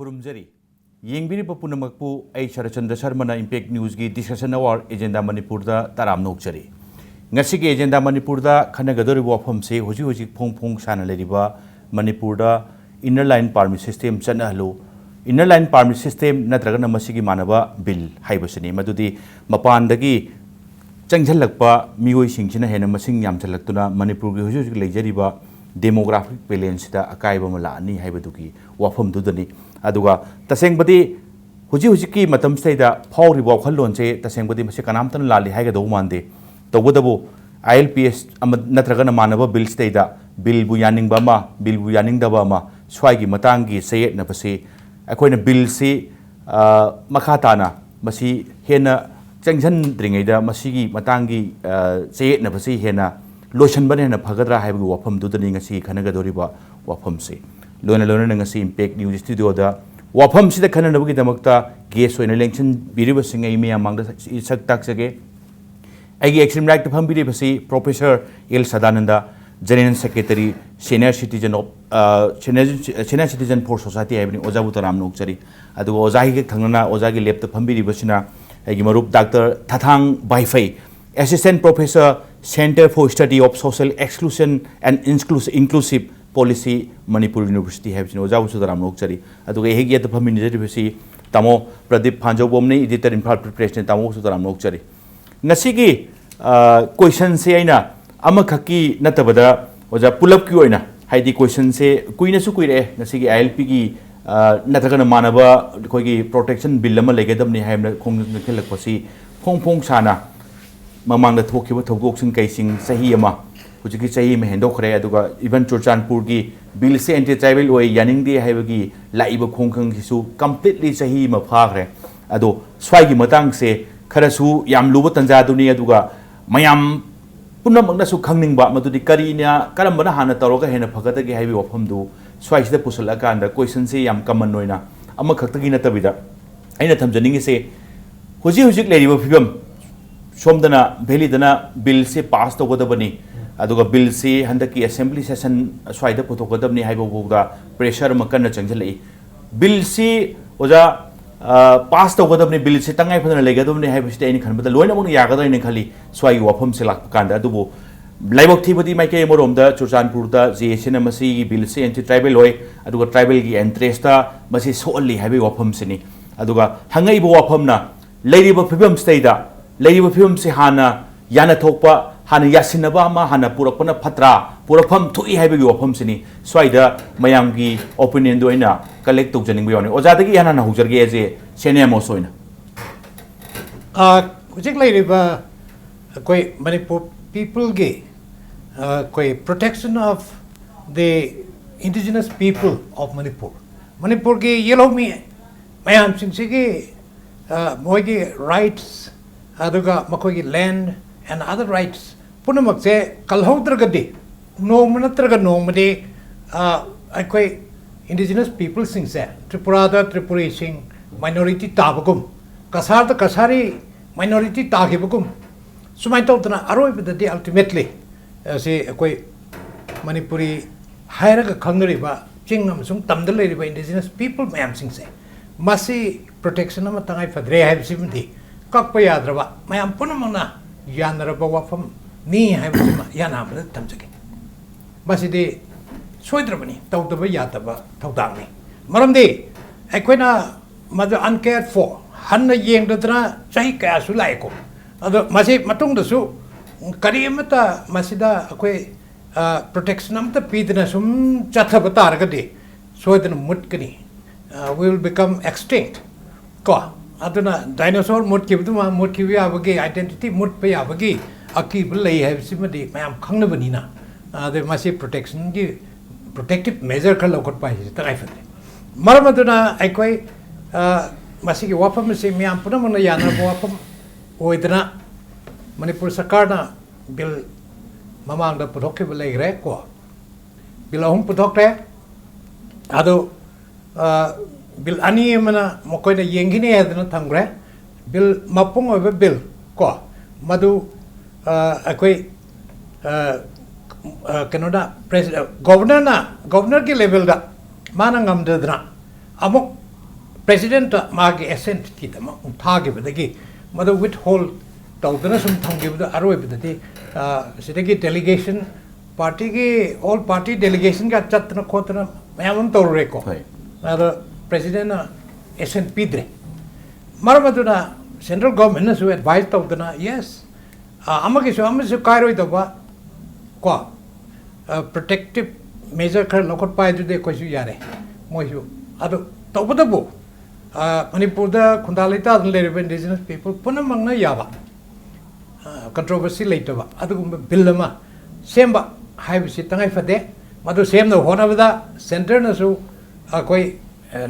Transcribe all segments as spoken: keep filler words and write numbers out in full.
ꯈꯨꯔꯨꯝꯖꯔꯤ꯫ ꯌꯦꯡꯕꯤꯔꯤꯕ ꯄꯨꯝꯅꯃꯛꯄꯨ ꯑꯩ Saratchandra ꯁꯔꯃꯅ Impact Newsꯀꯤ Discussion Hour Agenda ꯃꯅꯤꯄꯨꯔꯗ ꯇꯔꯥꯝꯅ ꯑꯣꯛꯆꯔꯤ꯫ ꯉꯁꯤꯒꯤ Agenda ꯃꯅꯤꯄꯨꯔꯗ ꯈꯟꯅꯒꯗꯧꯔꯤꯕ ꯋꯥꯐꯝꯁꯤ ꯍꯧꯖꯤꯛ ꯍꯧꯖꯤꯛ ꯐꯣꯡ ꯐꯣꯡ ꯁꯥꯅ ꯂꯩꯔꯤꯕ ꯃꯅꯤꯄꯨꯔꯗ Inner Line Permit System ꯆꯠꯅꯍꯜꯂꯨ, Inner Line Permit System ꯅꯠꯇ꯭ꯔꯒꯅ ꯃꯁꯤꯒꯤ ꯃꯥꯟꯅꯕ Bill ꯍꯥꯏꯕꯁꯤꯅꯤ꯫ ꯃꯗꯨꯗꯤ ꯃꯄꯥꯟꯗꯒꯤ ꯆꯪꯁꯤꯜꯂꯛꯄ ꯃꯤꯑꯣꯏꯁꯤꯡꯁꯤꯅ ꯍꯦꯟꯅ ꯃꯁꯤꯡ ꯌꯥꯝꯁꯤꯜꯂꯛꯇꯨꯅ ꯃꯅꯤꯄꯨꯔꯒꯤ ꯍꯧꯖꯤꯛ ꯍꯧꯖꯤꯛ ꯂꯩꯖꯔꯤꯕ demographic balanceꯁꯤꯗ ꯑꯀꯥꯏꯕ ꯑꯃ ꯂꯥꯛꯑꯅꯤ ꯍꯥꯏꯕꯗꯨꯒꯤ ꯋꯥꯐꯝꯗꯨꯗꯅꯤ꯫ ꯑꯗꯨꯒ ꯇꯁꯦꯡꯕꯗꯤ ꯍꯧꯖꯤꯛ ꯍꯧꯖꯤꯛꯀꯤ ꯃꯇꯝꯁꯤꯗꯩꯗ ꯐꯥꯎꯔꯤꯕ ꯋꯥꯈꯜꯂꯣꯟꯁꯦ ꯇꯁꯦꯡꯕꯗꯤ ꯃꯁꯤ ꯀꯅꯥꯝꯇꯅ ꯂꯥꯜꯂꯤ ꯍꯥꯏꯒꯗꯧꯕ ꯃꯥꯟꯗꯦ꯫ ꯇꯧꯕꯇꯕꯨ ILPS ꯑꯃ ꯅꯠꯇ꯭ꯔꯒꯅ ꯃꯥꯟꯅꯕ Billꯁꯤꯗꯩꯗ Billꯕꯨ ꯌꯥꯅꯤꯡꯕ ꯑꯃ, Billꯕꯨ ꯌꯥꯅꯤꯡꯗꯕ ꯑꯃ, ꯁ꯭ꯋꯥꯏꯒꯤ ꯃꯇꯥꯡꯒꯤ ꯆꯌꯦꯠꯅꯕꯁꯤ ꯑꯩꯈꯣꯏꯅ Billꯁꯤ, ꯑ, ꯃꯈꯥ ꯇꯥꯅ ꯃꯁꯤ ꯍꯦꯟꯅ ꯆꯪꯁꯤꯟꯗ꯭ꯔꯤꯉꯩꯗ ꯃꯁꯤꯒꯤ ꯃꯇꯥꯡꯒꯤ, ꯑ, ꯆꯌꯦꯠꯅꯕꯁꯤ ꯍꯦꯟꯅ ꯂꯣꯏꯁꯤꯟꯕꯅ ꯍꯦꯟꯅ ꯐꯒꯗ꯭ꯔꯥ ꯍꯥꯏꯕꯒꯤ ꯋꯥꯐꯝꯗꯨꯗꯅꯤ ꯉꯁꯤ ꯈꯟꯅꯒꯗꯧꯔꯤꯕ ꯋꯥꯐꯝꯁꯤ꯫ ꯂꯣꯏꯅ ꯂꯣꯏꯅꯅ ꯉꯁꯤ Impact News Studioꯗ ꯋꯥꯐꯝꯁꯤꯗ ꯈꯟꯅꯅꯕꯒꯤꯗꯃꯛꯇ guest ꯑꯣꯏꯅ ꯂꯦꯡꯁꯤꯟꯕꯤꯔꯤꯕꯁꯤꯡ ꯑꯩ ꯃꯌꯥꯝ ꯃꯥꯡꯗ ꯁꯛ-, ꯁꯛ ꯇꯥꯛꯆꯒꯦ꯫ ꯑꯩꯒꯤ extreme rightꯇ ꯐꯝꯕꯤꯔꯤꯕꯁꯤ Professor L Sadananda, General Secretary, Senior Citizen of, ꯑ, Senior, Senior Citizen for Society ꯍꯥꯏꯕꯅꯤ꯫ ꯑꯣꯖꯥꯕꯨ ꯇꯔꯥꯝꯅ ꯑꯣꯛꯆꯔꯤ꯫ ꯑꯗꯨꯒ ꯑꯣꯖꯥꯒꯤ ꯍꯦꯛ ꯊꯪꯅꯅ ꯑꯣꯖꯥꯒꯤ lepꯇ ꯐꯝꯕꯤꯔꯤꯕꯁꯤꯅ ꯑꯩꯒꯤ ꯃꯔꯨꯞ doctor ꯊꯥꯊꯥꯡ ꯕꯥꯏꯐꯩ, Assistant Professor, Center for Study of Social Exclusion and Inclus-, Inclusive Policy, Manipur University ꯍꯥꯏꯕꯁꯤꯅꯤ꯫ ꯑꯣꯖꯥꯕꯨꯁꯨ ꯇꯔꯥꯝꯅ ꯑꯣꯛꯆꯔꯤ꯫ ꯑꯗꯨꯒ ꯑꯩ ꯍꯦꯛ ꯌꯦꯠꯇ ꯐꯝꯃꯤꯟꯅꯖꯔꯤꯕꯁꯤ ꯇꯥꯃꯣ ꯄ꯭ꯔꯗꯤꯞ ꯐꯥꯟꯖꯧꯕꯝꯅꯤ, editor Imphal Printꯁꯅꯤ꯫ ꯇꯥꯃꯣꯕꯨꯁꯨ ꯇꯔꯥꯝꯅ ꯑꯣꯛꯆꯔꯤ꯫ ꯉꯁꯤꯒꯤ, ꯑ, questionꯁꯦ ꯑꯩꯅ ꯑꯃꯈꯛꯀꯤ ꯅꯠꯇꯕꯗ, ꯑꯣꯖꯥ, ꯄꯨꯂꯞꯀꯤ ꯑꯣꯏꯅ, ꯍꯥꯏꯗꯤ, questionꯁꯦ ꯀꯨꯏꯅꯁꯨ ꯀꯨꯏꯔꯛꯑꯦ, ꯉꯁꯤꯒꯤ ILPꯒꯤ, ꯑ, ꯅꯠꯇ꯭ꯔꯒꯅ ꯃꯥꯟꯅꯕ ꯑꯩꯈꯣꯏꯒꯤ protection bill ꯑꯃ ꯂꯩꯒꯗꯕꯅꯤ ꯍꯥꯏꯅ ꯈꯣꯡꯖꯪ ꯆꯪꯁꯤꯜꯂꯛꯄꯁꯤ ꯐꯣꯡ ꯐꯣꯡ ꯁꯥꯅ ꯃꯃꯥꯡꯗ ꯊꯣꯛꯈꯤꯕ ꯊꯧꯗꯣꯛꯁꯤꯡ ꯀꯩꯁꯤꯡ ꯆꯍꯤ ꯑꯃ, ꯍꯧꯖꯤꯛꯀꯤ ꯆꯍꯤ ꯑꯃ ꯍꯦꯟꯗꯣꯛꯈ꯭ꯔꯦ꯫ ꯑꯗꯨꯒ even ꯆꯨꯔꯆꯥꯟꯄꯨꯔꯒꯤ billꯁꯦ anti tribal ꯑꯣꯏ, ꯌꯥꯅꯤꯡꯗꯦ ꯍꯥꯏꯕꯒꯤ ꯂꯥꯛꯏꯕ ꯈꯣꯡꯖꯪꯁꯤꯁꯨ completely ꯆꯍꯤ ꯑꯃ ꯐꯥꯈ꯭ꯔꯦ꯫ ꯑꯗꯣ ꯁ꯭ꯋꯥꯏꯒꯤ ꯃꯇꯥꯡꯁꯦ ꯈꯔꯁꯨ ꯌꯥꯝ ꯂꯨꯕ ꯇꯥꯟꯖꯥꯗꯨꯅꯤ, ꯑꯗꯨꯒ ꯃꯌꯥꯝ ꯄꯨꯝꯅꯃꯛꯅꯁꯨ ꯈꯪꯅꯤꯡꯕ ꯃꯗꯨꯗꯤ ꯀꯔꯤꯅ, ꯀꯔꯝꯕꯅ ꯍꯥꯟꯅ ꯇꯧꯔꯒ ꯍꯦꯟꯅ ꯐꯒꯗꯒꯦ ꯍꯥꯏꯕꯒꯤ ꯋꯥꯐꯝꯗꯨ ꯁ꯭ꯋꯥꯏꯁꯤꯗ ꯄꯨꯁꯜꯂꯛꯑꯀꯥꯟꯗ questionꯁꯦ ꯌꯥꯝ common ꯑꯣꯏꯅ ꯑꯃꯈꯛꯇꯒꯤ ꯅꯠꯇꯕꯤꯗ ꯑꯩꯅ ꯊꯝꯖꯅꯤꯡꯉꯤꯁꯦ, ꯍꯧꯖꯤꯛ ꯍꯧꯖꯤꯛ ꯂꯩꯔꯤꯕ ꯐꯤꯕꯝ, ꯁꯣꯝꯗꯅ ꯚꯦꯂꯤꯗꯅ billꯁꯦ pass ꯇꯧꯒꯗꯕꯅꯤ, ꯑꯗꯨꯒ billꯁꯤ ꯍꯟꯗꯛꯀꯤ assembly session ꯁ꯭ꯋꯥꯏꯗ ꯄꯨꯊꯣꯛꯀꯗꯕꯅꯤ ꯍꯥꯏꯕ ꯐꯥꯎꯗ pressure ꯑꯃ ꯀꯟꯅ ꯆꯪꯁꯤꯜꯂꯛꯏ꯫ ꯕꯤꯜꯁꯤ ꯑꯣꯖꯥ, ꯄꯥꯁ ꯇꯧꯒꯗꯕꯅꯤ, ꯕꯤꯜꯁꯤ ꯇꯉꯥꯏ ꯐꯗꯅ ꯂꯩꯒꯗꯕꯅꯤ ꯍꯥꯏꯕꯁꯤꯗꯤ ꯑꯩꯅ ꯈꯟꯕꯗ ꯂꯣꯏꯅꯃꯛꯅ ꯌꯥꯒꯗ꯭ꯔꯥ ꯍꯥꯏꯅ ꯈꯜꯂꯤ ꯁ꯭ꯋꯥꯏꯒꯤ ꯋꯥꯐꯝꯁꯦ ꯂꯥꯛꯄ ꯀꯥꯟꯗ꯫ ꯑꯗꯨꯕꯨ ꯂꯥꯏꯕꯛ ꯊꯤꯕꯗꯤ ꯃꯥꯏꯀꯩ ꯑꯃꯔꯣꯝꯗ ꯆꯨꯔꯆꯥꯟꯄꯨꯔꯗ ꯖꯦ ꯑꯦ ꯁꯤꯅ ꯃꯁꯤꯒꯤ ꯕꯤꯜꯁꯤ ꯑꯦꯟꯇꯤ ꯇ꯭ꯔꯥꯏꯕꯦꯜ ꯑꯣꯏ, ꯑꯗꯨꯒ ꯇ꯭ꯔꯥꯏꯕꯦꯜꯒꯤ ꯏꯟꯇꯔꯦꯁꯇ ꯃꯁꯤ ꯁꯣꯛꯍꯜꯂꯤ ꯍꯥꯏꯕꯒꯤ ꯋꯥꯐꯝꯁꯤꯅꯤ꯫ ꯑꯗꯨꯒ ꯍꯪꯉꯛꯏꯕ ꯋꯥꯐꯝꯅ ꯂꯩꯔꯤꯕ ꯐꯤꯕꯝꯁꯤꯗꯩꯗ, ꯂꯩꯔꯤꯕ ꯐꯤꯕꯝꯁꯤ ꯍꯥꯟꯅ ꯌꯥꯅꯊꯣꯛꯄ, ꯍꯥꯟꯅ ꯌꯥꯁꯤꯟꯅꯕ ꯑꯃ ꯍꯥꯟꯅ ꯄꯨꯔꯛꯄꯅ ꯐꯠꯇ꯭ꯔꯥ, ꯄꯨꯔꯛꯐꯝ ꯊꯣꯛꯏ ꯍꯥꯏꯕꯒꯤ ꯋꯥꯐꯝꯁꯤꯅꯤ ꯁ꯭ꯋꯥꯏꯗ ꯃꯌꯥꯝꯒꯤ ꯑꯣꯄꯤꯅꯤꯌꯟꯗꯣ ꯑꯩꯅ ꯀꯂꯦꯛ ꯇꯧꯖꯅꯤꯡꯕ ꯌꯥꯎꯅꯤ꯫ ꯑꯣꯖꯥꯗꯒꯤ ꯏꯍꯥꯟ ꯍꯥꯟꯅ ꯍꯧꯖꯔꯒꯦ, ꯑꯦꯖ ꯑꯦ ꯁꯦꯅꯤꯌꯔ ꯃꯣꯁ ꯑꯣꯏꯅ꯫ ꯑ, ꯍꯧꯖꯤꯛ ꯂꯩꯔꯤꯕ ꯑꯩꯈꯣꯏ ꯃꯅꯤꯄꯨꯔ ꯄꯤꯄꯜꯒꯤ, ꯑ, ꯑꯩꯈꯣꯏ protection of the indigenous people of Manipur, ꯃꯅꯤꯄꯨꯔꯒꯤ ꯌꯦꯜꯍꯧꯃꯤ ꯃꯌꯥꯝꯁꯤꯡꯁꯤꯒꯤ, ꯑ, ꯃꯣꯏꯒꯤ rights, ꯑꯗꯨꯒ ꯃꯈꯣꯏꯒꯤ land and other rights ꯄꯨꯝꯅꯃꯛꯁꯦ ꯀꯜꯍꯧꯗ꯭ꯔꯒꯗꯤ ꯅꯣꯡꯃ ꯅꯠꯇ꯭ꯔꯒ ꯅꯣꯡꯃꯗꯤ, ꯑ, ꯑꯩꯈꯣꯏ indigenous peopleꯁꯤꯡꯁꯦ, ꯇ꯭ꯔꯤꯄꯨꯔꯥꯗ ꯇ꯭ꯔꯤꯄꯨꯔꯤꯁꯤꯡ minority ꯇꯥꯕꯒꯨꯝ, ꯀꯁꯥꯔꯗ ꯀꯁꯥꯔꯤ minority ꯇꯥꯈꯤꯕꯒꯨꯝ, ꯁꯨꯃꯥꯏꯅ ꯇꯧꯗꯅ ꯑꯔꯣꯏꯕꯗꯗꯤ ultimately, ꯑ, ꯁꯤ ꯑꯩꯈꯣꯏ ꯃꯅꯤꯄꯨꯔꯤ ꯍꯥꯏꯔꯒ ꯈꯪꯅꯔꯤꯕ ꯆꯤꯡ ꯑꯃꯁꯨꯡ ꯇꯝꯗ ꯂꯩꯔꯤꯕ indigenous people ꯃꯌꯥꯝꯁꯤꯡꯁꯦ, ꯃꯁꯤ protection ꯑꯃ ꯇꯉꯥꯏ ꯐꯗ꯭ꯔꯦ ꯍꯥꯏꯕꯁꯤꯃꯗꯤ ꯀꯛꯄ ꯌꯥꯗ꯭ꯔꯕ, ꯃꯌꯥꯝ ꯄꯨꯝꯅꯃꯛꯅ ꯌꯥꯅꯔꯕ ꯋꯥꯐꯝꯅꯤ ꯍꯥꯏꯕꯁꯤꯃ ꯏꯍꯥꯟ ꯍꯥꯟꯕꯗ ꯊꯝꯖꯒꯦ꯫ ꯃꯁꯤꯗꯤ ꯁꯣꯏꯗ꯭ꯔꯕꯅꯤ, ꯇꯧꯗꯕ ꯌꯥꯗꯕ ꯊꯧꯗꯥꯡꯅꯤ꯫ ꯃꯔꯝꯗꯤ ꯑꯩꯈꯣꯏꯅ ꯃꯗꯨ uncared for, ꯍꯟꯅ ꯌꯦꯡꯗꯗꯅ ꯆꯍꯤ ꯀꯌꯥꯁꯨ ꯂꯥꯛꯑꯦꯀꯣ꯫ ꯑꯗꯣ ꯃꯁꯤ ꯃꯇꯨꯡꯗꯁꯨ ꯀꯔꯤ ꯑꯃꯠꯇ ꯃꯁꯤꯗ ꯑꯩꯈꯣꯏ, ꯑ, protection ꯑꯃꯠꯇ ꯄꯤꯗꯅ ꯁꯨꯝ ꯆꯠꯊꯕ ꯇꯥꯔꯒꯗꯤ ꯁꯣꯏꯗꯅ ꯃꯨꯠꯀꯅꯤ꯫ ꯑ, we will become extinct꯫ ꯀꯣ, ꯑꯗꯨꯅ dinosaur ꯃꯨꯠꯈꯤꯕꯗꯨꯃ ꯃꯨꯠꯈꯤꯕ ꯌꯥꯕꯒꯤ, identity ꯃꯨꯠꯄ ꯌꯥꯕꯒꯤ ꯑꯀꯤꯕ ꯂꯩ ꯍꯥꯏꯕꯁꯤꯃꯗꯤ ꯃꯌꯥꯝ ꯈꯪꯅꯕꯅꯤꯅ, ꯑꯗꯩ ꯃꯁꯤ protectionꯒꯤ, protective measure ꯈꯔ ꯂꯧꯈꯠꯄ ꯍꯥꯏꯁꯤ ꯇꯉꯥꯏ ꯐꯗꯦ꯫ ꯃꯔꯝ ꯑꯗꯨꯅ ꯑꯩꯈꯣꯏ, ꯑ, ꯃꯁꯤꯒꯤ ꯋꯥꯐꯝ ꯑꯁꯤ ꯃꯤꯌꯥꯝ ꯄꯨꯝꯅꯃꯛꯅ ꯌꯥꯅꯔꯕ ꯋꯥꯐꯝ ꯑꯣꯏꯗꯅ ꯃꯅꯤꯄꯨꯔ ꯁꯔꯀꯥꯔꯅ ꯕꯤꯜ ꯃꯃꯥꯡꯗ ꯄꯨꯊꯣꯛꯈꯤꯕ ꯂꯩꯈ꯭ꯔꯦ ꯀꯣ꯫ ꯕꯤꯜ ꯑꯍꯨꯝ ꯄꯨꯊꯣꯛꯈ꯭ꯔꯦ꯫ ꯑꯗꯨ, ꯑ, ꯕꯤꯜ ꯑꯅꯤ ꯑꯃꯅ ꯃꯈꯣꯏꯅ ꯌꯦꯡꯈꯤꯅꯤ ꯍꯥꯏꯗꯅ ꯊꯝꯈ꯭ꯔꯦ꯫ ꯕꯤꯜ ꯃꯄꯨꯡ ꯑꯣꯏꯕ ꯕꯤꯜ ꯀꯣ, ꯃꯗꯨ, ꯑ, ꯑꯩꯈꯣꯏ, ꯑ, ꯑ, ꯀꯩꯅꯣꯅ, ꯄ꯭ꯔꯦꯁ-, ꯑ, ꯒꯣꯕꯔꯅꯔꯅ, ꯒꯣꯕꯔꯅꯔꯒꯤ ꯂꯦꯚꯦꯜꯗ ꯃꯥꯅ ꯉꯝꯗꯗꯅ ꯑꯃꯨꯛ ꯄ꯭ꯔꯦꯁꯤꯗꯦꯟꯠꯇ ꯃꯥꯒꯤ ꯑꯦꯁꯦꯟꯠꯀꯤꯗꯃꯛ ꯑꯃꯨꯛ ꯊꯥꯈꯤꯕꯗꯒꯤ ꯃꯗꯨ ꯋꯤꯠꯍꯣꯜ ꯇꯧꯗꯅ ꯁꯨꯝ ꯊꯝꯈꯤꯕꯗ ꯑꯔꯣꯏꯕꯗꯗꯤ, ꯑ, ꯁꯤꯗꯒꯤ ꯗꯦꯂꯤꯒꯦꯁꯟ, ꯄꯥꯔꯇꯤꯒꯤ ꯑꯣꯜ ꯄꯥꯔꯇꯤ ꯗꯦꯂꯤꯒꯦꯁꯟꯒ ꯆꯠꯇꯅ ꯈꯣꯠꯇꯅ ꯃꯌꯥꯝ ꯑꯃ ꯇꯧꯔꯨꯔꯦꯀꯣ꯫ ꯍꯣꯏ꯫ ꯑꯗꯣ ꯄ꯭ꯔꯦꯁꯤꯗꯦꯟꯠꯅ ꯑꯦꯁꯦꯟꯠ ꯄꯤꯗ꯭ꯔꯦ꯫ ꯃꯔꯝ ꯑꯗꯨꯅ ꯁꯦꯟꯇ꯭ꯔꯦꯜ ꯒꯣꯔꯃꯦꯟꯠꯅꯁꯨ ꯑꯦꯗꯚꯥꯏꯁ ꯇꯧꯗꯅ, ꯌꯦꯁ, ꯑ, ꯑꯃꯒꯤꯁꯨ ꯑꯃꯁꯨ ꯀꯥꯏꯔꯣꯏꯗꯧꯕ ꯀꯣ, ꯄ꯭ꯔꯣꯇꯦꯛꯇꯤꯞ ꯃꯦꯖꯔ ꯈꯔ ꯂꯧꯈꯠꯄ ꯍꯥꯏꯗꯨꯗꯤ ꯑꯩꯈꯣꯏꯁꯨ ꯌꯥꯔꯦ, ꯃꯣꯏꯁꯨ꯫ ꯑꯗꯨ ꯇꯧꯕꯇꯕꯨ, ꯑ, ꯃꯅꯤꯄꯨꯔꯗ ꯈꯨꯟꯗꯥ ꯂꯩꯇꯥꯗꯅ ꯂꯩꯔꯤꯕ ꯏꯟꯗꯤꯖꯤꯅꯁ ꯄꯤꯄꯜ ꯄꯨꯝꯅꯃꯛꯅ ꯌꯥꯕ, ꯀꯟꯇ꯭ꯔꯣꯚꯔꯁꯤ ꯂꯩꯇꯕ ꯑꯗꯨꯒꯨꯝꯕ ꯕꯤꯜ ꯑꯃ ꯁꯦꯝꯕ ꯍꯥꯏꯕꯁꯤ ꯇꯉꯥꯏ ꯐꯗꯦ꯫ ꯃꯗꯨ ꯁꯦꯝꯅꯕ ꯍꯣꯠꯅꯕꯗ ꯁꯦꯟꯇꯔꯅꯁꯨ ꯑꯩꯈꯣꯏ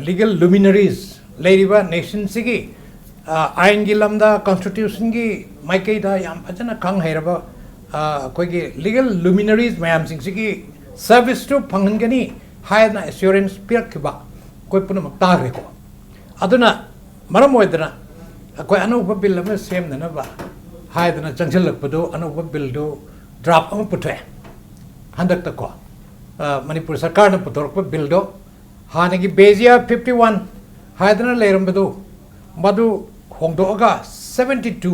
ꯂꯤꯒꯦꯜ ꯂꯨꯃꯤꯅꯔꯤꯁ, ꯂꯩꯔꯤꯕ ꯅꯦꯁꯟꯁꯤꯒꯤ, ꯑ, ꯑꯥꯏꯟꯒꯤ ꯂꯝꯗ, ꯀꯟꯁꯇꯤꯇ꯭ꯌꯨꯁꯟꯒꯤ ꯃꯥꯏꯀꯩꯗ ꯌꯥꯝ ꯐꯖꯅ ꯈꯪ ꯍꯩꯔꯕ, ꯑ, ꯑꯩꯈꯣꯏꯒꯤ ꯂꯤꯒꯦꯜ ꯂꯨꯃꯤꯅꯔꯤꯁ ꯃꯌꯥꯝꯁꯤꯡꯁꯤꯒꯤ ꯁꯔꯚꯤꯁꯇꯨ ꯐꯪꯍꯟꯒꯅꯤ ꯍꯥꯏꯗꯅ ꯑꯦꯁꯨꯔꯦꯟꯁ ꯄꯤꯔꯛꯈꯤꯕ ꯑꯩꯈꯣꯏ ꯄꯨꯝꯅꯃꯛ ꯇꯥꯈ꯭ꯔꯦꯀꯣ꯫ ꯑꯗꯨꯅ ꯃꯔꯝ ꯑꯣꯏꯗꯅ ꯑꯩꯈꯣꯏ ꯑꯅꯧꯕ ꯕꯤꯜ ꯑꯃ ꯁꯦꯝꯅꯅꯕ ꯍꯥꯏꯗꯅ ꯆꯪꯁꯤꯜꯂꯛꯄꯗꯨ, ꯑꯅꯧꯕ ꯕꯤꯜꯗꯨ ꯗ꯭ꯔꯥꯐ ꯑꯃ ꯄꯨꯊꯣꯛꯑꯦ ꯍꯟꯗꯛꯇꯀꯣ꯫ ꯑ, ꯃꯅꯤꯄꯨꯔ ꯁꯔꯀꯥꯔꯅ ꯄꯨꯊꯣꯔꯛꯄ ꯕꯤꯜꯗꯣ, ꯍꯥꯟꯅꯒꯤ ꯕꯦꯖꯤꯌꯥ ꯐꯤꯐꯇꯤ ꯋꯥꯟ ꯍꯥꯏꯗꯅ ꯂꯩꯔꯝꯕꯗꯨ, ꯃꯗꯨ ꯍꯣꯡꯗꯣꯛꯑꯒ ꯁꯕꯦꯟꯇꯤ ꯇꯨ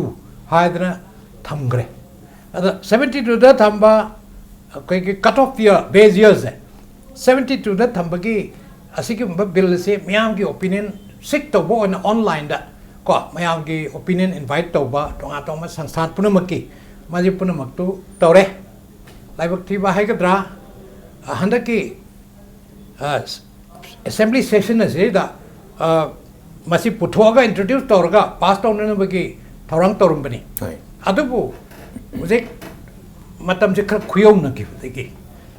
ꯍꯥꯏꯗꯅ ꯊꯝꯈ꯭ꯔꯦ꯫ ꯑꯗ ꯁꯕꯦꯟꯇꯤ ꯇꯨꯗ ꯊꯝꯕ ꯑꯩꯈꯣꯏꯒꯤ ꯀꯠ ꯑꯣꯐ ꯏꯌꯔ, ꯕꯦꯖ ꯏꯌꯔꯁꯦ ꯁꯕꯦꯟꯇꯤ ꯇꯨꯗ ꯊꯝꯕꯒꯤ ꯑꯁꯤꯒꯨꯝꯕ ꯕꯤꯜ ꯑꯁꯤ ꯃꯤꯌꯥꯝꯒꯤ ꯑꯣꯄꯤꯅꯤꯌꯟ ꯁꯤꯛ ꯇꯧꯕ ꯑꯣꯏꯅ ꯑꯣꯟꯂꯥꯏꯟꯗ ꯀꯣ, ꯃꯌꯥꯝꯒꯤ ꯑꯣꯄꯤꯅꯤꯌꯟ ꯏꯟꯚꯥꯏꯠ ꯇꯧꯕ, ꯇꯣꯉꯥꯟ ꯇꯣꯉꯥꯟꯕ ꯁꯪꯁꯊꯥꯟ ꯄꯨꯝꯅꯃꯛꯀꯤ, ꯃꯁꯤ ꯄꯨꯝꯅꯃꯛꯇꯨ ꯇꯧꯔꯦ꯫ ꯂꯥꯏꯕꯛ ꯊꯤꯕ ꯍꯥꯏꯒꯗ꯭ꯔꯥ, ꯍꯟꯗꯛꯀꯤ, ꯑ, ꯑꯦꯁꯦꯝꯕ꯭ꯂꯤ ꯁꯦꯁꯟ ꯑꯁꯤꯗ, ꯑ, ꯃꯁꯤ ꯄꯨꯊꯣꯛꯑꯒ, ꯏꯟꯇ꯭ꯔꯣꯗ꯭ꯌꯨꯁ ꯇꯧꯔꯒ ꯄꯥꯁ ꯇꯧꯅꯅꯕꯒꯤ ꯊꯧꯔꯥꯡ ꯇꯧꯔꯝꯕꯅꯤ꯫ ꯍꯣꯏ꯫ ꯑꯗꯨꯕꯨ ꯍꯧꯖꯤꯛ ꯃꯇꯝꯁꯦ ꯈꯔ ꯈꯨꯌꯧꯅꯈꯤꯕꯗꯒꯤ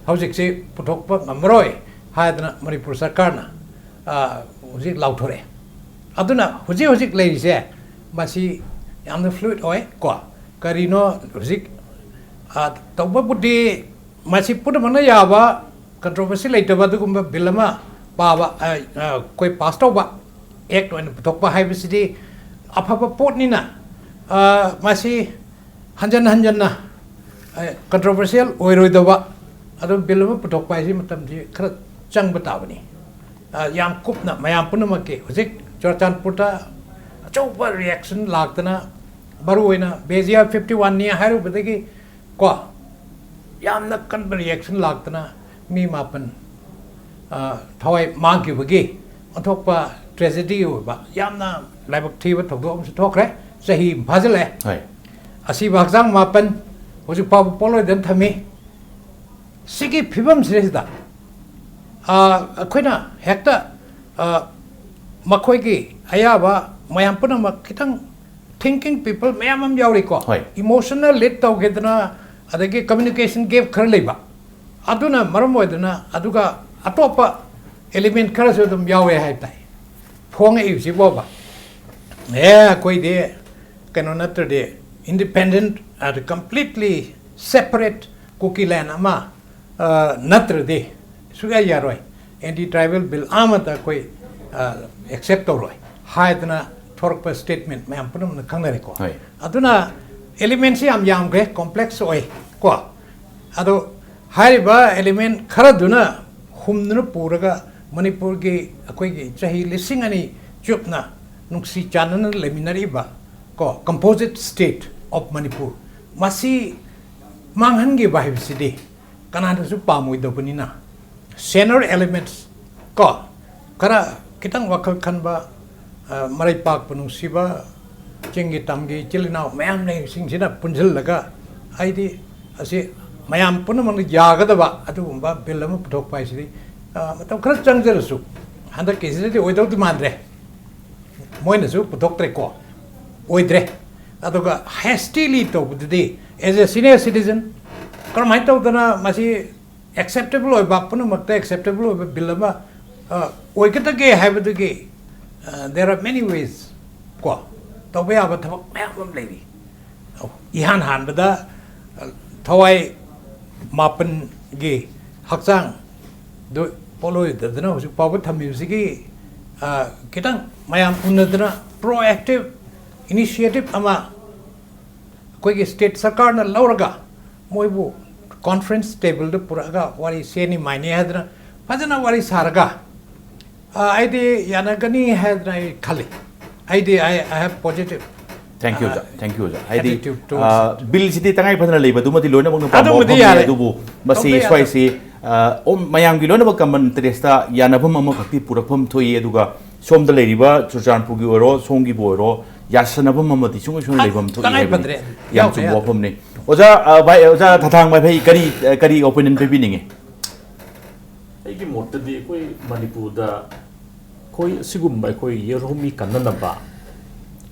ꯍꯧꯖꯤꯛꯁꯦ ꯄꯨꯊꯣꯛꯄ ꯉꯝꯃꯔꯣꯏ ꯍꯥꯏꯗꯅ ꯃꯅꯤꯄꯨꯔ ꯁꯔꯀꯥꯔꯅ, ꯑ, ꯍꯧꯖꯤꯛ ꯂꯥꯎꯊꯣꯔꯛꯑꯦ꯫ ꯑꯗꯨꯅ ꯍꯧꯖꯤꯛ ꯍꯧꯖꯤꯛ ꯂꯩꯔꯤꯁꯦ ꯃꯁꯤ ꯌꯥꯝꯅ ꯐ꯭ꯂꯨꯏꯗ ꯑꯣꯏ ꯀꯣ꯫ ꯀꯔꯤꯅꯣ ꯍꯧꯖꯤꯛ, ꯑ, ꯇꯧꯕꯕꯨꯗꯤ ꯃꯁꯤ ꯄꯨꯝꯅꯃꯛꯅ ꯌꯥꯕ, ꯀꯟꯇ꯭ꯔꯣꯚꯔꯁꯤ ꯂꯩꯇꯕ ꯑꯗꯨꯒꯨꯝꯕ ꯕꯤꯜ ꯑꯃ ꯄꯥꯕ, ꯑ, ꯑ, ꯑꯩꯈꯣꯏ ꯄꯥꯁ ꯇꯧꯕ, ꯑꯦꯛꯠ ꯑꯣꯏꯅ ꯄꯨꯊꯣꯛꯄ ꯍꯥꯏꯕꯁꯤꯗꯤ ꯑꯐꯕ ꯄꯣꯠꯅꯤꯅ, ꯑ, ꯃꯁꯤ ꯍꯟꯖꯟ ꯍꯟꯖꯟꯅ, ꯑ, ꯀꯟꯇ꯭ꯔꯣꯚꯔꯁꯤꯌꯦꯜ ꯑꯣꯏꯔꯣꯏꯗꯕ ꯑꯗꯨꯝ ꯕꯤꯜ ꯑꯃ ꯄꯨꯊꯣꯛꯄ ꯍꯥꯏꯁꯤ ꯃꯇꯝꯁꯤ ꯈꯔ ꯆꯪꯕ ꯇꯥꯕꯅꯤ꯫ ꯑ, ꯌꯥꯝ ꯀꯨꯞꯅ ꯃꯌꯥꯝ ꯄꯨꯝꯅꯃꯛꯀꯤ ꯍꯧꯖꯤꯛ ꯆꯨꯔꯆꯥꯟꯄꯨꯔꯗ ꯑꯆꯧꯕ reaction ꯂꯥꯛꯇꯅ, ꯃꯔꯨꯑꯣꯏꯅ ꯕꯦꯖꯤꯌꯥ fifty one ꯅꯤ ꯍꯥꯏꯔꯨꯕꯗꯒꯤ ꯀꯣ, ꯌꯥꯝꯅ ꯀꯟꯕ reaction ꯂꯥꯛꯇꯅ ꯃꯤ ꯃꯥꯄꯟ, ꯑ, ꯊꯋꯥꯏ ꯃꯥꯡꯈꯤꯕꯒꯤ ꯑꯣꯟꯊꯣꯛꯄ tragedy ꯑꯣꯏꯕ ꯌꯥꯝꯅ ꯂꯥꯏꯕꯛ ꯊꯤꯕ ꯊꯧꯗꯣꯛ ꯑꯃꯁꯨ ꯊꯣꯛꯈ꯭ꯔꯦ꯫ ꯆꯍꯤ ꯑꯃ ꯐꯥꯖꯤꯜꯂꯛꯑꯦ꯫ ꯍꯣꯏ꯫ ꯑꯁꯤꯕ ꯍꯛꯆꯥꯡ ꯃꯥꯄꯟ ꯍꯧꯖꯤꯛ ꯐꯥꯎꯕ ꯄꯣꯠꯂꯣꯏꯗꯅ ꯊꯝꯃꯤ꯫ ꯁꯤꯒꯤ ꯐꯤꯕꯝꯁꯤꯗꯩꯁꯤꯗ, ꯑ, ꯑꯩꯈꯣꯏꯅ ꯍꯦꯛꯇ, ꯑ, ꯃꯈꯣꯏꯒꯤ ꯑꯌꯥꯕ ꯃꯌꯥꯝ ꯄꯨꯝꯅꯃꯛ ꯈꯤꯇꯪ thinking people ꯃꯌꯥꯝ ꯑꯃ ꯌꯥꯎꯔꯤꯀꯣ꯫ ꯍꯣꯏ꯫ Emotional lead ꯇꯧꯈꯤꯗꯅ, ꯑꯗꯒꯤ communication gap ꯈꯔ ꯂꯩꯕ, ꯑꯗꯨꯅ ꯃꯔꯝ ꯑꯣꯏꯗꯅ, ꯑꯗꯨꯒ ꯑꯇꯣꯞꯄ element ꯈꯔꯁꯨ ꯑꯗꯨꯝ ꯌꯥꯎꯋꯦ ꯍꯥꯏꯕ ꯇꯥꯏ ꯐꯣꯡꯉꯛꯏꯕꯁꯤꯕꯣꯕ꯫ ꯑꯦ, ꯑꯩꯈꯣꯏꯗꯤ ꯀꯩꯅꯣ ꯅꯠꯇ꯭ꯔꯗꯤ, independent ꯑꯗ completely separate ꯀꯨꯀꯤꯂꯦꯟ ꯑꯃ, ꯑ, ꯅꯠꯇ꯭ꯔꯗꯤ ꯁꯨꯛꯌꯥ ꯌꯥꯔꯣꯏ, anti tribal bill ꯑꯃꯠꯇ ꯑꯩꯈꯣꯏ, ꯑ, accept ꯇꯧꯔꯣꯏ ꯍꯥꯏꯗꯅ ꯊꯣꯔꯛꯄ statement ꯃꯌꯥꯝ ꯄꯨꯝꯅꯃꯛꯅ ꯈꯪꯅꯔꯦꯀꯣ꯫ ꯍꯣꯏ꯫ ꯑꯗꯨꯅ elementꯁꯤ ꯌꯥꯝ ꯌꯥꯝꯈ꯭ꯔꯦ, complex ꯑꯣꯏ ꯀꯣ꯫ ꯑꯗꯣ ꯍꯥꯏꯔꯤꯕ element ꯈꯔꯗꯨꯅ ꯍꯨꯝꯗꯨꯅ ꯄꯨꯔꯒ ꯃꯅꯤꯄꯨꯔꯒꯤ ꯑꯩꯈꯣꯏꯒꯤ ꯆꯍꯤ ꯂꯤꯁꯤꯡ ꯑꯅꯤ ꯆꯨꯞꯅ ꯅꯨꯡꯁꯤ ꯆꯥꯟꯅꯅ ꯂꯩꯃꯤꯟꯅꯔꯤꯕ ꯀꯣ, composite state of Manipur, ꯃꯁꯤ ꯃꯥꯡꯍꯟꯈꯤꯕ ꯍꯥꯏꯕꯁꯤꯗꯤ ꯀꯅꯥꯅꯁꯨ ꯄꯥꯝꯃꯣꯏꯗꯧꯕꯅꯤꯅ, senior elements ꯀꯣ, ꯈꯔ ꯈꯤꯇꯪ ꯋꯥꯈꯜ ꯈꯟꯕ, ꯑ, ꯃꯔꯩ ꯄꯥꯛꯄ ꯅꯨꯡꯁꯤꯕ ꯆꯤꯡꯒꯤ ꯇꯝꯒꯤ ꯏꯆꯤꯜ ꯏꯅꯥꯎ ꯃꯌꯥꯝ ꯂꯩꯔꯤꯁꯤꯡꯁꯤꯅ ꯄꯨꯟꯁꯤꯜꯂꯒ, ꯑꯩꯗꯤ ꯑꯁꯤ ꯃꯌꯥꯝ ꯄꯨꯝꯅꯃꯛꯅ ꯌꯥꯒꯗꯕ ꯑꯗꯨꯒꯨꯝꯕ bill ꯑꯃ ꯄꯨꯊꯣꯛꯄ ꯍꯥꯏꯁꯤꯗꯤ, ꯑ, ꯃꯇꯝ ꯈꯔ ꯆꯪꯖꯔꯁꯨ ꯍꯟꯗꯛꯀꯤꯁꯤꯗꯗꯤ ꯑꯣꯏꯗꯧꯗꯤ ꯃꯥꯟꯗ꯭ꯔꯦ꯫ ꯃꯣꯏꯅꯁꯨ ꯄꯨꯊꯣꯛꯇ꯭ꯔꯦꯀꯣ, ꯑꯣꯏꯗ꯭ꯔꯦ꯫ ꯑꯗꯨꯒ hastily ꯇꯧꯕꯗꯨꯗꯤ, as a senior citizen, ꯀꯔꯝꯍꯥꯏꯅ ꯇꯧꯗꯅ ꯃꯁꯤ acceptable ꯑꯣꯏꯕ, ꯄꯨꯝꯅꯃꯛꯇ acceptable ꯑꯣꯏꯕ bill ꯑꯃ, ꯑ, ꯑꯣꯏꯒꯗꯒꯦ ꯍꯥꯏꯕꯗꯨꯒꯤ, ꯑ, there are many ways ꯀꯣ, ꯇꯧꯕ ꯌꯥꯕ ꯊꯕꯛ ꯃꯌꯥꯝ ꯑꯃ ꯂꯩꯔꯤ꯫ ꯏꯍꯥꯟ ꯍꯥꯟꯕꯗ, ꯑ, ꯊꯋꯥꯏ ꯃꯥꯄꯟꯒꯤ ꯍꯛꯆꯥꯡꯗꯨ ꯄꯣꯠꯂꯣꯏꯗꯗꯅ ꯍꯧꯖꯤꯛ ꯐꯥꯎꯕ ꯊꯝꯃꯤꯕꯁꯤꯒꯤ, ꯑ, ꯈꯤꯇꯪ ꯃꯌꯥꯝ ꯎꯅꯗꯅ proactive initiative ꯑꯃ ꯑꯩꯈꯣꯏꯒꯤ state ꯁꯔꯀꯥꯔꯅ ꯂꯧꯔꯒ ꯃꯣꯏꯕꯨ conference tableꯗ ꯄꯨꯔꯛꯑꯒ ꯋꯥꯔꯤ ꯁꯦꯅꯤ ꯃꯥꯏꯅꯤ ꯍꯥꯏꯗꯅ ꯐꯖꯅ ꯋꯥꯔꯤ ꯁꯥꯔꯒ, ꯑ, ꯑꯩꯗꯤ ꯌꯥꯅꯒꯅꯤ ꯍꯥꯏꯗꯅ ꯑꯩ ꯈꯜꯂꯤ꯫ ꯑꯩꯗꯤ I, I have positive, Thank you, uh, ꯑꯣꯖꯥ꯫ Thank you, ꯑꯣꯖꯥ꯫ ꯍꯥꯏꯗꯤ, attitude towards ꯑ, it. Billꯁꯤꯗꯤ ꯇꯉꯥꯏ ꯐꯗꯅ ꯂꯩꯕꯗꯨꯃꯗꯤ ꯂꯣꯏꯅꯃꯛꯅ ꯄꯥꯝꯕ ꯑꯗꯨꯃꯗꯤ ꯋꯥꯐꯝꯅꯤ, ꯌꯥꯔꯦ꯫ ꯑꯗꯨꯕꯨ ꯃꯁꯤ ꯇꯧꯕ ꯌꯥꯗꯕ꯫ ꯁ꯭ꯋꯥꯏꯁꯤ, ꯑ, ꯑꯣꯝ, ꯃꯌꯥꯝꯒꯤ ꯂꯣꯏꯅꯃꯛ common interestꯇ ꯌꯥꯅꯐꯝ ꯑꯃꯈꯛꯇꯤ ꯄꯨꯔꯛꯐꯝ ꯊꯣꯛꯏ꯫ ꯑꯗꯨꯒ ꯁꯣꯝꯗ ꯂꯩꯔꯤꯕ ꯆꯨꯔꯆꯥꯟꯄꯨꯔꯒꯤ ꯑꯣꯏꯔꯣ, ꯁꯣꯝꯒꯤꯕꯨ ꯑꯣꯏꯔꯣ, ꯌꯥꯁꯟꯅꯐꯝ ꯑꯃꯗꯤ ꯁꯨꯡꯁꯣꯏ ꯁꯣꯏꯗꯅ ꯑ, ꯂꯩꯐꯝ ꯊꯣꯛꯏ ꯇꯉꯥꯏ ꯍꯥꯏꯕꯅꯤ꯫ ꯐꯗ꯭ꯔꯦ꯫ ꯌꯥꯝ ꯌꯥꯎꯗ ꯆꯨꯝꯕ ꯌꯥꯗꯦ꯫ ꯋꯥꯐꯝꯅꯤ꯫ ꯑꯣꯖꯥ, ꯑ, ꯚꯥꯏ, ꯑꯣꯖꯥ ꯊꯥꯊꯥꯡ ꯚꯥꯏ, ꯀꯔꯤ, ꯑ, ꯀꯔꯤ opinion ꯄꯤꯕꯤꯅꯤꯡꯉꯤ? ꯑꯩꯒꯤ ꯃꯣꯠꯇꯗꯤ ꯑꯩꯈꯣꯏ ꯃꯅꯤꯄꯨꯔꯗ ꯑꯩꯈꯣꯏ ꯑꯁꯤꯒꯨꯝꯕ ꯑꯩꯈꯣꯏ ꯌꯦꯔꯨꯝꯃꯤ ꯀꯟꯅꯅꯕ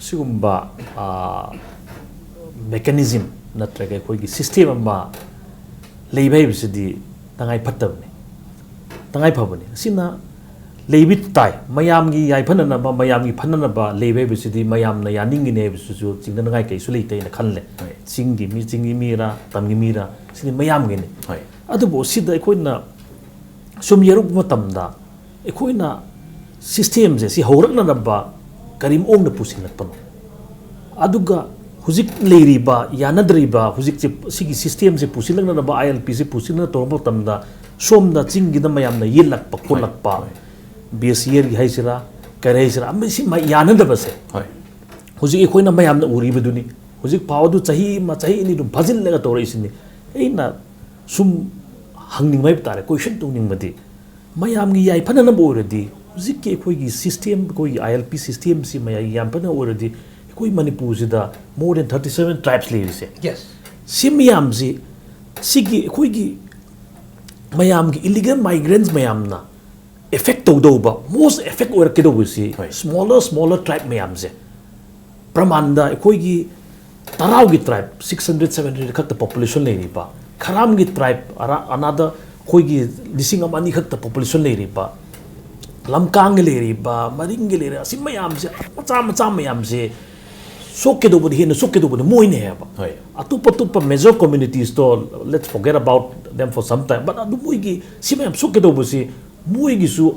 ꯁꯤꯒꯨꯝꯕ mechanism ꯅꯠꯇ꯭ꯔꯒ ꯑꯩꯈꯣꯏꯒꯤ system ꯑꯃ ꯂꯩꯕ ꯍꯥꯏꯕꯁꯤꯗꯤ ꯇꯉꯥꯏ ꯐꯠꯇꯕꯅꯤ, ꯇꯉꯥꯏ ꯐꯕꯅꯤ꯫ ꯑꯁꯤꯅ ꯂꯩꯕꯤ ꯇꯥꯏ꯫ ꯃꯌꯥꯝꯒꯤ ꯌꯥꯏꯐꯅꯅꯕ, ꯃꯌꯥꯝꯒꯤ ꯐꯅꯅꯕ ꯂꯩꯕ ꯍꯥꯏꯕꯁꯤꯗꯤ ꯃꯌꯥꯝꯅ ꯌꯥꯅꯤꯡꯉꯤꯅꯦ ꯍꯥꯏꯕꯁꯤꯁꯨ ꯆꯤꯡꯅꯅꯉꯥꯏ ꯀꯩꯁꯨ ꯂꯩꯇꯦ ꯍꯥꯏꯅ ꯈꯜꯂꯦ꯫ ꯍꯣꯏ꯫ ꯆꯤꯡꯒꯤ ꯃꯤ, ꯆꯤꯡꯒꯤ ꯃꯤꯔꯥ, ꯇꯝꯒꯤ ꯃꯤꯔꯥ, ꯁꯤꯗꯤ ꯃꯌꯥꯝꯒꯤꯅꯤ꯫ ꯍꯣꯏ꯫ ꯑꯗꯨꯕꯨ ꯁꯤꯗ ꯑꯩꯈꯣꯏꯅ ꯁꯨꯝ ꯌꯦꯔꯨꯛꯄ ꯃꯇꯝꯗ ꯑꯩꯈꯣꯏꯅ systemꯁꯦ ꯁꯤ ꯍꯧꯔꯛꯅꯅꯕ ꯀꯔꯤ ꯃꯑꯣꯡꯗ ꯄꯨꯁꯤꯜꯂꯛꯄꯅꯣ? ꯑꯗꯨꯒ ꯍꯧꯖꯤꯛ ꯂꯩꯔꯤꯕ, ꯌꯥꯅꯗ꯭ꯔꯤꯕ ꯍꯧꯖꯤꯛꯁꯦ, ꯁꯤꯒꯤ systemꯁꯦ ꯄꯨꯁꯤꯜꯂꯛꯅꯅꯕ, ILPꯁꯦ ꯄꯨꯁꯤꯜꯂꯛꯅ ꯇꯧꯔꯛꯄ ꯃꯇꯝꯗ ꯁꯣꯝꯗ ꯆꯤꯡꯒꯤꯗ ꯃꯌꯥꯝꯅ ꯌꯦꯠꯂꯛꯄ ꯈꯣꯠꯂꯛꯄ, ꯍꯣꯏ꯫ Base Yearꯒꯤ ꯍꯥꯏꯁꯤꯔꯥ, ꯀꯔꯤ ꯍꯥꯏꯁꯤꯔꯥ, ꯑꯃ ꯁꯤ ꯃ-, ꯌꯥꯅꯗꯕꯁꯦ ꯍꯣꯏ꯫ ꯍꯧꯖꯤꯛ ꯑꯩꯈꯣꯏꯅ ꯃꯌꯥꯝꯅ ꯎꯔꯤꯕꯗꯨꯅꯤ꯫ ꯍꯧꯖꯤꯛ ꯐꯥꯎ ꯑꯗꯨ ꯆꯍꯤ ꯑꯃ, ꯆꯍꯤ ꯑꯅꯤ ꯑꯗꯨꯝ ꯐꯥꯖꯤꯜꯂꯒ ꯇꯧꯔꯛꯏꯁꯤꯅꯤ꯫ ꯑꯩꯅ ꯁꯨꯝ ꯍꯪꯅꯤꯡꯕ ꯍꯥꯏꯕ ꯇꯥꯔꯦ, question ꯇꯧꯅꯤꯡꯕꯗꯤ, ꯃꯌꯥꯝꯒꯤ ꯌꯥꯏꯐꯅꯅꯕ ꯑꯣꯏꯔꯗꯤ, ꯍꯧꯖꯤꯛꯀꯤ ꯑꯩꯈꯣꯏꯒꯤ system, ꯑꯩꯈꯣꯏꯒꯤ ILP systemꯁꯤ ꯃꯌꯥꯝꯒꯤ ꯌꯥꯏꯐꯅ ꯑꯣꯏꯔꯗꯤ, ꯑꯩꯈꯣꯏ ꯃꯅꯤꯄꯨꯔꯁꯤꯗ more than thirty seven tribes ꯂꯩꯔꯤꯁꯦ꯫ Yes. ꯁꯤ ꯃꯌꯥꯝꯁꯤ, ꯁꯤꯒꯤ ꯑꯩꯈꯣꯏꯒꯤ ꯃꯌꯥꯝꯒꯤ illegal migrants ꯃꯌꯥꯝꯅ affect ꯇꯧꯗꯧꯕ, most affect ꯑꯣꯏꯔꯛꯀꯗꯧꯕꯁꯤ ꯍꯣꯏ꯫ Smaller, smaller tribe ꯃꯌꯥꯝꯁꯦ꯫ ꯄ꯭ꯔꯃꯥꯟꯗ ꯑꯩꯈꯣꯏꯒꯤ ꯇꯔꯥꯎꯒꯤ tribe six hundred, seven hundred ꯈꯛꯇ population ꯂꯩꯔꯤꯕ, ꯈꯔꯥꯝꯒꯤ tribe ꯑꯔꯥ-, another ꯑꯩꯈꯣꯏꯒꯤ ꯂꯤꯁꯤꯡ ꯑꯃ ꯑꯅꯤ ꯈꯛꯇ population ꯂꯩꯔꯤꯕ, ꯂꯝꯀꯥꯡꯒꯤ ꯂꯩꯔꯤꯕ, ꯃꯔꯤꯡꯒꯤ ꯂꯩꯔꯤꯕ, ꯑꯁꯤ ꯃꯌꯥꯝꯁꯦ, ꯃꯆꯥ ꯃꯆꯥ ꯃꯌꯥꯝꯁꯦ ꯁꯣꯛꯀꯗꯧꯕꯗꯤ, ꯍꯦꯟꯅ ꯁꯣꯛꯀꯗꯧꯕꯗꯤ ꯃꯣꯏꯅꯦ ꯍꯥꯏꯕ꯫ ꯍꯣꯏ꯫ ꯑꯇꯣꯞ ꯑꯇꯣꯞꯄ major communitiesꯇꯣ, let's forget about them for some time, but ꯑꯗꯨ ꯃꯣꯏꯒꯤ ꯁꯤ ꯃꯌꯥꯝ ꯁꯣꯛꯀꯗꯧꯕꯁꯤ ꯃꯣꯏꯒꯤꯁꯨ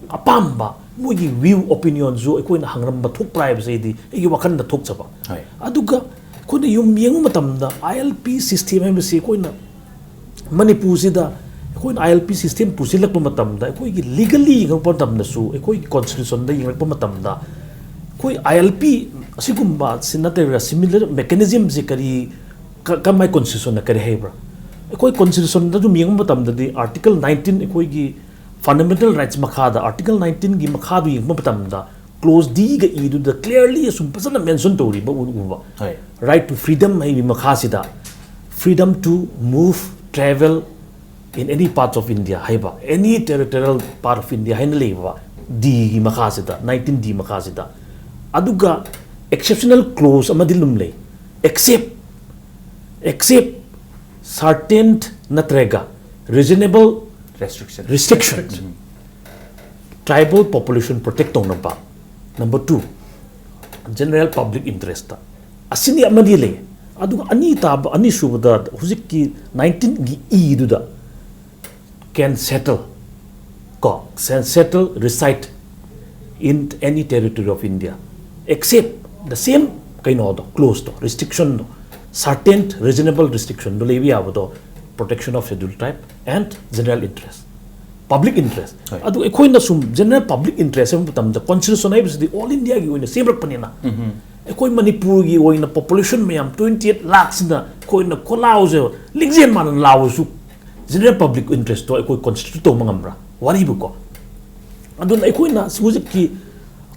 ꯑꯄꯥꯝꯕ, ꯃꯣꯏꯒꯤ view, opinionꯁꯨ ꯑꯩꯈꯣꯏꯅ ꯍꯪꯂꯝꯕ ꯊꯣꯛꯄ꯭ꯔꯥ ꯍꯥꯏꯕꯁꯦ ꯑꯩꯗꯤ ꯑꯩꯒꯤ ꯋꯥꯈꯜꯗ ꯊꯣꯛꯆꯕ꯫ ꯍꯣꯏ꯫ ꯑꯗꯨꯒ ꯑꯩꯈꯣꯏꯅ ꯌꯨꯝ ꯌꯦꯡꯕ ꯃꯇꯝꯗ ILP system ꯍꯥꯏꯕꯁꯤ ꯑꯩꯈꯣꯏꯅ ꯃꯅꯤꯄꯨꯔꯁꯤꯗ ꯑꯩꯈꯣꯏꯅ I L P system ꯄꯨꯁꯤꯜꯂꯛꯄ ꯃꯇꯝꯗ, ꯑꯩꯈꯣꯏꯒꯤ legally ꯌꯦꯡꯉꯛꯄ ꯃꯇꯝꯗꯁꯨ, ꯑꯩꯈꯣꯏꯒꯤ constitutionꯗ ꯌꯦꯡꯉꯛꯄ ꯃꯇꯝꯗ, ꯑꯩꯈꯣꯏ I L P ꯑꯁꯤꯒꯨꯝꯕ ꯁꯤ ꯅꯠꯇ꯭ꯔꯒ similar mechanismꯁꯦ ꯀꯔꯤ, ꯀ-, ꯀꯔꯝꯍꯥꯏ constitutionꯅ ꯀꯔꯤ ꯍꯥꯏꯕ꯭ꯔꯥ? ꯑꯩꯈꯣꯏ constitutionꯗ ꯑꯗꯨꯝ ꯌꯦꯡꯕ ꯃꯇꯝꯗꯗꯤ article nineteen, ꯑꯩꯈꯣꯏꯒꯤ fundamental rights ꯃꯈꯥꯗ article nineteenꯒꯤ ꯃꯈꯥꯗ ꯌꯦꯡꯕ ꯃꯇꯝꯗ clause Dꯒ Eꯗꯨꯗ clearly ꯑꯁꯨꯝ ꯐꯖꯅ mention ꯇꯧꯔꯤꯕ ꯎ-, ꯎꯕ꯫ ꯍꯣꯏ꯫ Right to freedom ꯍꯥꯏꯕꯒꯤ ꯃꯈꯥꯁꯤꯗ, freedom to move, travel in any parts of India ꯍꯥꯏꯕ, any territorial part of India ꯍꯥꯏꯅ ꯂꯩꯕ Dꯒꯤ ꯃꯈꯥꯁꯤꯗ, nineteen D ꯃꯈꯥꯁꯤꯗ꯫ ꯑꯗꯨꯒ exceptional clause ꯑꯃꯗꯤ ꯑꯗꯨꯝ ꯂꯩ, except, except certain ꯅꯠꯇ꯭ꯔꯒ reasonable Restriction. restriction, tribal population protect ꯇꯧꯅꯕ꯫ Number two, general public interest, ꯑꯁꯤꯅꯤ ꯑꯃꯗꯤ ꯂꯩ꯫ ꯑꯗꯨꯒ ꯑꯅꯤ ꯇꯥꯕ, ꯑꯅꯤꯁꯨꯕꯗ ꯍꯧꯖꯤꯛꯀꯤ nineteenꯒꯤ Eꯗꯨꯗ can settle, ꯀꯣ, can settle, reside in any territory of India, except the same ꯀꯩꯅꯣꯗꯣ, clauseꯇꯣ, restrictionꯗꯣ, certain reasonable restrictionꯗꯣ ꯂꯩꯕ ꯌꯥꯕꯗꯣ, protection of scheduled tribe and general interest, public interest꯫ ꯍꯣꯏ꯫ ꯑꯗꯨ ꯑꯩꯈꯣꯏꯅ ꯁꯨꯝ general public interest ꯍꯥꯏꯕ ꯃꯇꯝꯗ, constitution ꯍꯥꯏꯕꯁꯤꯗꯤ all Indiaꯒꯤ ꯑꯣꯏꯅ ꯁꯦꯝꯂꯛꯄꯅꯤꯅ, ꯑꯩꯈꯣꯏ ꯃꯅꯤꯄꯨꯔꯒꯤ ꯑꯣꯏꯅ population ꯃꯌꯥꯝ twenty eight lakhꯁꯤꯅ ꯑꯩꯈꯣꯏꯅ ꯈꯣꯜꯂꯥꯎꯁꯦ ꯂꯤꯡꯖꯦꯜ ꯃꯥꯟꯅ ꯂꯥꯎꯔꯁꯨ, general public interestꯇꯣ ꯑꯩꯈꯣꯏ constitute ꯇꯧꯕ ꯉꯝꯕ꯭ꯔꯥ? ꯋꯥꯔꯤꯕꯨꯀꯣ꯫ ꯑꯗꯨꯅ ꯑꯩꯈꯣꯏꯅ ꯍꯧꯖꯤꯛꯀꯤ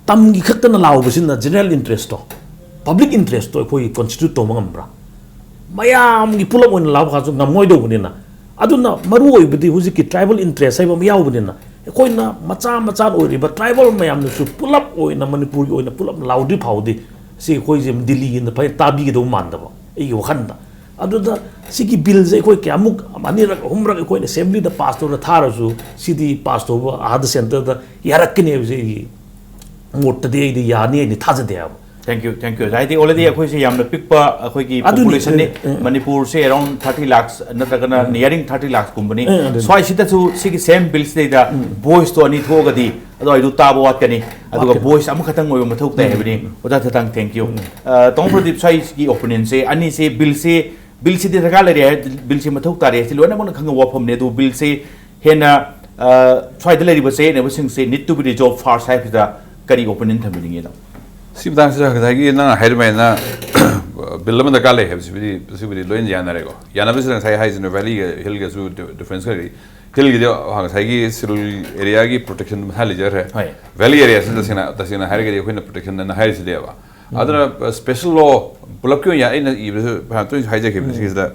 ꯇꯝꯒꯤ ꯈꯛꯇꯅ ꯂꯥꯎꯕꯁꯤꯅ general interestꯇꯣ, public interestꯇꯣ ꯑꯩꯈꯣꯏ constitute ꯇꯧꯕ ꯉꯝꯕ꯭ꯔꯥ? ꯃꯌꯥꯝꯒꯤ ꯄꯨꯂꯞ ꯑꯣꯏꯅ ꯂꯥꯎꯕ ꯀꯥꯟꯁꯨ ꯉꯝꯃꯣꯏꯗꯧꯕꯅꯤꯅ꯫ ꯑꯗꯨꯅ ꯃꯔꯨ ꯑꯣꯏꯕꯗꯤ ꯍꯧꯖꯤꯛꯀꯤ tribal interest ꯍꯥꯏꯕ ꯑꯃ ꯌꯥꯎꯕꯅꯤꯅ, ꯑꯩꯈꯣꯏꯅ ꯃꯆꯥ ꯃꯆꯥ ꯑꯣꯏꯔꯤꯕ tribal ꯃꯌꯥꯝꯅꯁꯨ ꯄꯨꯂꯞ ꯑꯣꯏꯅ, ꯃꯅꯤꯄꯨꯔꯒꯤ ꯑꯣꯏꯅ ꯄꯨꯂꯞ ꯂꯥꯎꯗ꯭ꯔꯤ ꯐꯥꯎꯗꯤ, ꯁꯤ ꯑꯩꯈꯣꯏꯁꯦ ꯗꯤꯜꯂꯤꯒꯤꯅ ꯐꯖꯅ ꯇꯥꯕꯤꯒꯗꯧꯕ ꯃꯥꯟꯗꯕ ꯑꯩꯒꯤ ꯋꯥꯈꯜꯗ꯫ ꯑꯗꯨꯗ ꯁꯤꯒꯤ billꯁꯦ ꯑꯩꯈꯣꯏ ꯀꯌꯥꯃꯨꯛ, ꯑꯅꯤꯔꯛ ꯑꯍꯨꯝꯔꯛ ꯑꯩꯈꯣꯏꯅ assemblyꯗ pass ꯇꯧꯔ ꯊꯥꯔꯁꯨ, ꯁꯤꯗꯤ pass ꯇꯧꯕ ꯑꯥꯗ centreꯗ ꯌꯥꯔꯛꯀꯅꯤ ꯍꯥꯏꯕꯁꯦ ꯑꯩꯒꯤ ꯃꯣꯠꯇꯗꯤ ꯑꯩꯗꯤ ꯌꯥꯅꯤ ꯍꯥꯏꯅ ꯊꯥꯖꯗꯦ ꯍꯥꯏꯕ꯫ Thank you, thank you꯫ ꯍꯥꯏꯗꯤ already ꯑꯩꯈꯣꯏꯁꯦ ꯌꯥꯝꯅ ꯄꯤꯛꯄ, ꯑꯩꯈꯣꯏꯒꯤ ꯑꯗꯨꯅꯤ, populationꯅꯤ꯫ ꯎꯝ, ꯎꯝ꯫ ꯃꯅꯤꯄꯨꯔꯁꯦ around thirty lakhs ꯅꯠꯇ꯭ꯔꯒꯅ nearing thirty lakhs ꯀꯨꯝꯕꯅꯤ꯫ ꯎꯝ, ꯑꯗꯨꯅꯤ꯫ ꯁ꯭ꯋꯥꯏꯁꯤꯗꯁꯨ ꯁꯤꯒꯤ same billꯁꯤꯗꯩꯗ voiceꯇꯣ ꯑꯅꯤ ꯊꯣꯛꯑꯒꯗꯤ, ꯑꯗꯣ ꯑꯩꯗꯣ ꯇꯥꯕ ꯋꯥꯠꯀꯅꯤ꯫ ꯑꯗꯨꯒ ꯋꯥꯠꯀꯅꯤ꯫ Voice ꯑꯃꯈꯛꯇꯪ ꯑꯣꯏꯕ ꯃꯊꯧ ꯇꯥꯏ ꯍꯥꯏꯕꯅꯤ꯫ ꯑꯣꯖꯥ ꯊꯇꯥꯡ, thank you꯫ ꯑ, ꯇꯥꯃꯣ ꯄ꯭ꯔꯗꯤꯞ, ꯁ꯭ꯋꯥꯏꯁꯤꯒꯤ opinionꯁꯦ, ꯑꯅꯤꯁꯦ, billꯁꯦ ꯕꯤꯜꯁꯤꯗꯤ ꯗꯔꯀꯥꯔ ꯂꯩꯔꯦ ꯍꯥꯏ, ꯕꯤꯜꯁꯤ ꯃꯊꯧ ꯇꯥꯔꯦ ꯍꯥꯏꯁꯤ ꯂꯣꯏꯅꯃꯛꯅ ꯈꯪꯕ ꯋꯥꯐꯝꯅꯤ꯫ ꯑꯗꯨ ꯕꯤꯜꯁꯤ ꯍꯦꯟꯅ, ꯑ, ꯁ꯭ꯋꯥꯏꯗ ꯂꯩꯔꯤꯕ ꯆꯌꯦꯠꯅꯕꯁꯤꯡꯁꯤ need to be resolved first ꯍꯥꯏꯕꯁꯤꯗ ꯀꯔꯤ opinion ꯊꯝꯕꯤꯅꯤꯡꯉꯤꯅꯣ? ꯁꯤ ꯃꯇꯥꯡꯁꯤꯗ ꯉꯁꯥꯏꯒꯤ ꯅꯪꯅ ꯍꯥꯏꯔꯤꯕꯃꯥꯏꯅ ꯕꯤꯜ ꯑꯃ ꯗꯔꯀꯥꯔ ꯂꯩ ꯍꯥꯏꯕꯁꯤꯕꯨꯗꯤ, ꯁꯤꯕꯨꯗꯤ ꯂꯣꯏꯅ ꯌꯥꯅꯔꯦꯀꯣ꯫ ꯌꯥꯅꯕꯁꯤꯗ ꯉꯁꯥꯏ ꯍꯥꯏꯁꯤꯅ ꯚꯦꯂꯤꯒ ꯍꯤꯜꯒꯁꯨ ꯗꯤꯐ꯭ꯔꯦꯟꯁ ꯈꯔ ꯂꯩ꯫ ꯍꯤꯜꯒꯤꯗꯤ ꯉꯁꯥꯏꯒꯤ ꯁꯤꯔꯨꯏ ꯑꯦꯔꯤꯌꯥꯒꯤ ꯄ꯭ꯔꯣꯇꯦꯛꯁꯟ ꯃꯁꯥ ꯂꯩꯖꯈ꯭ꯔꯦ꯫ ꯍꯣꯏ꯫ ꯚꯦꯂꯤ ꯑꯦꯔꯤꯌꯥꯁꯤ ꯇꯁꯦꯡꯅ, ꯇꯁꯦꯡꯅ ꯍꯥꯏꯔꯒꯗꯤ ꯑꯩꯈꯣꯏꯅ ꯄ꯭ꯔꯣꯇꯦꯛꯁꯟ ꯑꯅ ꯍꯥꯏꯔꯤꯁꯤꯅꯦꯕ꯫ ꯑꯗꯨꯅ ꯁ꯭ꯄꯦꯁꯦꯜ ꯂꯣ ꯄꯨꯂꯞꯀꯤ ꯑꯣꯏꯅ ꯑꯩꯅ ꯏꯕꯁꯨ ꯐꯅꯌꯥꯝ ꯇꯣꯏꯅꯁꯨ ꯍꯥꯏꯖꯈꯤꯕꯅꯤ ꯁꯤꯒꯤꯁꯤꯗ꯫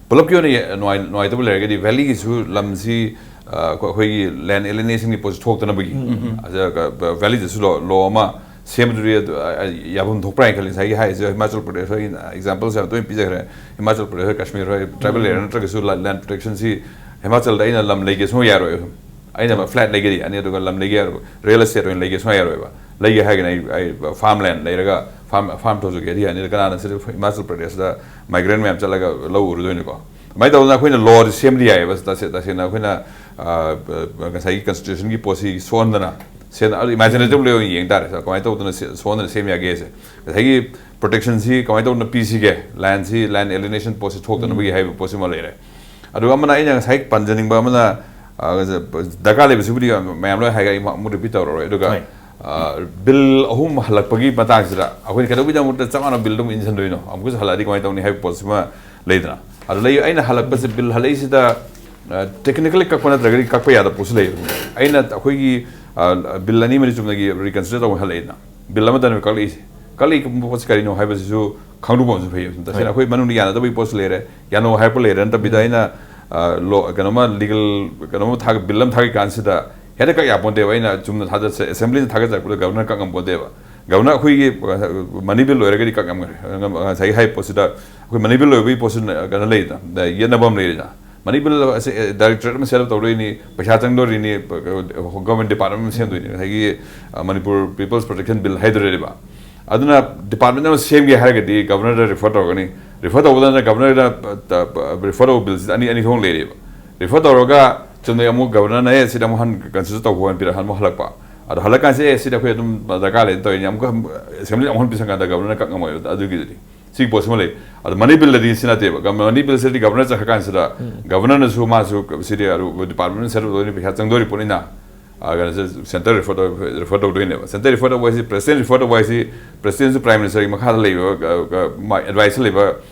ꯄꯨꯂꯞꯀꯤ ꯑꯣꯏꯅ ꯅꯨꯡꯉꯥꯏ-, ꯅꯨꯡꯉꯥꯏꯇꯕ ꯂꯩꯔꯒꯗꯤ ꯚꯦꯂꯤꯒꯤꯁꯨ ꯂꯝꯁꯤ, ꯑ, ꯑꯩꯈꯣꯏ-, ꯑꯩꯈꯣꯏꯒꯤ ꯂꯦꯟ ꯑꯦꯂꯤꯅꯦꯁꯟꯒꯤ ꯄꯣꯠꯁꯤ ꯊꯣꯛꯇꯅꯕꯒꯤ, ꯑꯗ, ꯑ, ꯚꯦꯂꯤꯗꯁꯨ ꯂꯣ, ꯂꯣ ꯑꯃ ꯁꯦꯝꯕꯗꯨꯗꯤ ꯑꯗꯨ, ꯑ, ꯑ, ꯌꯥꯐꯝ ꯊꯣꯛꯄ꯭ꯔꯥ ꯍꯥꯏꯅ ꯈꯜꯂꯤ꯫ ꯉꯁꯥꯏꯒꯤ ꯍꯥꯏꯔꯤꯁꯦ ꯍꯤꯃꯥꯆꯜ ꯄ꯭ꯔꯗꯦꯁ ꯍꯣꯏ ꯑꯦꯛꯖꯥꯝꯄꯜꯁꯦ ꯌꯥꯝ ꯇꯣꯏꯅ ꯄꯤꯖꯈ꯭ꯔꯦ꯫ ꯍꯤꯃꯥꯆꯜ ꯄ꯭ꯔꯗꯦꯁ ꯍꯣꯏ, ꯀꯥꯁꯃꯤꯔ ꯍꯣꯏ, ꯇ꯭ꯔꯥꯏꯕꯦꯜ ꯑꯦꯔꯤꯌꯥ ꯅꯠꯇ꯭ꯔꯒꯁꯨ ꯂ-, ꯂꯦꯟ ꯄ꯭ꯔꯣꯇꯦꯛꯁꯟꯁꯤ ꯍꯤꯃꯥꯆꯜꯗ ꯑꯩꯅ ꯂꯝ ꯂꯩꯒꯦ ꯁꯨꯡꯌꯥ ꯌꯥꯔꯣꯏ꯫ ꯑꯩꯅ ꯐ꯭ꯂꯦꯠ ꯂꯩꯒꯦꯗꯤ ꯌꯥꯅꯤ, ꯑꯗꯨꯒ ꯂꯝ ꯂꯩꯒꯦ ꯍꯥꯏꯔꯕ, ꯔꯤꯌꯦꯜ ꯑꯦꯁꯇꯦꯠ ꯑꯣꯏꯅ ꯂꯩꯒꯦ ꯁꯨꯡꯌꯥ ꯌꯥꯔꯣꯏꯕ꯫ ꯂꯩꯒꯦ ꯍꯥꯏꯔꯒꯅ ꯑꯩ, ꯑꯩ ꯐꯥꯔꯝ ꯂꯦꯟ ꯂꯩꯔꯒ ꯐꯥꯔꯝ, ꯐꯥꯔꯝ ꯇꯧꯖꯒꯦꯗꯤ ꯌꯥꯅꯤ꯫ ꯑꯗ ꯀꯅꯥꯅ ꯁꯤꯗ ꯍꯤꯃꯥꯆꯜ ꯄ꯭ꯔꯗꯦꯁꯇ ꯃꯥꯏꯒ꯭ꯔꯦꯟ ꯃꯌꯥꯝ ꯆꯠꯂꯒ ꯂꯧ ꯎꯔꯨꯗꯣꯏꯅꯤꯀꯣ꯫ ꯑꯗꯨꯃꯥꯏꯅ ꯇꯧꯗꯅ ꯑꯩꯈꯣꯏꯅ ꯂꯣꯗꯤ ꯁꯦꯝꯕꯗꯤ ꯌꯥꯏꯑꯕ, ꯇꯁꯦ-, ꯇꯁꯦꯡꯅ ꯑꯩꯈꯣꯏꯅ, ꯑ, ꯉꯁꯥꯏꯒꯤ ꯀꯟꯁꯇꯤꯇ꯭ꯌꯨꯁꯟꯒꯤ ꯄꯣꯠꯁꯤ ꯁꯣꯟꯗꯅ ꯁꯦꯝ-, ꯑꯗꯨ ꯏꯃꯥꯖꯤꯅꯦꯇꯤꯚꯂꯤ ꯑꯣꯏꯅ ꯌꯦꯡ ꯇꯥꯔꯦ꯫ ꯀꯃꯥꯏꯅ ꯇꯧꯗꯅ ꯁꯦ-, ꯁꯣꯟꯗꯅ ꯁꯦꯝ ꯌꯥꯒꯦꯁꯦ꯫ ꯉꯁꯥꯏꯒꯤ ꯄ꯭ꯔꯣꯇꯦꯛꯁꯟꯁꯤ ꯀꯃꯥꯏꯅ ꯇꯧꯗꯅ ꯄꯤꯁꯤꯒꯦ, ꯂꯦꯟꯁꯤ, ꯂꯦꯟ ꯑꯦꯂꯤꯅꯦꯁꯟ ꯄꯣꯠꯁꯤ ꯊꯣꯛꯇꯅꯕꯒꯤ ꯍꯥꯏꯕ ꯄꯣꯠꯁꯤꯃ ꯂꯩꯔꯦ꯫ ꯑꯗꯨꯒ ꯑꯃꯅ ꯑꯩꯅ ꯉꯁꯥꯏ ꯄꯟꯖꯅꯤꯡꯕ ꯑꯃꯅ, ꯑ, ꯗꯔꯀꯥꯔ ꯂꯩꯕꯁꯤꯕꯨꯗꯤ ꯃꯌꯥꯝ ꯂꯣꯏ ꯍꯥꯏꯈ꯭ꯔꯦ, ꯑꯩ ꯑꯃꯨꯛ ꯔꯤꯄꯤꯠ ꯇꯧꯔꯔꯣꯏ꯫ ꯑꯗꯨꯒ, ꯍꯣꯏ꯫ ꯑ, ꯕꯤꯜ ꯑꯍꯨꯝ ꯍꯜꯂꯛꯄꯒꯤ ꯃꯇꯥꯡꯁꯤꯗ ꯑꯩꯈꯣꯏꯅ ꯀꯩꯗꯧꯕꯒꯤꯗꯃꯛꯇ ꯆꯞ ꯃꯥꯟꯅꯕ ꯕꯤꯜ ꯑꯗꯨꯝ ꯏꯟꯁꯤꯟꯗꯣꯏꯅꯣ? ꯑꯃꯨꯛꯀꯁꯨ ꯍꯜꯂꯛꯑꯗꯤ ꯀꯃꯥꯏꯅ ꯇꯧꯅꯤ ꯍꯥꯏꯕ ꯄꯣꯠꯁꯤꯃ ꯂꯩꯗꯅ꯫ ꯑꯗꯨ ꯂꯩ, ꯑꯩꯅ ꯍꯜꯂꯛꯄꯁꯦ, ꯕꯤꯜ ꯍꯜꯂꯛꯏꯁꯤꯗ, ꯑ, ꯇꯦꯛꯅꯤꯀꯦꯜꯂꯤ ꯀꯛꯄ ꯅꯠꯇ꯭ꯔꯒꯗꯤ ꯀꯛꯄ ꯌꯥꯗꯕ ꯄꯣꯠꯁꯨ ꯂꯩꯌꯦꯕ꯫ ꯑꯩꯅ ꯑꯩꯈꯣꯏꯒꯤ, ꯑ, ꯕꯤꯜ ꯑꯅꯤ ꯃꯔꯤ ꯆꯨꯝꯅꯒꯤ ꯔꯤꯀꯟꯁꯤꯗꯔ ꯇꯧꯕ ꯍꯜꯂꯛꯑꯦꯗꯅ, ꯕꯤꯜ ꯑꯃꯗꯅꯦꯕ ꯀꯛꯂꯛꯏꯁꯦ꯫ ꯀꯛꯂꯛꯏꯕ ꯄꯣꯠꯁꯤ ꯀꯔꯤꯅꯣ ꯍꯥꯏꯕꯁꯤꯁꯨ ꯈꯪꯗꯣꯛꯄ ꯑꯃꯁꯨ ꯐꯩꯌꯦꯕ꯫ ꯇꯁꯦꯡꯅ ꯍꯣꯏ꯫ ꯑꯩꯈꯣꯏ ꯃꯅꯨꯡꯗ ꯌꯥꯅꯗꯕꯒꯤ ꯄꯣꯠꯁꯨ ꯂꯩꯔꯦ, ꯌꯥꯅꯧ ꯍꯥꯏꯔꯛꯄ ꯂꯩꯔꯦ, ꯅꯠꯇꯕꯤꯗ ꯑꯩꯅ, ꯑ, ꯂꯣ-, ꯀꯩꯅꯣꯃ ꯂꯤꯒꯦꯜ ꯀꯩꯅꯣꯃ ꯊꯥꯒ-, ꯕꯤꯜ ꯑꯃ ꯊꯥꯒꯠ ꯀꯥꯟꯁꯤꯗ ꯍꯦꯛꯇ ꯀꯛ ꯌꯥꯄꯣꯟꯇꯦꯕ꯫ ꯑꯩꯅ ꯆꯨꯝꯅ ꯊꯥꯖꯠꯁꯦ, ꯑꯦꯁꯦꯝꯕ꯭ꯂꯤꯅ ꯊꯥꯒꯠꯆꯔꯛꯄꯗ ꯒꯚꯔꯅꯔ ꯀꯛ ꯉꯝꯄꯣꯟꯇꯦꯕ꯫ ꯒꯚꯔꯅꯔ ꯑꯩꯈꯣꯏꯒꯤ, ꯑ, ꯃꯅꯤ ꯕꯤꯜ ꯂꯣꯏꯔꯒꯗꯤ ꯀꯛ ꯉꯝꯒꯅꯤ꯫ ꯉꯁꯥꯏꯒꯤ ꯍꯥꯏ ꯄꯣꯠꯁꯤꯗ ꯑꯩꯈꯣꯏ ꯃꯅꯤ ꯕꯤꯜ ꯂꯣꯏꯕꯒꯤ ꯄꯣꯠꯁꯤ ꯀꯩꯅꯣ ꯂꯩꯗꯅ, ꯌꯦꯠꯅꯕ ꯑꯃ ꯂꯩꯔꯤꯗ꯫ ꯃꯅꯤ ꯕꯤꯜ ꯑꯁꯦ ꯗꯥꯏꯔꯦꯛꯇꯣꯔꯦꯠ ꯑꯃ ꯁꯦꯠ ꯑꯞ ꯇꯧꯗꯣꯏꯅꯤ, ꯄꯩꯁꯥ ꯆꯪꯗꯣꯔꯤꯅꯤ, ꯒꯚꯔꯟꯃꯦꯟꯠ ꯗꯤꯄꯥꯔꯠꯃꯦꯟꯠ ꯑꯃ ꯁꯦꯝꯗꯣꯏꯅꯤ꯫ ꯉꯁꯥꯏꯒꯤ, ꯑ, ꯃꯅꯤꯄꯨꯔ ꯄꯤꯄꯜꯁ ꯄ꯭ꯔꯣꯇꯦꯛꯁꯟ ꯕꯤꯜ ꯍꯥꯏꯗꯣꯔꯤꯕ꯫ ꯑꯗꯨꯅ ꯗꯤꯄꯥꯔꯠꯃꯦꯟꯠ ꯑꯃ ꯁꯦꯝꯒꯦ ꯍꯥꯏꯔꯒꯗꯤ ꯒꯚꯔꯅꯔꯗ ꯔꯤꯐꯔ ꯇꯧꯔꯒꯅꯤ꯫ ꯔꯤꯐꯔ ꯇꯧꯕꯗ ꯒꯚꯔꯅꯔꯗ, ꯑ, ꯔꯤꯐꯔ ꯇꯧꯕ ꯕꯤꯜꯁꯤꯗ ꯑꯅꯤ, ꯑꯅꯤ ꯊꯣꯛꯅ ꯂꯩꯔꯤꯕ꯫ ꯔꯤꯐꯔ ꯇꯧꯔꯒ ꯆꯨꯝꯅ ꯑꯃꯨꯛ ꯒꯚꯔꯅꯔꯅ, "ꯑꯦ, ꯁꯤꯗ ꯑꯃꯨꯛ ꯍꯟ ꯀꯟꯁꯤꯗꯔ ꯇꯧꯈꯣ" ꯍꯥꯏꯅ ꯄꯤꯔꯛ-, ꯑꯃꯨꯛ ꯍꯜꯂꯛꯄ꯫ ꯑꯗꯣ ꯍꯜꯂꯛꯀꯥꯟꯁꯤꯗ, "ꯑꯦ, ꯁꯤꯗ ꯑꯩꯈꯣꯏ ꯑꯗꯨꯝ ꯗꯔꯀꯥꯔ ꯂꯩ" ꯇꯧꯔꯤꯅꯤ꯫ ꯑꯃꯨꯛꯀ ꯑꯦꯁꯦꯝꯕ꯭ꯂꯤꯗ ꯑꯃꯨꯛ ꯍꯟꯅ ꯄꯤꯁꯟꯀꯥꯟꯗ ꯒꯚꯔꯅꯔꯅ ꯀꯛ ꯉꯝꯃꯣꯏꯕ ꯑꯗꯨꯒꯤꯗꯨꯗꯤ꯫ ꯁꯤꯒꯤ ꯄꯣꯠꯁꯤꯃ ꯂꯩ꯫ ꯑꯗꯣ ꯃꯅꯤ ꯕꯤꯜꯗꯗꯤ ꯁꯤ ꯅꯠꯇꯦꯕ꯫ ꯒ-, ꯃꯅꯤ ꯕꯤꯜꯁꯤꯗꯤ ꯒꯕꯔꯅꯔ ꯆꯠꯈ꯭ꯔ ꯀꯥꯟꯁꯤꯗ ꯒꯕꯔꯅꯔꯅꯁꯨ ꯃꯥꯁꯨ ꯁꯤꯗꯤ ꯑꯗꯨ ꯗꯤꯄꯥꯔꯠꯃꯦꯟ ꯁꯦꯠ ꯇꯧꯗꯣꯏꯅꯤ, ꯄꯩꯁꯥ ꯆꯪꯗꯣꯔꯤ ꯄꯣꯠꯅꯤꯅ, ꯑ, ꯀꯩꯅꯣꯁꯦ ꯁꯦꯟꯇꯔ ꯔꯤꯐꯔ ꯇꯧ-, ꯔꯤꯐꯔ ꯇꯧꯗꯣꯏꯅꯦꯕ꯫ ꯁꯦꯟꯇꯔ ꯔꯤꯐꯔ ꯇꯧꯕ ꯍꯥꯏꯁꯤ ꯄ꯭ꯔꯁꯤꯗꯦꯟ ꯔꯤꯐꯔ ꯇꯧꯕ ꯍꯥꯏꯁꯤ ꯄ꯭ꯔꯁꯤꯗꯦꯟꯁꯨ ꯄ꯭ꯔꯥꯏꯝ ꯃꯤꯅꯤꯁꯇꯔꯒꯤ ꯃꯈꯥꯗ ꯂꯩꯕ, ꯑ, ꯑ, ꯃꯥ ꯑꯦꯗꯚꯥꯏꯁꯇ ꯂꯩꯕ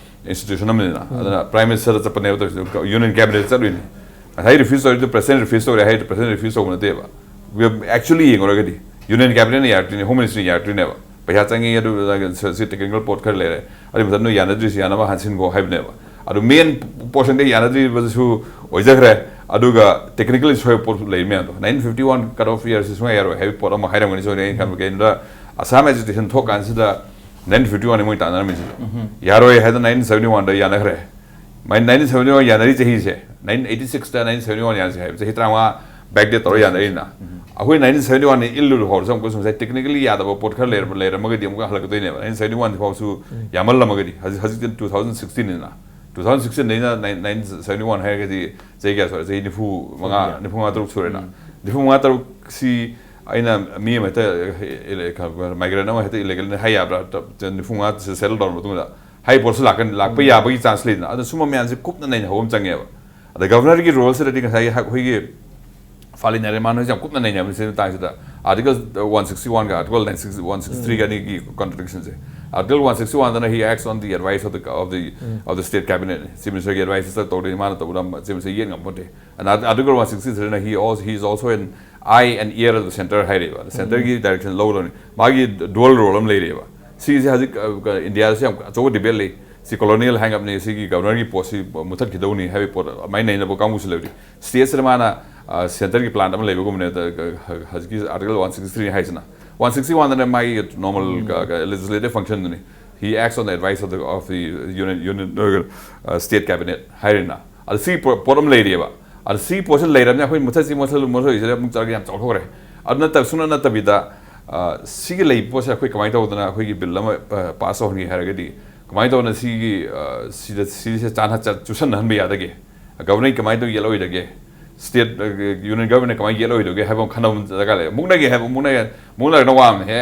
ꯏꯟꯁꯇꯤꯇ꯭ꯌꯨꯁꯟ ꯑꯃꯅꯤꯅ꯫ ꯑꯗꯨꯅ ꯄ꯭ꯔꯥꯏꯝ ꯃꯤꯅꯤꯁꯇꯔꯗ ꯆꯠꯄꯅꯦꯕ ꯇꯧꯔꯤꯁꯦ, ꯌꯨꯅꯤꯌꯟ ꯀꯦꯕꯤꯅꯦꯠ ꯆꯠꯂꯣꯏꯅꯤ꯫ ꯉꯁꯥꯏ ꯔꯤꯐ꯭ꯌꯨꯁ ꯇꯧꯔꯤꯗꯨ ꯄ꯭ꯔꯁꯤꯗꯦꯟ ꯔꯤꯐ꯭ꯌꯨꯁ ꯇꯧꯔꯦ ꯍꯥꯏꯗꯨ ꯄ꯭ꯔꯁꯤꯗꯦꯟ ꯔꯤꯐ꯭ꯌꯨꯁ ꯇꯧꯕ ꯅꯠꯇꯦꯕ꯫ ꯑꯦꯛꯆꯨꯋꯦꯂꯤ ꯌꯦꯡꯉꯨꯔꯒꯗꯤ ꯌꯨꯅꯤꯌꯟ ꯀꯦꯕꯤꯅꯦꯠꯅ ꯌꯥꯔꯛꯇꯣꯏꯅꯤ, ꯍꯣꯝ ꯃꯤꯅꯤꯁꯇ꯭ꯔꯤꯅ ꯌꯥꯔꯛꯇꯣꯏꯅꯦꯕ꯫ ꯄꯩꯁꯥ ꯆꯪꯉꯤ, ꯑꯗꯨ ꯁꯤ ꯇꯦꯛꯅꯤꯀꯦꯜ ꯄꯣꯠ ꯈꯔ ꯂꯩꯔꯦ, ꯑꯗꯨ ꯃꯇꯝꯗ ꯅꯣꯏ ꯌꯥꯅꯗ꯭ꯔꯤꯁꯤ ꯌꯥꯅꯕ ꯍꯥꯟꯁꯤꯟꯈꯣ ꯍꯥꯏꯕꯅꯦꯕ꯫ ꯑꯗꯨ ꯃꯦꯟ ꯄꯣꯔꯁꯟꯗ ꯌꯥꯅꯗ꯭ꯔꯤꯕꯁꯨ ꯑꯣꯏꯖꯈ꯭ꯔꯦ꯫ ꯑꯗꯨꯒ ꯇꯦꯛꯅꯤꯀꯦꯜꯂꯤ ꯁꯣꯏꯕ ꯄꯣꯠ ꯂꯩ ꯃꯌꯥꯝꯗꯣ, nineteen fifty one cut off ꯏꯌꯔꯁꯤ ꯁꯨꯡꯌꯥ ꯌꯥꯔꯣꯏ ꯍꯥꯏꯕ ꯄꯣꯠ ꯑꯃ ꯍꯥꯏꯔꯝꯒꯅꯤ꯫ ꯁꯣꯏꯗꯅ ꯑꯩꯅ ꯈꯟꯕ ꯀꯩꯅꯣꯗ ꯑꯁꯥꯝ ꯑꯦꯖꯤꯇꯦꯁꯟ ꯊꯣꯛꯀꯥꯟꯁꯤꯗ ꯅꯥꯏꯟꯇꯤꯟ ꯐꯤꯐꯇꯤ ꯋꯥꯟꯅꯤ ꯃꯣꯏ ꯇꯥꯟꯅꯔꯝꯃꯤꯁꯤꯗ꯫ ꯌꯥꯔꯣꯏ ꯍꯥꯏꯗꯅ ꯅꯥꯏꯟꯇꯤꯟ ꯁꯚꯦꯟꯇꯤ ꯋꯥꯟꯗ ꯌꯥꯅꯈ꯭ꯔꯦ꯫ ꯃꯥꯏ ꯅꯥꯏꯟꯇꯤꯟ ꯁꯚꯦꯟꯇꯤ ꯋꯥꯟ ꯌꯥꯅꯔꯤ ꯆꯍꯤꯁꯦ, ꯅꯥꯏꯟꯇꯤꯟ ꯑꯩꯠꯇꯤ ꯁꯤꯛꯁꯇ ꯅꯥꯏꯟꯇꯤꯟ ꯁꯚꯦꯟꯇꯤ ꯋꯥꯟ ꯌꯥꯅꯁꯤ ꯍꯥꯏꯕ, ꯆꯍꯤ ꯇꯔꯥꯃꯉꯥ ꯕꯦꯛ ꯗꯦꯠ ꯇꯧꯔ ꯌꯥꯅꯔꯤꯅ꯫ ꯑꯩꯈꯣꯏ ꯅꯥꯏꯟꯇꯤꯟ ꯁꯚꯦꯟꯇꯤ ꯋꯥꯟ ꯏꯜꯂꯨꯔ ꯐꯥꯎꯕꯁꯨ ꯑꯃꯨꯛꯀꯁꯨ ꯉꯁꯥꯏ ꯇꯦꯛꯅꯤꯀꯦꯜꯂꯤ ꯌꯥꯗꯕ ꯄꯣꯠ ꯈꯔ ꯂꯩꯔ-, ꯂꯩꯔꯝꯃꯒꯗꯤ ꯑꯃꯨꯛꯀ ꯍꯜꯂꯛꯀꯗꯣꯏꯅꯦꯕ꯫ ꯅꯥꯏꯟꯇꯤꯟ ꯁꯚꯦꯟꯇꯤ ꯋꯥꯟ ꯐꯥꯎꯁꯨ ꯌꯥꯃꯜꯂꯝꯃꯒꯗꯤ, ꯍꯧꯖꯤꯛ, ꯍꯧꯖꯤꯛꯇꯤ ꯇꯨ ꯊꯥꯎꯖꯟ ꯁꯤꯛꯁꯇꯤꯟꯅꯤꯅ, ꯇꯨ ꯊꯥꯎꯖꯟ ꯁꯤꯛꯁꯇꯤꯟꯗꯩꯅ ꯅꯥꯏꯟ-, ꯅꯥꯏꯟꯇꯤꯟ ꯁꯚꯦꯟꯇꯤ ꯋꯥꯟ ꯍꯥꯏꯔꯒꯗꯤ ꯆꯍꯤ ꯀꯌꯥ ꯁꯨꯔꯦ? ꯆꯍꯤ ꯅꯤꯐꯨ ꯃꯉꯥ, ꯅꯤꯐꯨ ꯃꯉꯥ ꯇꯔꯨꯛ ꯁꯨꯔꯦꯅ꯫ ꯅꯤꯐꯨ ꯃꯉꯥ ꯇꯔꯨꯛꯁꯤ ꯑꯩꯅ ꯃꯤ ꯑꯃ ꯍꯦꯛꯇ ꯃꯥꯏꯒ꯭ꯔꯦꯟ ꯑꯃ ꯍꯦꯛꯇ ꯏꯂꯤꯒꯦꯜꯅꯤ ꯍꯥꯏ ꯌꯥꯕ꯭ꯔꯥ? ꯅꯤꯐꯨ ꯃꯉꯥ ꯁꯦꯇꯜ ꯇꯧꯔ ꯃꯇꯨꯡꯗ ꯍꯥꯏ ꯄꯣꯠꯁꯨ ꯂꯥꯛꯀꯅꯤ, ꯂꯥꯛꯄ ꯌꯥꯕꯒꯤ ꯆꯥꯟꯁ ꯂꯩꯗꯅ꯫ ꯑꯗꯣ ꯁꯨꯝꯕ ꯃꯌꯥꯝꯁꯦ ꯀꯨꯞꯅ ꯅꯩꯅꯍꯧꯕ ꯑꯃ ꯆꯪꯉꯦꯕ꯫ ꯑꯗ ꯒꯚꯔꯅꯔꯒꯤ ꯔꯣꯜꯁꯤꯗꯗꯤ ꯉꯁꯥꯏꯒꯤ ꯑꯩꯈꯣꯏꯒꯤ ꯐꯥꯂꯤ ꯅꯥꯔꯤꯃꯥꯟ ꯍꯣꯏꯁꯦ ꯌꯥꯝ ꯀꯨꯞꯅ ꯅꯩꯅꯕꯅꯤ ꯁꯤ ꯃꯇꯥꯡꯁꯤꯗ꯫ ꯑꯥꯔꯇꯤꯀꯜ ꯋꯥꯟ ꯁꯤꯛꯁꯇꯤ ꯋꯥꯟꯒ article nine six, one sixty ꯊ꯭ꯔꯤꯒ ꯑꯅꯤꯒꯤ ꯀꯣꯟꯇ꯭ꯔꯗꯤꯛꯁꯟꯁꯦ꯫ ꯑꯥꯔꯇꯤꯀꯜ ꯋꯥꯟ ꯁꯤꯛꯁꯇꯤ ꯋꯥꯟꯗꯅ he acts on the advice of the, of the, of the state cabinet, chief ꯃꯤꯅꯤꯁꯇꯔꯒꯤ ꯑꯦꯗꯚꯥꯏꯁꯇ ꯇꯧꯗꯣꯏꯅꯤ, ꯃꯥꯅ ꯇꯧꯕꯗ ꯆꯤꯐ ꯃꯤꯅꯤꯁꯇꯔ ꯌꯦꯠ ꯉꯝꯄꯣꯠꯇꯦ꯫ ꯑꯗ ꯑꯥꯔꯇꯤꯀꯜ ꯋꯥꯟ ꯁꯤꯛꯁꯇꯤ ꯊ꯭ꯔꯤꯅ he also, he is also an eye and ear of the centre ꯍꯥꯏꯔꯦꯕ꯫ ꯑꯗ ꯁꯦꯟꯇꯔꯒꯤ direction ꯂꯧꯒꯗꯕꯅꯤ꯫ ꯃꯥꯒꯤ ꯗꯨꯋꯦꯜ ꯔꯣꯜ ꯑꯃ ꯂꯩꯔꯦꯕ꯫ ꯁꯤꯁꯦ ꯍꯧꯖꯤꯛ, ꯑ, ꯏꯟꯗꯤꯌꯥꯗꯁꯨ ꯌꯥꯝ ꯑꯆꯧꯕ ꯗꯤꯕꯦꯠ ꯂꯩ꯫ ꯁꯤ ꯀꯣꯂꯣꯅꯤꯌꯦꯜ ꯍꯦꯡ ꯑꯞꯅꯤ, ꯁꯤꯒꯤ ꯒꯚꯔꯅꯔꯒꯤ ꯄꯣꯠꯁꯤ ꯃꯨꯊꯠꯈꯤꯗꯧꯅꯤ ꯍꯥꯏꯕꯒꯤ ꯄꯣꯠ ꯑꯗꯨꯃꯥꯏꯅ ꯅꯩꯅꯕ ꯀꯥꯡꯕꯨꯁꯨ ꯂꯩꯔꯤ꯫ ꯁ꯭ꯇꯦꯠꯁꯤꯗ ꯃꯥꯅ, ꯑ, ꯁꯦꯟꯇꯔꯒꯤ ꯄ꯭ꯂꯥꯟ ꯑꯃ ꯂꯩꯕꯒꯨꯝꯕꯅꯦ꯫ ꯑꯗ, ꯑ, ꯍꯧꯖꯤꯛꯀꯤ ꯑꯥꯔꯇꯤꯀꯜ ꯋꯥꯟ ꯁꯤꯛꯁꯇꯤ ꯊ꯭ꯔꯤ ꯍꯥꯏꯁꯤꯅ, ꯋꯥꯟ ꯁꯤꯛꯁꯇꯤ ꯋꯥꯟꯗꯅ ꯃꯥꯒꯤ ꯅꯣꯔꯃꯦꯜ, ꯑ, legislative ꯐꯪꯁꯟꯗꯨꯅꯤ꯫ He acts on the advice of the, of the union, union, uh, state cabinet ꯍꯥꯏꯔꯦꯅ꯫ ꯑꯗ ꯁꯤ ꯄꯣ-, ꯄꯣꯠ ꯑꯃ ꯂꯩꯔꯤꯑꯕ꯫ ꯑꯗ ꯁꯤ ꯄꯣꯠꯁꯤ ꯂꯩꯔꯕꯅꯤꯅ ꯑꯩꯈꯣꯏ ꯃꯨꯊꯠꯁꯤ, ꯃꯨꯊꯠꯂꯨ, ꯃꯨꯊꯠꯂꯨꯁꯤꯗ ꯑꯃꯨꯛ ꯆꯠꯂꯒ ꯌꯥꯝ ꯆꯥꯎꯊꯣꯛꯈ꯭ꯔꯦ꯫ ꯑꯗꯨ ꯅꯠꯇꯕ, ꯁꯨꯡꯅꯠ ꯅꯠꯇꯕꯤꯗ, ꯑ, ꯁꯤꯒꯤ ꯂꯩꯕ ꯄꯣꯠꯁꯦ ꯑꯩꯈꯣꯏ ꯀꯃꯥꯏꯅ ꯇꯧꯗꯅ ꯑꯩꯈꯣꯏꯒꯤ ꯕꯤꯜ ꯑꯃ, ꯑ, ꯄꯥꯁ ꯇꯧꯍꯟꯒꯦ ꯍꯥꯏꯔꯒꯗꯤ, ꯀꯃꯥꯏꯅ ꯇꯧꯗꯅ ꯁꯤꯒꯤ, ꯑ, ꯁꯤꯗ, ꯁꯤꯁꯦ ꯆꯥꯟꯅ-, ꯆꯠ-, ꯆꯨꯁꯟꯅꯍꯟꯕ ꯌꯥꯗꯒꯦ? ꯒꯚꯔꯅꯔ ꯀꯃꯥꯏꯅ ꯇꯧ ꯌꯦꯠꯂꯣꯏꯗꯒꯦ? ꯁ꯭ꯇꯦꯠ, ꯑ, ꯌꯨꯅꯤꯌꯟ ꯒꯚꯔꯟꯃꯦꯟꯠꯅ ꯀꯃꯥꯏꯅ ꯌꯦꯠꯂꯣꯏꯗꯣꯏꯒꯦ ꯍꯥꯏꯕ ꯑꯃ ꯈꯟꯅꯕ ꯑꯃ ꯗꯔꯀꯥꯔ ꯂꯩ꯫ ꯃꯨꯛꯅꯒꯦ ꯍꯥꯏꯕ, ꯃꯨꯛꯅꯒꯦ, ꯃꯨꯛꯅꯔꯒꯅ ꯋꯥ ꯑꯃ, "ꯍꯦ,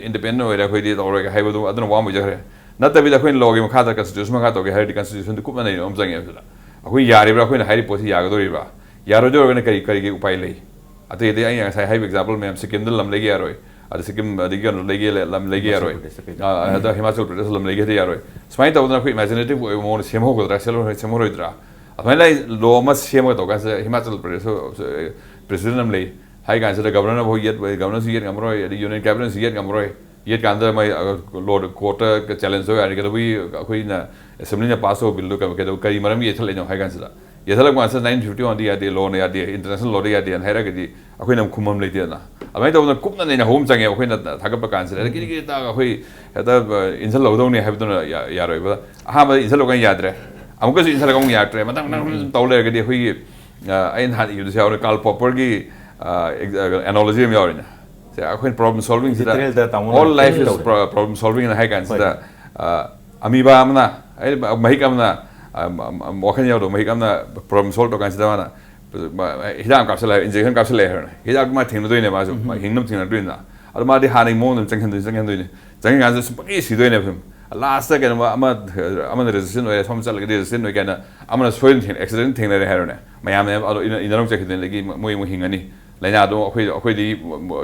ꯏꯟꯗꯤꯄꯦꯟꯗꯦꯟꯠ ꯑꯣꯏꯔꯦ ꯑꯩꯈꯣꯏꯗꯤ, ꯇꯧꯔꯣꯏꯒꯦ" ꯍꯥꯏꯕꯗꯨ ꯑꯗꯨꯅ ꯋꯥ ꯑꯃ ꯑꯣꯏꯖꯈ꯭ꯔꯦ꯫ ꯅꯠꯇꯕꯤꯗ ꯑꯩꯈꯣꯏꯅ ꯂꯣꯒꯤ ꯃꯈꯥꯗ, ꯀꯟꯁꯇꯤꯇ꯭ꯌꯨꯁꯟ ꯃꯈꯥ ꯇꯧꯒꯦ ꯍꯥꯏꯔꯗꯤ ꯀꯟꯁꯇꯤꯇ꯭ꯌꯨꯁꯟꯗ ꯀꯨꯞꯅ ꯅꯩꯅꯕ ꯑꯃ ꯆꯪꯉꯦꯕ꯫ ꯁꯤꯗ ꯑꯩꯈꯣꯏ ꯌꯥꯔꯤꯕ꯭ꯔꯥ, ꯑꯩꯈꯣꯏꯅ ꯍꯥꯏꯔꯤꯕ ꯄꯣꯠꯁꯤ ꯌꯥꯒꯗꯧꯔꯤꯕ꯭ꯔꯥ? ꯌꯥꯔꯣꯏꯗꯣꯏ ꯑꯣꯏꯔꯒꯅ ꯀꯔꯤ, ꯀꯔꯤꯒꯤ ꯎꯄꯥꯏ ꯂꯩ? ꯑꯇꯩ ꯑꯇꯩ ꯑꯩꯅ ꯉꯁꯥꯏ ꯍꯥꯏꯕ ꯑꯦꯛꯖꯥꯝꯄꯜ ꯃꯌꯥꯝ, ꯁꯤꯛꯀꯤꯝꯗ ꯂꯝ ꯂꯩꯒꯦ ꯌꯥꯔꯣꯏ, ꯑꯗ ꯁꯤꯛꯀꯤꯝ ꯑꯗꯒꯤ ꯀꯩꯅꯣ ꯂꯩꯒꯦ, ꯂꯝ ꯂꯩꯒꯦ ꯌꯥꯔꯣꯏ, ꯍꯤꯃꯥꯆꯜ ꯄ꯭ꯔꯗꯦꯁꯇ ꯀꯩꯗ꯫ ꯑꯥ, ꯑꯗ ꯍꯤꯃꯥꯆꯜ ꯄ꯭ꯔꯗꯦꯁꯇ ꯂꯝ ꯂꯩꯒꯦ ꯍꯦꯛꯇ ꯌꯥꯔꯣꯏ꯫ ꯁꯨꯃꯥꯏꯅ ꯇꯧꯗꯅ ꯑꯩꯈꯣꯏ ꯏꯃꯦꯖꯤꯅꯦꯇꯤꯚ ꯑꯣꯏꯕ ꯃꯑꯣꯡꯗ ꯁꯦꯝꯍꯧꯒꯗ꯭ꯔꯥ, ꯁꯦꯝꯍꯧꯔꯣꯏ-, ꯁꯦꯝꯍꯧꯔꯣꯏꯗ꯭ꯔꯥ? ꯑꯗꯨꯃꯥꯏꯅ ꯂꯣ ꯑꯃ ꯁꯦꯝꯃꯒ ꯇꯧ ꯀꯥꯟꯁꯤꯗ ꯍꯤꯃꯥꯆꯜ ꯄ꯭ꯔꯗꯦꯁꯁꯨ ꯄ꯭ꯔꯦꯁꯤꯗꯦꯟ ꯑꯃ ꯂꯩ ꯍꯥꯏ ꯀꯥꯟꯁꯤꯗ ꯒꯕꯔꯅꯔ ꯐꯥꯎ ꯌꯦꯠ, ꯒꯕꯔꯅꯔꯁꯨ ꯌꯦꯠ ꯉꯝꯃꯔꯣꯏ, ꯑꯗꯩ ꯌꯨꯅꯤꯌꯟ ꯀꯦꯕꯤꯅꯦꯠꯁꯨ ꯌꯦꯠ ꯉꯝꯃꯔꯣꯏ꯫ ꯌꯦꯠ ꯀꯥꯟꯗ ꯃꯣꯏ, ꯑ, ꯂꯣ ꯀꯣꯔꯠꯇ ꯆꯦꯂꯦꯟꯖ ꯇꯧ ꯌꯥꯔꯅꯤ꯫ ꯀꯩꯗꯧꯕꯒꯤ ꯑꯩꯈꯣꯏꯅ ꯑꯦꯁꯦꯝꯕ꯭ꯂꯤꯅ ꯄꯥꯁ ꯇꯧꯕ ꯕꯤꯜꯗꯨ ꯀꯩ-, ꯀꯩꯗꯧ-, ꯀꯔꯤ ꯃꯔꯝꯒꯤ ꯌꯦꯠꯊꯠꯂꯛꯏꯅꯣ ꯍꯥꯏ ꯀꯥꯟꯁꯤꯗ, ꯌꯦꯠꯊꯠꯂꯛꯄ ꯀꯥꯟꯁꯤꯗ ꯅꯥꯏꯟꯇꯤꯟ ꯐꯤꯐꯇꯤ ꯋꯥꯟꯗ ꯌꯥꯗꯦ, ꯂꯣꯅ ꯌꯥꯗꯦ, ꯏꯟꯇꯔꯅꯦꯁꯅꯦꯜ ꯂꯣꯗ ꯌꯥꯗꯦꯅ ꯍꯥꯏꯔꯒꯗꯤ ꯑꯩꯈꯣꯏꯅ ꯑꯃꯨꯛ ꯈꯨꯝꯐꯝ ꯂꯩꯇꯦꯗꯅ꯫ ꯑꯗꯨꯃꯥꯏꯅ ꯇꯧꯗꯅ ꯀꯨꯞꯅ ꯅꯩꯅꯍꯧꯕ ꯑꯃ ꯆꯪꯉꯦ ꯑꯩꯈꯣꯏꯅ ꯊꯥꯒꯠꯄ ꯀꯥꯟꯁꯤꯗ꯫ ꯑꯗ ꯀꯤꯔꯤ ꯀꯤꯔꯤ ꯇꯥꯛꯑꯒ ꯑꯩꯈꯣꯏ ꯍꯦꯛꯇ, ꯑ, ꯏꯟꯁꯤꯜꯍꯧꯗꯧꯅꯤ ꯍꯥꯏꯕꯗꯨꯅ ꯌꯥ-, ꯌꯥꯔꯣꯏꯕ꯫ ꯑꯍꯥꯟꯕꯗ ꯏꯟꯁꯤꯜꯂꯒ ꯌꯥꯗ꯭ꯔꯦ, ꯑꯃꯨꯛꯀꯁꯨ ꯏꯟꯁꯤꯜꯂꯒ ꯑꯃꯨꯛ ꯌꯥꯔꯛꯇ꯭ꯔꯦ, ꯃꯊꯪ ꯃꯊꯪ ꯃꯊꯪ ꯇꯧ ꯂꯩꯔꯒꯗꯤ ꯑꯩꯈꯣꯏꯒꯤ, ꯑ, ꯑꯩꯅ ꯅꯍꯥꯟ ꯏꯕꯗꯁꯨ ꯌꯥꯎꯔꯦ, ꯀꯥꯔꯜ ꯄꯣꯄꯔꯒꯤ, ꯑ, ꯑꯦꯛ-, ꯑ, ꯑꯦꯅꯣꯂꯣꯖꯤ ꯑꯃ ꯌꯥꯎꯔꯤꯅꯦ꯫ ꯁꯦ, ꯑꯩꯈꯣꯏꯅ ꯄ꯭ꯔꯣꯕ꯭ꯂꯦꯝ ꯁꯣꯜꯚꯤꯡꯁꯤꯗ, ꯗꯤꯇꯦꯜꯗ ꯇꯥꯃꯣꯅ all life is ꯇꯧꯔꯦ꯫ Pro-, problem solving ꯍꯥꯏ ꯀꯥꯟꯁꯤꯗ, ꯍꯣꯏ꯫ ꯑ, ꯑꯃꯤꯕꯥ ꯑꯃꯅ, ꯑꯩ, ꯃꯍꯤꯛ ꯑꯃꯅ, ꯑ, ꯃ-, ꯃ-, ꯋꯥꯈꯜ ꯌꯥꯎꯗꯕ ꯃꯍꯤꯛ ꯑꯃꯅ ꯄ꯭ꯔꯣꯕ꯭ꯂꯦꯝ ꯁꯣꯜꯚ ꯇꯧ ꯀꯥꯟꯁꯤꯗ ꯃꯥꯅ, ꯃ-, ꯍꯤꯗꯥꯛ ꯑꯃ ꯀꯥꯞꯁꯤꯜꯂꯦ, ꯏꯟꯖꯦꯛꯁꯟ ꯀꯥꯞꯁꯤꯜꯂꯦ ꯍꯥꯏꯔꯣꯅꯦ꯫ ꯍꯤꯗꯥꯛꯇꯨ ꯃꯥ ꯊꯦꯡꯅꯗꯣꯏꯅꯦ, ꯃꯥꯁꯨ ꯎꯝ꯫ ꯃꯥ ꯍꯤꯡꯅꯕ ꯊꯦꯡꯅꯗꯣꯏꯅꯤꯅ꯫ ꯑꯗꯨ ꯃꯥꯗꯤ ꯍꯥꯟꯅꯒꯤ ꯃꯑꯣꯡꯗ ꯑꯗꯨꯝ ꯆꯪꯍꯟꯗꯣꯏꯅꯤ, ꯆꯪꯍꯟꯗꯣꯏꯅꯤ꯫ ꯆꯪꯍꯟ ꯀꯥꯟꯁꯤꯗ ꯁꯨꯝ ꯄꯪꯁꯤ ꯁꯤꯗꯣꯏꯅꯦꯕ ꯁꯨꯝ꯫ ꯂꯥꯁꯇ ꯀꯩꯅꯣ ꯑꯃ, ꯑꯃꯅ ꯔꯦꯖꯤꯁꯇꯦꯟ ꯑꯣꯏꯔꯦ, ꯁꯣꯝ ꯆꯠꯂꯒꯗꯤ ꯔꯦꯖꯤꯁꯇꯦꯟ ꯑꯣꯏ ꯀꯥꯏꯅ ꯑꯃꯅ ꯁꯣꯏꯗꯅ ꯊꯦꯡꯅ-, ꯑꯦꯛꯁꯤꯗꯦꯟ ꯊꯦꯡꯅꯔꯦ ꯍꯥꯏꯔꯣꯅꯦ꯫ ꯃꯌꯥꯝꯅ ꯑꯗꯣ ꯏꯟꯅ-, ꯏꯟꯅꯔꯝ ꯆꯠꯈꯤꯗꯣꯏꯅꯦ, ꯑꯗꯒꯤ ꯃꯣꯏ ꯑꯃꯨꯛ ꯍꯤꯡꯉꯅꯤ꯫ ꯂꯥꯏꯅꯥꯗꯣ ꯑꯩꯈꯣꯏ, ꯑꯩꯈꯣꯏꯗꯤ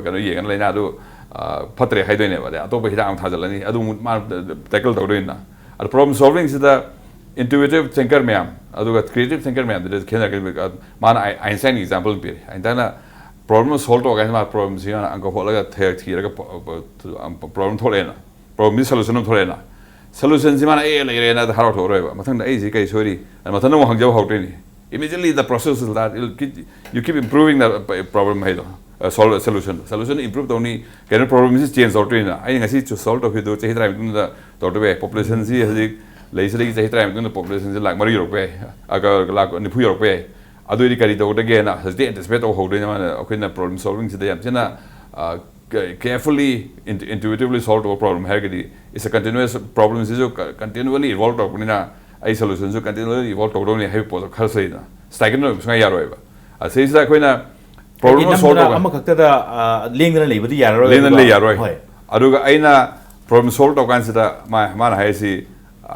ꯀꯩꯅꯣ ꯌꯦꯡꯉꯒ ꯂꯥꯏꯅꯥꯗꯣ, ꯑ, ꯐꯠꯇ꯭ꯔꯦ ꯍꯥꯏꯗꯣꯏꯅꯦꯕ꯫ ꯑꯗꯩ ꯑꯇꯣꯞꯄ ꯍꯤꯗꯥꯛ ꯑꯃ ꯊꯥꯖꯤꯜꯂꯅꯤ, ꯑꯗꯨ ꯑꯃꯨꯛ ꯃꯥꯅ ꯇꯦꯀꯜ ꯇꯧꯗꯣꯏꯅꯤꯅ꯫ ꯑꯗꯣ ꯄ꯭ꯔꯣꯕ꯭ꯂꯦꯝ ꯁꯣꯜꯚꯤꯡꯁꯤꯗ ꯏꯟꯇ꯭ꯌꯨꯏꯇꯤꯚ ꯊꯤꯡꯀꯔ ꯃꯌꯥꯝ ꯑꯗꯨꯒ ꯀ꯭ꯔꯤꯌꯦꯇꯤꯚ ꯊꯤꯡꯀꯔ ꯃꯌꯥꯝꯗꯨꯗ ꯈꯦꯠꯅꯔꯛꯀꯅꯤ꯫ ꯃꯥꯅ ꯑꯥꯏ-, ꯑꯥꯏꯟꯁꯇꯥꯏꯟꯒꯤ ꯑꯦꯛꯖꯥꯝꯄꯜ ꯑꯃ ꯄꯤꯔꯦ꯫ ꯑꯥꯏꯟꯁꯇꯥꯏꯟꯅ ꯄ꯭ꯔꯣꯕ꯭ꯂꯦꯝ ꯑꯃ ꯁꯣꯜꯚ ꯇꯧꯔꯀꯥꯟꯗ ꯃꯥ ꯄ꯭ꯔꯣꯕ꯭ꯂꯦꯝꯁꯤ ꯃꯥꯅ ꯑꯪꯀ ꯍꯣꯠꯂꯒ ꯊꯦ-, ꯊꯤꯔꯒ ꯄ-, ꯄ-, ꯄ꯭ꯔꯣꯕ꯭ꯂꯦꯝ ꯊꯣꯛꯂꯛꯑꯦꯅ꯫ ꯄ꯭ꯔꯣꯕ꯭ꯂꯦꯝꯁꯤ ꯁꯣꯂꯨꯁꯟ ꯑꯃ ꯊꯣꯛꯂꯛꯑꯦꯅ꯫ ꯁꯣꯂꯨꯁꯟꯁꯤ ꯃꯥꯅ ꯑꯦ ꯂꯩꯔꯦꯅ ꯍꯔꯥꯎ ꯊꯣꯛꯑꯔꯣꯏꯕ꯫ ꯃꯊꯪꯗ ꯑꯩꯁꯤ ꯀꯩ ꯁꯣꯏꯔꯤ? ꯑꯗ ꯃꯊꯟꯗ ꯑꯃꯨꯛ ꯍꯪꯖꯕ ꯍꯧꯔꯛꯇꯣꯏꯅꯤ꯫ Immediately the process will start, you'll keep, you keep improving the problem ꯍꯥꯏꯗꯣ, ꯑ, sol-, solution꯫ Solution improve ꯇꯧꯅꯤ, ꯀꯩꯅꯣ ꯄ꯭ꯔꯣꯕ꯭ꯂꯦꯝꯁꯤ ꯆꯦꯟꯖ ꯇꯧꯔꯛꯇꯣꯏꯅꯤꯅ꯫ ꯑꯩꯅ ꯉꯁꯤ ꯁꯣꯜꯚ ꯇꯧꯈꯤꯕꯗꯨ ꯆꯍꯤ ꯇꯔꯥꯒꯤ ꯃꯇꯨꯡꯗ ꯇꯧꯔꯛꯇꯕ ꯌꯥꯏ꯫ ꯄꯣꯄꯨꯂꯦꯁꯟꯁꯤ ꯍꯧꯖꯤꯛ ꯂꯩꯁꯤꯗꯒꯤ ꯆꯍꯤ ꯇꯔꯥꯒꯤ ꯃꯇꯨꯡꯗ ꯄꯣꯄꯨꯂꯦꯁꯟꯁꯤ ꯂꯥꯛ ꯃꯔꯤ ꯌꯧꯔꯛꯄ ꯌꯥꯏ, ꯑ, ꯀ-, ꯂꯥꯛ ꯅꯤꯐꯨ ꯌꯧꯔꯛꯄ ꯌꯥꯏ꯫ ꯑꯗꯨ ꯑꯣꯏꯗꯤ ꯀꯔꯤ ꯇꯧꯒꯗꯒꯦꯅ ꯍꯧꯖꯤꯛꯇꯤ ꯑꯦꯟꯇꯤꯁꯤꯄꯦꯠ ꯇꯧꯍꯧꯗꯣꯏꯅꯤ꯫ ꯃꯥꯅ ꯑꯩꯈꯣꯏꯅ ꯄ꯭ꯔꯣꯕ꯭ꯂꯦꯝ ꯁꯣꯜꯚꯤꯡꯁꯤꯗ ꯌꯥꯝ ꯊꯤꯅ, ꯑ, ꯀ-, carefully, int-, intuitively solve ꯇꯧꯕ ꯄ꯭ꯔꯣꯕ꯭ꯂꯦꯝ ꯍꯥꯏꯔꯒꯗꯤ, it's a continuous, ꯄ꯭ꯔꯣꯕ꯭ꯂꯦꯝꯁꯤꯁꯨ ꯀ-, continually evolve ꯇꯧꯔꯛꯄꯅꯤꯅ, ꯑꯩ ꯁꯣꯂꯨꯁꯟꯁꯨ continually evolve ꯇꯧꯗꯧꯅꯤ ꯍꯥꯏꯕ ꯄꯣꯠꯇꯣ ꯈꯔꯁꯨ ꯂꯩꯗꯅ, stagnant ꯑꯣꯏꯕ ꯁꯨꯡꯌꯥ ꯌꯥꯔꯣꯏꯕ꯫ ꯑꯁꯤꯁꯤꯗ ꯑꯩꯈꯣꯏꯅ ꯄ꯭ꯔꯣꯕ꯭ꯂꯦꯝ ꯑꯃ ꯁꯣꯜꯚ ꯅꯝꯗꯅ ꯇꯧꯕ ꯑꯃꯈꯛꯇꯗ, ꯑ, ꯂꯦꯡꯗꯅ ꯂꯩꯕꯗꯤ ꯌꯥꯔꯔꯣꯏ꯫ ꯂꯦꯡꯗꯅ ꯑꯗꯨꯒ ꯂꯩ ꯌꯥꯔꯣꯏ꯫ ꯍꯣꯏ꯫ ꯑꯗꯨꯒ ꯑꯩꯅ ꯄ꯭ꯔꯣꯕ꯭ꯂꯦꯝ ꯁꯣꯜꯕ ꯇꯧ ꯀꯥꯟꯁꯤꯗ ꯃꯥ ꯃꯥꯅ ꯍꯥꯏꯔꯤꯁꯤ,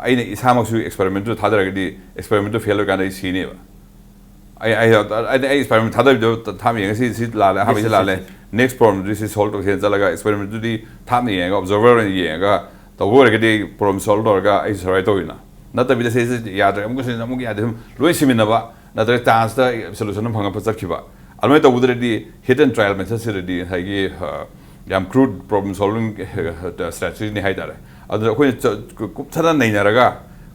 ꯑꯩꯅ ꯏꯁꯥꯃꯛꯁꯨ ꯑꯦꯛꯁꯄꯦꯔꯤꯃꯦꯟꯇꯨ ꯊꯥꯗꯔꯒꯗꯤ ꯑꯦꯛꯁꯄꯦꯔꯤꯃꯦꯟꯇꯨ ꯐꯦꯜ ꯑꯣꯏꯀꯥꯟꯗ ꯑꯩ ꯁꯤꯅꯦꯕ꯫ ꯑꯩ ꯑꯩ ꯑꯩ ꯑꯦꯛꯁꯄꯦꯔꯤꯃꯦꯟ ꯊꯥꯗꯕꯤꯗꯣ ꯊꯥꯞꯅ ꯌꯦꯡꯉꯒ ꯁꯤ ꯁꯤ ꯂꯥꯜꯂꯦ, ꯑꯍꯥꯟꯕꯁꯤ ꯂꯥꯜꯂꯦ, ꯅꯦꯛꯁ ꯄ꯭ꯔꯣꯕ꯭ꯂꯦꯝꯗꯨꯗꯤ ꯁꯤ ꯁꯣꯜꯕ ꯇꯧꯁꯦꯅ ꯆꯠꯂꯒ ꯑꯦꯛꯁꯄꯦꯔꯤꯃꯦꯟꯇꯨꯗꯤ ꯊꯥꯞꯅ ꯌꯦꯡꯉꯒ ꯑꯣꯕꯖꯔꯕꯔ ꯑꯣꯏꯅ ꯌꯦꯡꯉꯒ ꯇꯧꯕ ꯑꯣꯏꯔꯒꯗꯤ ꯄ꯭ꯔꯣꯕ꯭ꯂꯦꯝ ꯁꯣꯜꯕ ꯇꯧꯔꯒ ꯑꯩ ꯁꯔꯚꯥꯏꯚ ꯇꯧꯋꯤꯅ꯫ ꯅꯠꯇꯕꯤꯗ ꯁꯤ ꯁꯤ ꯌꯥꯗ꯭ꯔꯦ, ꯑꯃꯨꯛꯀ ꯁꯤ ꯑꯃꯨꯛ ꯌꯥꯗꯦ, ꯁꯨꯝ ꯂꯣꯏ ꯁꯤꯃꯤꯟꯅꯕ ꯅꯠꯇ꯭ꯔꯒ ꯆꯥꯟꯁꯇ ꯁꯣꯂꯨꯁꯟ ꯑꯃ ꯐꯪꯉꯛꯄ ꯆꯠꯈꯤꯕ꯫ ꯑꯗꯨꯃꯥꯏꯅ ꯇꯧꯕꯗꯨꯗꯗꯤ ꯍꯤꯠ ꯑꯦꯟ ꯇ꯭ꯔꯥꯏꯌꯦꯜ ꯃꯦꯊꯠꯁꯤꯗꯗꯤ ꯉꯁꯥꯏꯒꯤ, ꯑ, ꯌꯥꯝ ꯀ꯭ꯔꯨꯗ ꯄ꯭ꯔꯣꯕ꯭ꯂꯦꯝ ꯁꯣꯜꯕꯤꯡ ꯁ꯭ꯇ꯭ꯔꯦꯇꯦꯖꯤꯅꯤ ꯍꯥꯏ ꯇꯥꯔꯦ꯫ ꯑꯗꯨꯗ ꯑꯩꯈꯣꯏꯅ ꯆ-, ꯀꯨꯞꯊꯅ ꯅꯩꯅꯔꯒ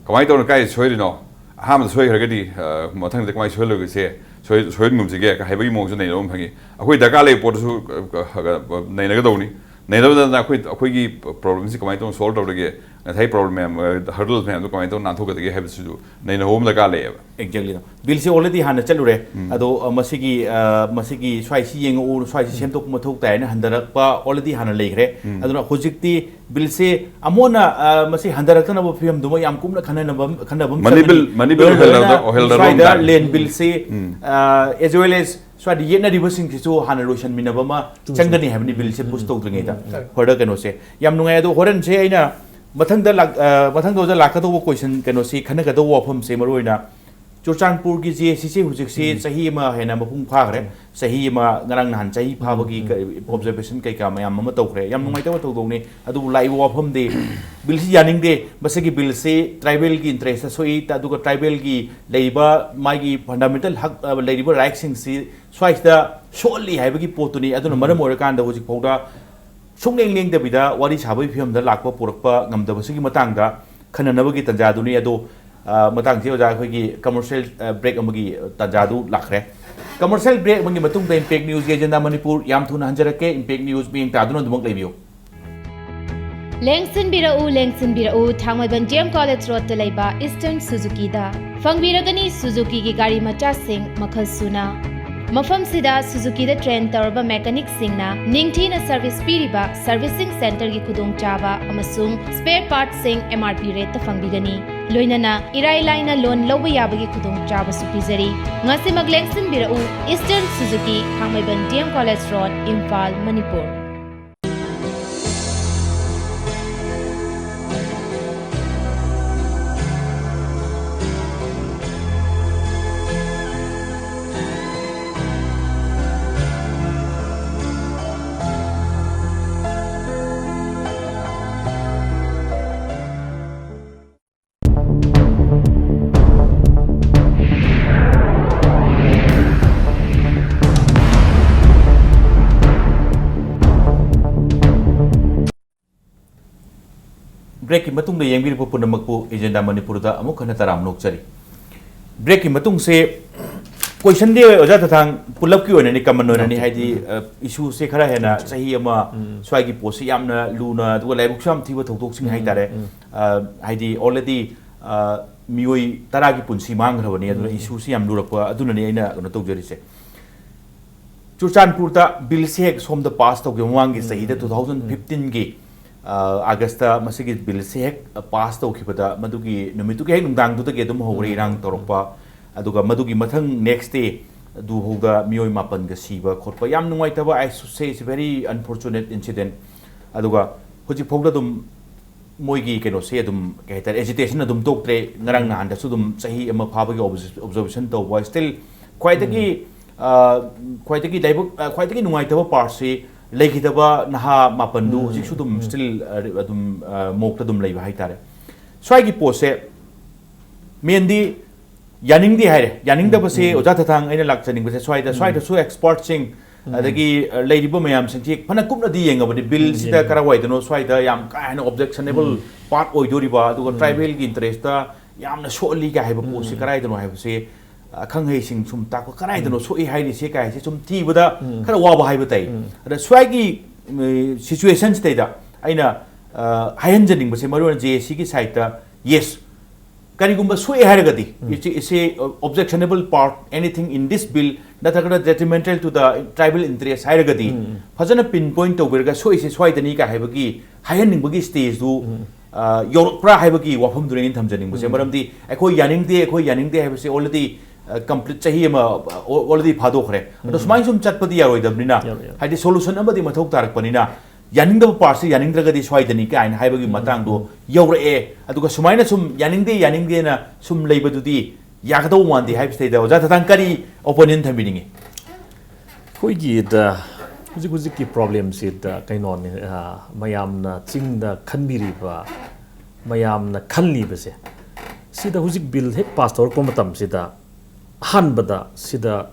ꯀꯃꯥꯏꯅ ꯇꯧꯔ ꯀꯥꯏ ꯁꯣꯏꯔꯤꯅꯣ, ꯑꯍꯥꯟꯕꯗ ꯁꯣꯏꯈ꯭ꯔꯒꯗꯤ, ꯑ, ꯃꯊꯪꯗ ꯀꯃꯥꯏꯅ ꯁꯣꯏꯍꯜꯂꯣꯏꯒꯦꯁꯦ, ꯁꯣꯏ-, ꯁꯣꯏꯍꯟꯒꯨꯝꯁꯤꯒꯦ ꯍꯥꯏꯕꯒꯤ ꯃꯑꯣꯡꯁꯨ ꯅꯩꯅꯕ ꯑꯃ ꯐꯪꯉꯤ꯫ ꯑꯩꯈꯣꯏ ꯗꯔꯀꯥꯔ ꯂꯩꯕ ꯄꯣꯠꯇꯨꯁꯨ, ꯑ, ꯑ, ꯅꯩꯅꯒꯗꯧꯅꯤ꯫ ꯅꯩꯅꯕꯗꯅ ꯑꯩꯈꯣꯏ, ꯑꯩꯈꯣꯏꯒꯤ ꯄ꯭ꯔꯣꯕ꯭ꯂꯦꯝꯁꯤ ꯀꯃꯥꯏꯅ ꯇꯧꯅ ꯁꯣꯜꯕ ꯇꯧꯔꯒꯦ, ꯉꯁꯥꯏ ꯄ꯭ꯔꯣꯕ꯭ꯂꯦꯝ ꯃꯌꯥꯝ, ꯑ, ꯍꯔꯗꯜꯁ ꯃꯌꯥꯝꯗꯣ ꯀꯃꯥꯏꯅ ꯇꯧꯅ ꯅꯥꯟꯊꯣꯛꯀꯗꯒꯦ ꯍꯥꯏꯕꯁꯤꯁꯨ ꯅꯩꯅꯕ ꯑꯃ ꯗꯔꯀꯥꯔ ꯂꯩꯌꯦꯕ꯫ ꯑꯦꯛꯖꯦꯛꯂꯤ꯫ ꯕꯤꯜꯁꯦ ꯑꯣꯜꯔꯦꯗꯤ ꯍꯥꯟꯅ ꯆꯠꯂꯨꯔꯦ꯫ ꯎꯝ꯫ ꯑꯗꯣ, ꯑ, ꯃꯁꯤꯒꯤ, ꯑ, ꯃꯁꯤꯒꯤ ꯁ꯭ꯋꯥꯏꯁꯤ ꯌꯦꯡꯉꯛꯎ, ꯁ꯭ꯋꯥꯏꯁꯤ ꯁꯦꯝꯗꯣꯛꯄ ꯃꯊꯧ ꯇꯥꯏ ꯍꯥꯏꯅ ꯍꯟꯊꯔꯛꯄ ꯑꯣꯜꯔꯦꯗꯤ ꯍꯥꯟꯅ ꯂꯩꯈ꯭ꯔꯦ꯫ ꯎꯝ꯫ ꯑꯗꯨꯅ ꯍꯧꯖꯤꯛꯇꯤ ꯕꯤꯜꯁꯦ ꯑꯃꯨꯛ ꯍꯟꯅ, ꯑ, ꯃꯁꯤ ꯍꯟꯊꯔꯛꯇꯅꯕ ꯐꯤꯕꯝꯗꯨꯃ ꯌꯥꯝ ꯀꯨꯞꯅ ꯈꯟꯅꯅꯕ, ꯈꯟꯅꯕ ꯑꯃ ꯃꯅꯤ ꯆꯪꯒꯅꯤ꯫ ꯕꯤꯜ, ꯃꯅꯤ ꯕꯤꯜ ꯂꯣꯏꯅ ꯑꯣꯏꯍꯜꯂꯗꯧ-, ꯂꯣꯏꯅ ꯑꯣꯏꯍꯜꯂꯗꯧ ꯁ꯭ꯋꯥꯏꯗ ꯇꯥꯔꯦ꯫ ꯂꯦꯟ ꯕꯤꯜꯁꯤ, ꯎꯝ꯫ ꯑ, as well as ꯁ꯭ꯋꯥꯏꯗ ꯌꯦꯠꯅꯔꯤꯕ ꯁꯤꯡꯁꯤꯁꯨ ꯍꯥꯟꯅ ꯂꯣꯏꯁꯤꯟꯃꯤꯟꯅꯕ ꯑꯃ ꯆꯨꯝꯃꯤ, ꯆꯨꯝꯃꯤ꯫ ꯆꯪꯒꯅꯤ ꯍꯥꯏꯕꯅꯤ, ꯕꯤꯜꯁꯦ ꯄꯨꯁ ꯎꯝ꯫ ꯇꯧꯗ꯭ꯔꯤꯉꯩꯗ꯫ ꯎꯝ꯫ ꯍꯣꯔꯗ ꯀꯩꯅꯣꯁꯦ ꯌꯥꯝ ꯅꯨꯡꯉꯥꯏ꯫ ꯑꯗꯣ ꯍꯣꯔꯦꯟꯁꯦ ꯑꯩꯅ ꯃꯊꯪꯗ ꯂꯥꯛ-, ꯑ, ꯃꯊꯪꯗ ꯂꯥꯛꯀꯗꯧꯕ ꯀꯣꯏꯁꯟ ꯀꯩꯅꯣꯁꯤ ꯈꯟꯅꯒꯗꯧꯕ ꯋꯥꯐꯝꯁꯦ ꯃꯔꯨꯑꯣꯏꯅ ꯆꯨꯔꯆꯥꯟꯄꯨꯔꯒꯤ ꯖꯦ ꯑꯦꯁ ꯁꯤꯁꯦ ꯍꯧꯖꯤꯛꯁꯤ ꯎꯝ꯫ ꯆꯍꯤ ꯑꯃ ꯍꯦꯟꯅ ꯃꯄꯨꯡ ꯐꯥꯈ꯭ꯔꯦ꯫ ꯎꯝ꯫ ꯆꯍꯤ ꯑꯃ ꯉꯔꯥꯡ ꯅꯍꯥꯟ ꯆꯍꯤ ꯐꯥꯕꯒꯤ ꯎꯝ꯫ ꯀ-, ꯑꯣꯕꯖꯔꯕꯦꯁꯟ ꯀꯩꯀꯥ ꯃꯌꯥꯝ ꯑꯃ ꯇꯧꯈ꯭ꯔꯦ꯫ ꯌꯥꯝ ꯎꯝ꯫ ꯅꯨꯡꯉꯥꯏꯇꯕ ꯊꯧꯗꯣꯛꯅꯤ꯫ ꯑꯗꯨꯕꯨ ꯂꯥꯛꯏꯕ ꯋꯥꯐꯝꯗꯤ ꯕꯤꯜꯁꯤ ꯌꯥꯅꯤꯡꯗꯦ꯫ ꯃꯁꯤꯒꯤ ꯕꯤꯜꯁꯤ ꯇ꯭ꯔꯥꯏꯕꯦꯜꯒꯤ ꯏꯟꯇꯔꯦꯁꯇ ꯁꯣꯛꯏ, ꯑꯗꯨꯒ ꯇ꯭ꯔꯥꯏꯕꯦꯜꯒꯤ ꯂꯩꯔꯤꯕ ꯃꯥꯒꯤ ꯐꯟꯗꯥꯃꯦꯟꯇꯜ ꯍꯛ, ꯑ, ꯂꯩꯔꯤꯕ ꯔꯥꯏꯠꯁꯤꯡꯁꯤ ꯁ꯭ꯋꯥꯏꯁꯤꯗ ꯁꯣꯛꯍꯜꯂꯤ ꯍꯥꯏꯕꯒꯤ ꯄꯣꯠꯇꯨꯅꯤ꯫ ꯑꯗꯨꯅ ꯎꯝ꯫ ꯃꯔꯝ ꯑꯣꯏꯔꯀꯥꯟꯗ ꯍꯧꯖꯤꯛ ꯐꯥꯎꯗ ꯁꯨꯡꯂꯦꯡ ꯂꯦꯡꯗꯕꯤꯗ ꯋꯥꯔꯤ ꯁꯥꯕꯒꯤ ꯐꯤꯕꯝꯗ ꯂꯥꯛꯄ ꯄꯨꯔꯛꯄ ꯉꯝꯗꯕꯁꯤꯒꯤ ꯃꯇꯥꯡꯗ ꯈꯟꯅꯅꯕꯒꯤ ꯇꯥꯟꯖꯥꯗꯨꯅꯤ꯫ ꯑꯗꯣ, ꯑ, ꯃꯇꯥꯡꯁꯤ ꯑꯣꯖꯥ ꯑꯩꯈꯣꯏꯒꯤ ꯀꯃꯔꯁꯤꯌꯦꯜ, ꯑ, ꯕ꯭ꯔꯦꯛ ꯑꯃꯒꯤ ꯇꯥꯟꯖꯥꯗꯨ ꯂꯥꯛꯈ꯭ꯔꯦ꯫ ꯀꯃꯔꯁꯤꯌꯦꯜ ꯕ꯭ꯔꯦꯛ ꯑꯃꯒꯤ ꯃꯇꯨꯡꯗ ꯏꯝꯄꯦꯛ ꯅ꯭ꯌꯨꯁꯀꯤ ꯑꯦꯖꯦꯟꯗꯥ ꯃꯅꯤꯄꯨꯔ ꯌꯥꯝ ꯊꯨꯅ ꯍꯟꯖꯔꯛꯀꯦ꯫ ꯏꯝꯄꯦꯛ ꯅ꯭ꯌꯨꯁ ꯃꯤꯠꯌꯦꯡ ꯇꯥꯗꯨꯅ ꯑꯗꯨꯃꯛ ꯂꯩꯕꯤꯌꯨ꯫ ꯂꯦꯡꯁꯤꯟꯕꯤꯔꯛꯎ, ꯂꯦꯡꯁꯤꯟꯕꯤꯔꯛꯎ, ꯊꯥꯡꯃꯩꯕꯟ ꯗꯤ ꯑꯦꯝ ꯀꯣꯂꯦꯖ ꯔꯣꯗꯇ ꯂꯩꯕ ꯏꯁꯇꯔꯟ ꯁꯨꯖꯨꯀꯤꯗ꯫ ꯐꯪꯕꯤꯔꯒꯅꯤ ꯁꯨꯖꯨꯀꯤꯒꯤ ꯒꯥꯔꯤ ꯃꯆꯥꯁꯤꯡ ꯃꯈꯜ ꯁꯨꯅ꯫ ꯃꯐꯝꯁꯤꯗ ꯁꯨꯖꯨꯀꯤꯗ ꯇ꯭ꯔꯦꯟ ꯇꯧꯔꯕ ꯃꯦꯀꯥꯅꯤꯛꯁꯤꯡꯅ ꯅꯤꯡꯊꯤꯅ ꯁꯔꯚꯤꯁ ꯄꯤꯔꯤꯕ ꯁꯔꯚꯤꯁꯤꯡ ꯁꯦꯟꯇꯔꯒꯤ ꯈꯨꯗꯣꯡꯆꯥꯕ ꯑꯃꯁꯨꯡ ꯁ꯭ꯄꯦꯌꯔ ꯄꯥꯔꯠꯁꯤꯡ ꯑꯦꯝ ꯑꯥꯔ ꯄꯤ ꯔꯦꯠꯇ ꯐꯪꯕꯤꯒꯅꯤ꯫ ꯂꯣꯏꯅꯅ ꯏꯔꯥꯏ ꯂꯥꯏꯅ ꯂꯣꯟ ꯂꯧꯕ ꯌꯥꯕꯒꯤ ꯈꯨꯗꯣꯡꯆꯥꯕꯁꯨ ꯄꯤꯖꯔꯤ꯫ ꯉꯁꯤꯃꯛ ꯂꯦꯡꯁꯤꯟꯕꯤꯔꯛꯎ, eastern Suzuki, Thangmeiband D M college road, Imphal, Manipur. ꯕ꯭ꯔꯦꯛꯀꯤ ꯃꯇꯨꯡꯗ ꯌꯦꯡꯕꯤꯔꯤꯕ ꯄꯨꯝꯅꯃꯛꯄꯨ ꯑꯦꯖꯦꯟꯗꯥ ꯃꯅꯤꯄꯨꯔꯗ ꯑꯃꯨꯛ ꯍꯟꯅ ꯇꯔꯥꯝꯅ ꯑꯣꯛꯆꯔꯤ꯫ ꯕ꯭ꯔꯦꯛꯀꯤ ꯃꯇꯨꯡꯁꯦ ꯀꯣꯏꯁꯟꯗꯤ ꯑꯣꯖꯥ ꯊꯊꯥꯡ ꯄꯨꯂꯞꯀꯤ ꯑꯣꯏꯅꯅꯤ, ꯀꯃꯟ ꯑꯣꯏꯅꯅꯤ, ꯍꯥꯏꯗꯤ ꯏꯁꯨꯁꯦ ꯈꯔ ꯍꯦꯟꯅ ꯆꯍꯤ ꯑꯃ ꯁ꯭ꯋꯥꯏꯒꯤ ꯄꯣꯠꯁꯤ ꯌꯥꯝꯅ ꯂꯨꯅ, ꯑꯗꯨꯒ ꯂꯥꯏꯕꯛꯁꯨ ꯌꯥꯝ ꯊꯤꯕ ꯊꯧꯗꯣꯛꯁꯤꯡ ꯍꯥꯏꯇꯥꯔꯦ꯫ ꯑ, ꯍꯥꯏꯗꯤ already, ꯑ, ꯃꯤꯑꯣꯏ ꯇꯔꯥꯒꯤ ꯄꯨꯟꯁꯤ ꯃꯥꯡꯈ꯭ꯔꯕꯅꯤ, ꯑꯗꯨꯅ ꯏꯁꯨꯁꯤ ꯌꯥꯝ ꯂꯨꯔꯛꯄ ꯑꯗꯨꯅꯅꯤ ꯑꯩꯅ ꯀꯩꯅꯣ ꯇꯧꯖꯔꯤꯁꯦ꯫ ꯆꯨꯔꯆꯥꯟꯄꯨꯔꯗ ꯕꯤꯜꯁꯦ ꯍꯦꯛ ꯁꯣꯝꯗ ꯄꯥꯁ ꯇꯧꯈꯤꯕ ꯃꯃꯥꯡꯒꯤ ꯆꯍꯤꯗ, ꯇꯨ ꯊꯥꯎꯖꯟ ꯐꯤꯐꯇꯤꯟꯒꯤ ꯑꯥꯒꯁꯇ ꯃꯁꯤꯒꯤ ꯕꯤꯜꯁꯦ ꯍꯦꯛ ꯄꯥꯁ ꯇꯧꯈꯤꯕꯗ, ꯃꯗꯨꯒꯤ ꯅꯨꯃꯤꯠꯇꯨꯒꯤ ꯍꯦꯛ ꯅꯨꯡꯗꯥꯡꯗꯨꯗꯒꯤ ꯑꯗꯨꯝ ꯍꯧꯔꯦ ꯏꯔꯥꯡ ꯇꯧꯔꯛꯄ꯫ ꯑꯗꯨꯒ ꯃꯗꯨꯒꯤ ꯃꯊꯪ ꯅꯦꯛꯁ ꯗꯦ ꯑꯗꯨꯐꯥꯎꯗ ꯃꯤꯑꯣꯏ ꯃꯥꯄꯟꯒ ꯁꯤꯕ ꯈꯣꯠꯄ, ꯌꯥꯝ ꯅꯨꯡꯉꯥꯏꯇꯕ, I should say it's very unfortunate incident꯫ ꯑꯗꯨꯒ ꯍꯧꯖꯤꯛꯐꯥꯎꯗ ꯑꯗꯨꯝ ꯃꯣꯏꯒꯤ ꯀꯩꯅꯣꯁꯦ ꯑꯗꯨꯝ, ꯀꯩ ꯍꯥꯏꯇꯥꯔꯦ, ꯑꯦꯖꯤꯇꯦꯁꯟ ꯑꯗꯨꯝ ꯇꯣꯛꯇ꯭ꯔꯦ꯫ ꯉꯔꯥꯡ ꯅꯍꯥꯟꯗꯁꯨ ꯑꯗꯨꯝ ꯆꯍꯤ ꯑꯃ ꯐꯥꯕꯒꯤ ꯑꯣꯕꯖꯔ-, ꯑꯣꯕꯖꯔꯕꯦꯁꯟ ꯇꯧꯕ, ꯁ꯭ꯇꯤꯜ ꯈ꯭ꯋꯥꯏꯗꯒꯤ, ꯑ, ꯈ꯭ꯋꯥꯏꯗꯒꯤ ꯂꯥꯏꯕꯛ, ꯑ, ꯈ꯭ꯋꯥꯏꯗꯒꯤ ꯅꯨꯡꯉꯥꯏꯇꯕ ꯄꯥꯔꯠꯁꯤ ꯂꯩꯈꯤꯗꯕ ꯅꯍꯥ ꯃꯥꯄꯟꯗꯨ ꯍꯧꯖꯤꯛꯁꯨ ꯑꯗꯨꯝ ꯁ꯭ꯇꯤꯜ, ꯑ, ꯑꯗꯨꯝ, ꯑ, ꯃꯣꯛꯇ ꯑꯗꯨꯝ ꯂꯩꯕ ꯍꯥꯏꯇꯥꯔꯦ꯫ ꯁ꯭ꯋꯥꯏꯒꯤ ꯄꯣꯠꯁꯦ ꯃꯦꯟꯗꯤ ꯌꯥꯅꯤꯡꯗꯦ ꯍꯥꯏꯔꯦ꯫ ꯌꯥꯅꯤꯡꯗꯕꯁꯦ, ꯑꯣꯖꯥ ꯊꯊꯥꯡ, ꯑꯩꯅ ꯂꯥꯛꯆꯅꯤꯡꯕꯁꯦ ꯁ꯭ꯋꯥꯏꯗ, ꯁ꯭ꯋꯥꯏꯗꯁꯨ ꯑꯦꯛꯁꯄꯔꯠꯁꯤꯡ, ꯑꯗꯒꯤ, ꯑ, ꯂꯩꯔꯤꯕ ꯃꯌꯥꯝꯁꯤꯡꯁꯤ ꯐꯅ ꯀꯨꯞꯅꯗꯤ ꯌꯦꯡꯉꯕꯅꯤ꯫ ꯕꯤꯜꯁꯤꯗ ꯀꯔꯥꯏꯋꯥꯏꯗꯅꯣ ꯁ꯭ꯋꯥꯏꯗ ꯌꯥꯝ ꯀꯥ ꯍꯦꯟꯅ ꯑꯣꯕꯖꯦꯛꯁꯅꯦꯕꯜ ꯄꯥꯔꯠ ꯑꯣꯏꯗꯣꯔꯤꯕ, ꯑꯗꯨꯒ ꯇ꯭ꯔꯥꯏꯕꯦꯜꯒꯤ ꯏꯟꯇꯔꯦꯁꯇ ꯌꯥꯝꯅ ꯁꯣꯛꯍꯜꯂꯤ ꯀꯥꯏ ꯍꯥꯏꯕ ꯄꯣꯠꯁꯤ ꯀꯔꯥꯏꯗꯅꯣ ꯍꯥꯏꯕꯁꯦ, ꯑꯈꯪ ꯑꯍꯩꯁꯤꯡ ꯁꯨꯝ ꯇꯥꯛꯄ, ꯀꯔꯥꯏꯗꯅꯣ ꯁꯣꯛꯏ ꯍꯥꯏꯔꯤꯁꯦ ꯀꯥꯏꯁꯦ ꯁꯨꯝ ꯊꯤꯕꯗ ꯈꯔ ꯋꯥꯕ ꯍꯥꯏꯕ ꯇꯥꯏ꯫ ꯑꯗ ꯁ꯭ꯋꯥꯏꯒꯤ, ꯎꯝ, ꯁꯤꯆꯨꯋꯦꯁꯟꯁꯤꯗꯩꯗ ꯑꯩꯅ, ꯑ, ꯍꯥꯏꯍꯟꯖꯅꯤꯡꯕꯁꯦ, ꯃꯔꯨꯑꯣꯏꯅ ꯖꯦ ꯑꯦ ꯁꯤꯒꯤ ꯁꯥꯏꯠꯇ, ꯌꯦꯁ, ꯀꯔꯤꯒꯨꯝꯕ ꯁꯣꯛꯑꯦ ꯍꯥꯏꯔꯒꯗꯤ, it's a, it's a, uh, objectionable part, anything in this bill ꯅꯠꯇ꯭ꯔꯒꯅ detrimental to the tribal interest ꯍꯥꯏꯔꯒꯗꯤ, ꯐꯖꯅ ꯄꯤꯟ ꯄꯣꯏꯟ ꯇꯧꯕꯤꯔꯒ ꯁꯣꯛꯏꯁꯦ ꯁ꯭ꯋꯥꯏꯗꯅꯤ ꯀꯥꯏ ꯍꯥꯏꯕꯒꯤ ꯍꯥꯏꯍꯟꯅꯤꯡꯕꯒꯤ ꯁ꯭ꯇꯦꯖꯇꯨ, ꯑ, ꯌꯧꯔꯛꯄ꯭ꯔꯥ ꯍꯥꯏꯕꯒꯤ ꯋꯥꯐꯝꯗꯨꯅꯤ ꯑꯩꯅ ꯊꯝꯖꯅꯤꯡꯕꯁꯦ꯫ ꯃꯔꯝꯗꯤ ꯑꯩꯈꯣꯏ ꯌꯥꯅꯤꯡꯗꯦ, ꯑꯩꯈꯣꯏ ꯌꯥꯅꯤꯡꯗꯦ ꯍꯥꯏꯕꯁꯦ already, ꯑ, ꯀꯝꯄ꯭ꯂꯤꯠ ꯆꯍꯤ ꯑꯃ, ꯑ, already ꯐꯥꯗꯣꯛꯈ꯭ꯔꯦ꯫ ꯑꯗꯣ ꯁꯨꯃꯥꯏꯅ ꯁꯨꯝ ꯆꯠꯄꯗꯤ ꯌꯥꯔꯣꯏꯗꯕꯅꯤꯅ, ꯌꯥꯔꯣꯏ, ꯌꯥꯔꯣꯏ꯫ ꯍꯥꯏꯗꯤ ꯁꯣꯂꯨꯁꯟ ꯑꯃꯗꯤ ꯃꯊꯧ ꯇꯥꯔꯛꯄꯅꯤꯅ, ꯌꯥꯅꯤꯡꯗꯕ ꯄꯥꯔꯠꯁꯤ ꯌꯥꯅꯤꯡꯗ꯭ꯔꯒꯗꯤ ꯁ꯭ꯋꯥꯏꯗꯅꯤ ꯀꯥꯏꯅ ꯍꯥꯏꯕꯒꯤ ꯃꯇꯥꯡꯗꯣ ꯌꯧꯔꯛꯑꯦ꯫ ꯑꯗꯨꯒ ꯁꯨꯃꯥꯏꯅ ꯁꯨꯝ ꯌꯥꯅꯤꯡꯗꯦ, ꯌꯥꯅꯤꯡꯗꯦꯅ ꯁꯨꯝ ꯂꯩꯕꯗꯨꯗꯤ ꯌꯥꯒꯗꯧꯕ ꯃꯥꯟꯗꯦ ꯍꯥꯏꯕꯁꯤꯗꯩꯗ ꯑꯣꯖꯥ ꯊꯊꯥꯡ ꯀꯔꯤ ꯑꯣꯄꯤꯅꯤꯌꯟ ꯊꯝꯕꯤꯅꯤꯡꯉꯤ? ꯑꯩꯈꯣꯏꯒꯤ ꯗ-, ꯍꯧꯖꯤꯛ ꯍꯧꯖꯤꯛꯀꯤ ꯄ꯭ꯔꯣꯕ꯭ꯂꯦꯝꯁꯤꯗ ꯀꯩꯅꯣꯅꯤ, ꯑ, ꯃꯌꯥꯝꯅ ꯆꯤꯡꯗ ꯈꯟꯕꯤꯔꯤꯕ, ꯃꯌꯥꯝꯅ ꯈꯜꯂꯤꯕꯁꯦ, ꯁꯤꯗ ꯍꯧꯖꯤꯛ ꯕꯤꯜ ꯍꯦꯛ ꯄꯥꯁ ꯇꯧꯔꯛꯄ ꯃꯇꯝꯁꯤꯗ ꯑꯍꯥꯟꯕꯗ ꯁꯤꯗ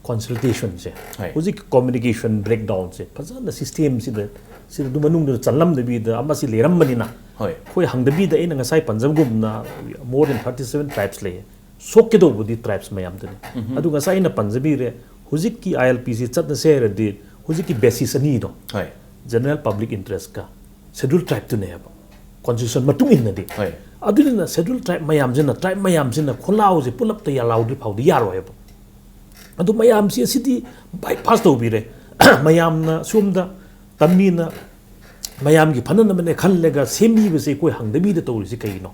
ꯀꯟꯁꯜꯇꯦꯁꯟꯁꯦ, ꯍꯣꯏ꯫ ꯍꯧꯖꯤꯛ ꯀꯝꯃ꯭ꯌꯨꯅꯤꯀꯦꯁꯟ ꯕ꯭ꯔꯦꯛꯗꯥꯎꯟꯁꯦ ꯐꯖꯅ ꯁꯤꯁꯇꯦꯝꯁꯤꯗ ꯁꯤꯗ ꯑꯗꯨ ꯃꯅꯨꯡꯗꯨꯗ ꯆꯜꯂꯝꯗꯕꯤꯗ ꯑꯃꯁꯤ ꯂꯩꯔꯝꯕꯅꯤꯅ, ꯍꯣꯏ꯫ ꯑꯩꯈꯣꯏ ꯍꯪꯗꯕꯤꯗ ꯑꯩꯅ ꯉꯁꯥꯏ ꯄꯟꯖꯕꯒꯨꯝꯅ more than thirty seven tribes ꯂꯩꯌꯦ꯫ ꯁꯣꯛꯀꯗꯧꯕꯗꯤ tribes ꯃꯌꯥꯝꯗꯨꯅꯤ꯫ ꯑꯗꯨ ꯉꯁꯥꯏ ꯑꯩꯅ ꯄꯟꯖꯕꯤꯔꯦ, ꯍꯧꯖꯤꯛꯀꯤ I L P ꯁꯤ ꯆꯠꯅꯁꯦ ꯍꯥꯏꯔꯗꯤ ꯍꯧꯖꯤꯛꯀꯤ basis ꯑꯅꯤꯗꯣ, ꯍꯣꯏ꯫ General Public Interest ꯀ Schedule Tribe ꯇꯨꯅꯦꯕ, constitution ꯃꯇꯨꯡ ꯏꯟꯅꯗꯤ꯫ ꯍꯣꯏ꯫ ꯑꯗꯨꯅꯤꯅ Schedule Tribe ꯃꯌꯥꯝꯁꯤꯅ, tribe ꯃꯌꯥꯝꯁꯤꯅ ꯈꯣꯜꯂꯥꯎꯁꯦ ꯄꯨꯂꯞꯇ ꯌꯥꯜꯍꯥꯎꯗ꯭ꯔꯤ ꯐꯥꯎꯗꯤ ꯌꯥꯔꯣꯏꯕ꯫ ꯑꯗꯨ ꯃꯌꯥꯝꯁꯤ ꯑꯁꯤꯗꯤ bypass ꯇꯧꯕꯤꯔꯦ꯫ ꯃꯌꯥꯝꯅ ꯁꯣꯝꯗ ꯇꯝꯃꯤꯅ ꯃꯌꯥꯝꯒꯤ ꯐꯅꯅꯕꯅꯦ ꯈꯜꯂꯒ ꯁꯦꯝꯕꯤꯕꯁꯦ ꯑꯩꯈꯣꯏ ꯍꯪꯗꯕꯤꯗ ꯇꯧꯔꯤꯁꯤ ꯀꯩꯒꯤꯅꯣ?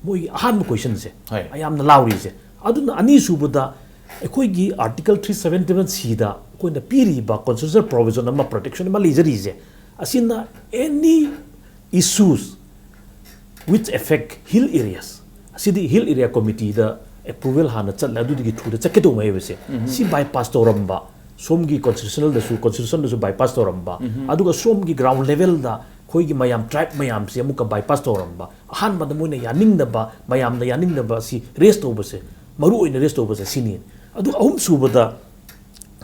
ꯃꯣꯏꯒꯤ ꯑꯍꯥꯟꯕ questionꯁꯦ, ꯍꯣꯏ꯫ ꯃꯌꯥꯝꯅ ꯂꯥꯎꯔꯤꯁꯦ꯫ ꯑꯗꯨꯅ ꯑꯅꯤꯁꯨꯕꯗ ꯑꯩꯈꯣꯏꯒꯤ Article three seventy one C ꯗ ꯑꯩꯈꯣꯏꯅ ꯄꯤꯔꯤꯕ constitutional provision ꯑꯃ, protection ꯑꯃ ꯂꯩꯖꯔꯤꯁꯦ, ꯑꯁꯤꯅ any issues which affect hill areas, ꯑꯁꯤꯗꯤ Hill Area Committee ꯗ approval ꯍꯥꯟꯅ ꯆꯠꯂꯦ, ꯑꯗꯨꯗꯒꯤ through ꯗ ꯆꯠꯀꯗꯧꯕ ꯍꯥꯏꯕꯁꯦ, ꯁꯤ bypass ꯇꯧꯔꯝꯕ, ꯁꯣꯝꯒꯤ constitutional ꯗꯁꯨ, constitution ꯗꯁꯨ bypass ꯇꯧꯔꯝꯕ, ꯑꯗꯨꯒ ꯁꯣꯝꯒꯤ ground level ꯗ ꯑꯩꯈꯣꯏꯒꯤ ꯃꯌꯥꯝ, tribe ꯃꯌꯥꯝꯁꯦ ꯑꯃꯨꯛꯀ bypass ꯇꯧꯔꯝꯕ, ꯑꯍꯥꯟꯕꯗ ꯃꯣꯏꯅ ꯌꯥꯅꯤꯡꯗꯕ, ꯃꯌꯥꯝꯅ ꯌꯥꯅꯤꯡꯗꯕ ꯑꯁꯤ raise ꯇꯧꯕꯁꯦ, ꯃꯔꯨ ꯑꯣꯏꯅ raise ꯇꯧꯕꯁꯦ ꯁꯤꯅꯤ꯫ ꯑꯗꯨ ꯑꯍꯨꯝꯁꯨꯕꯗ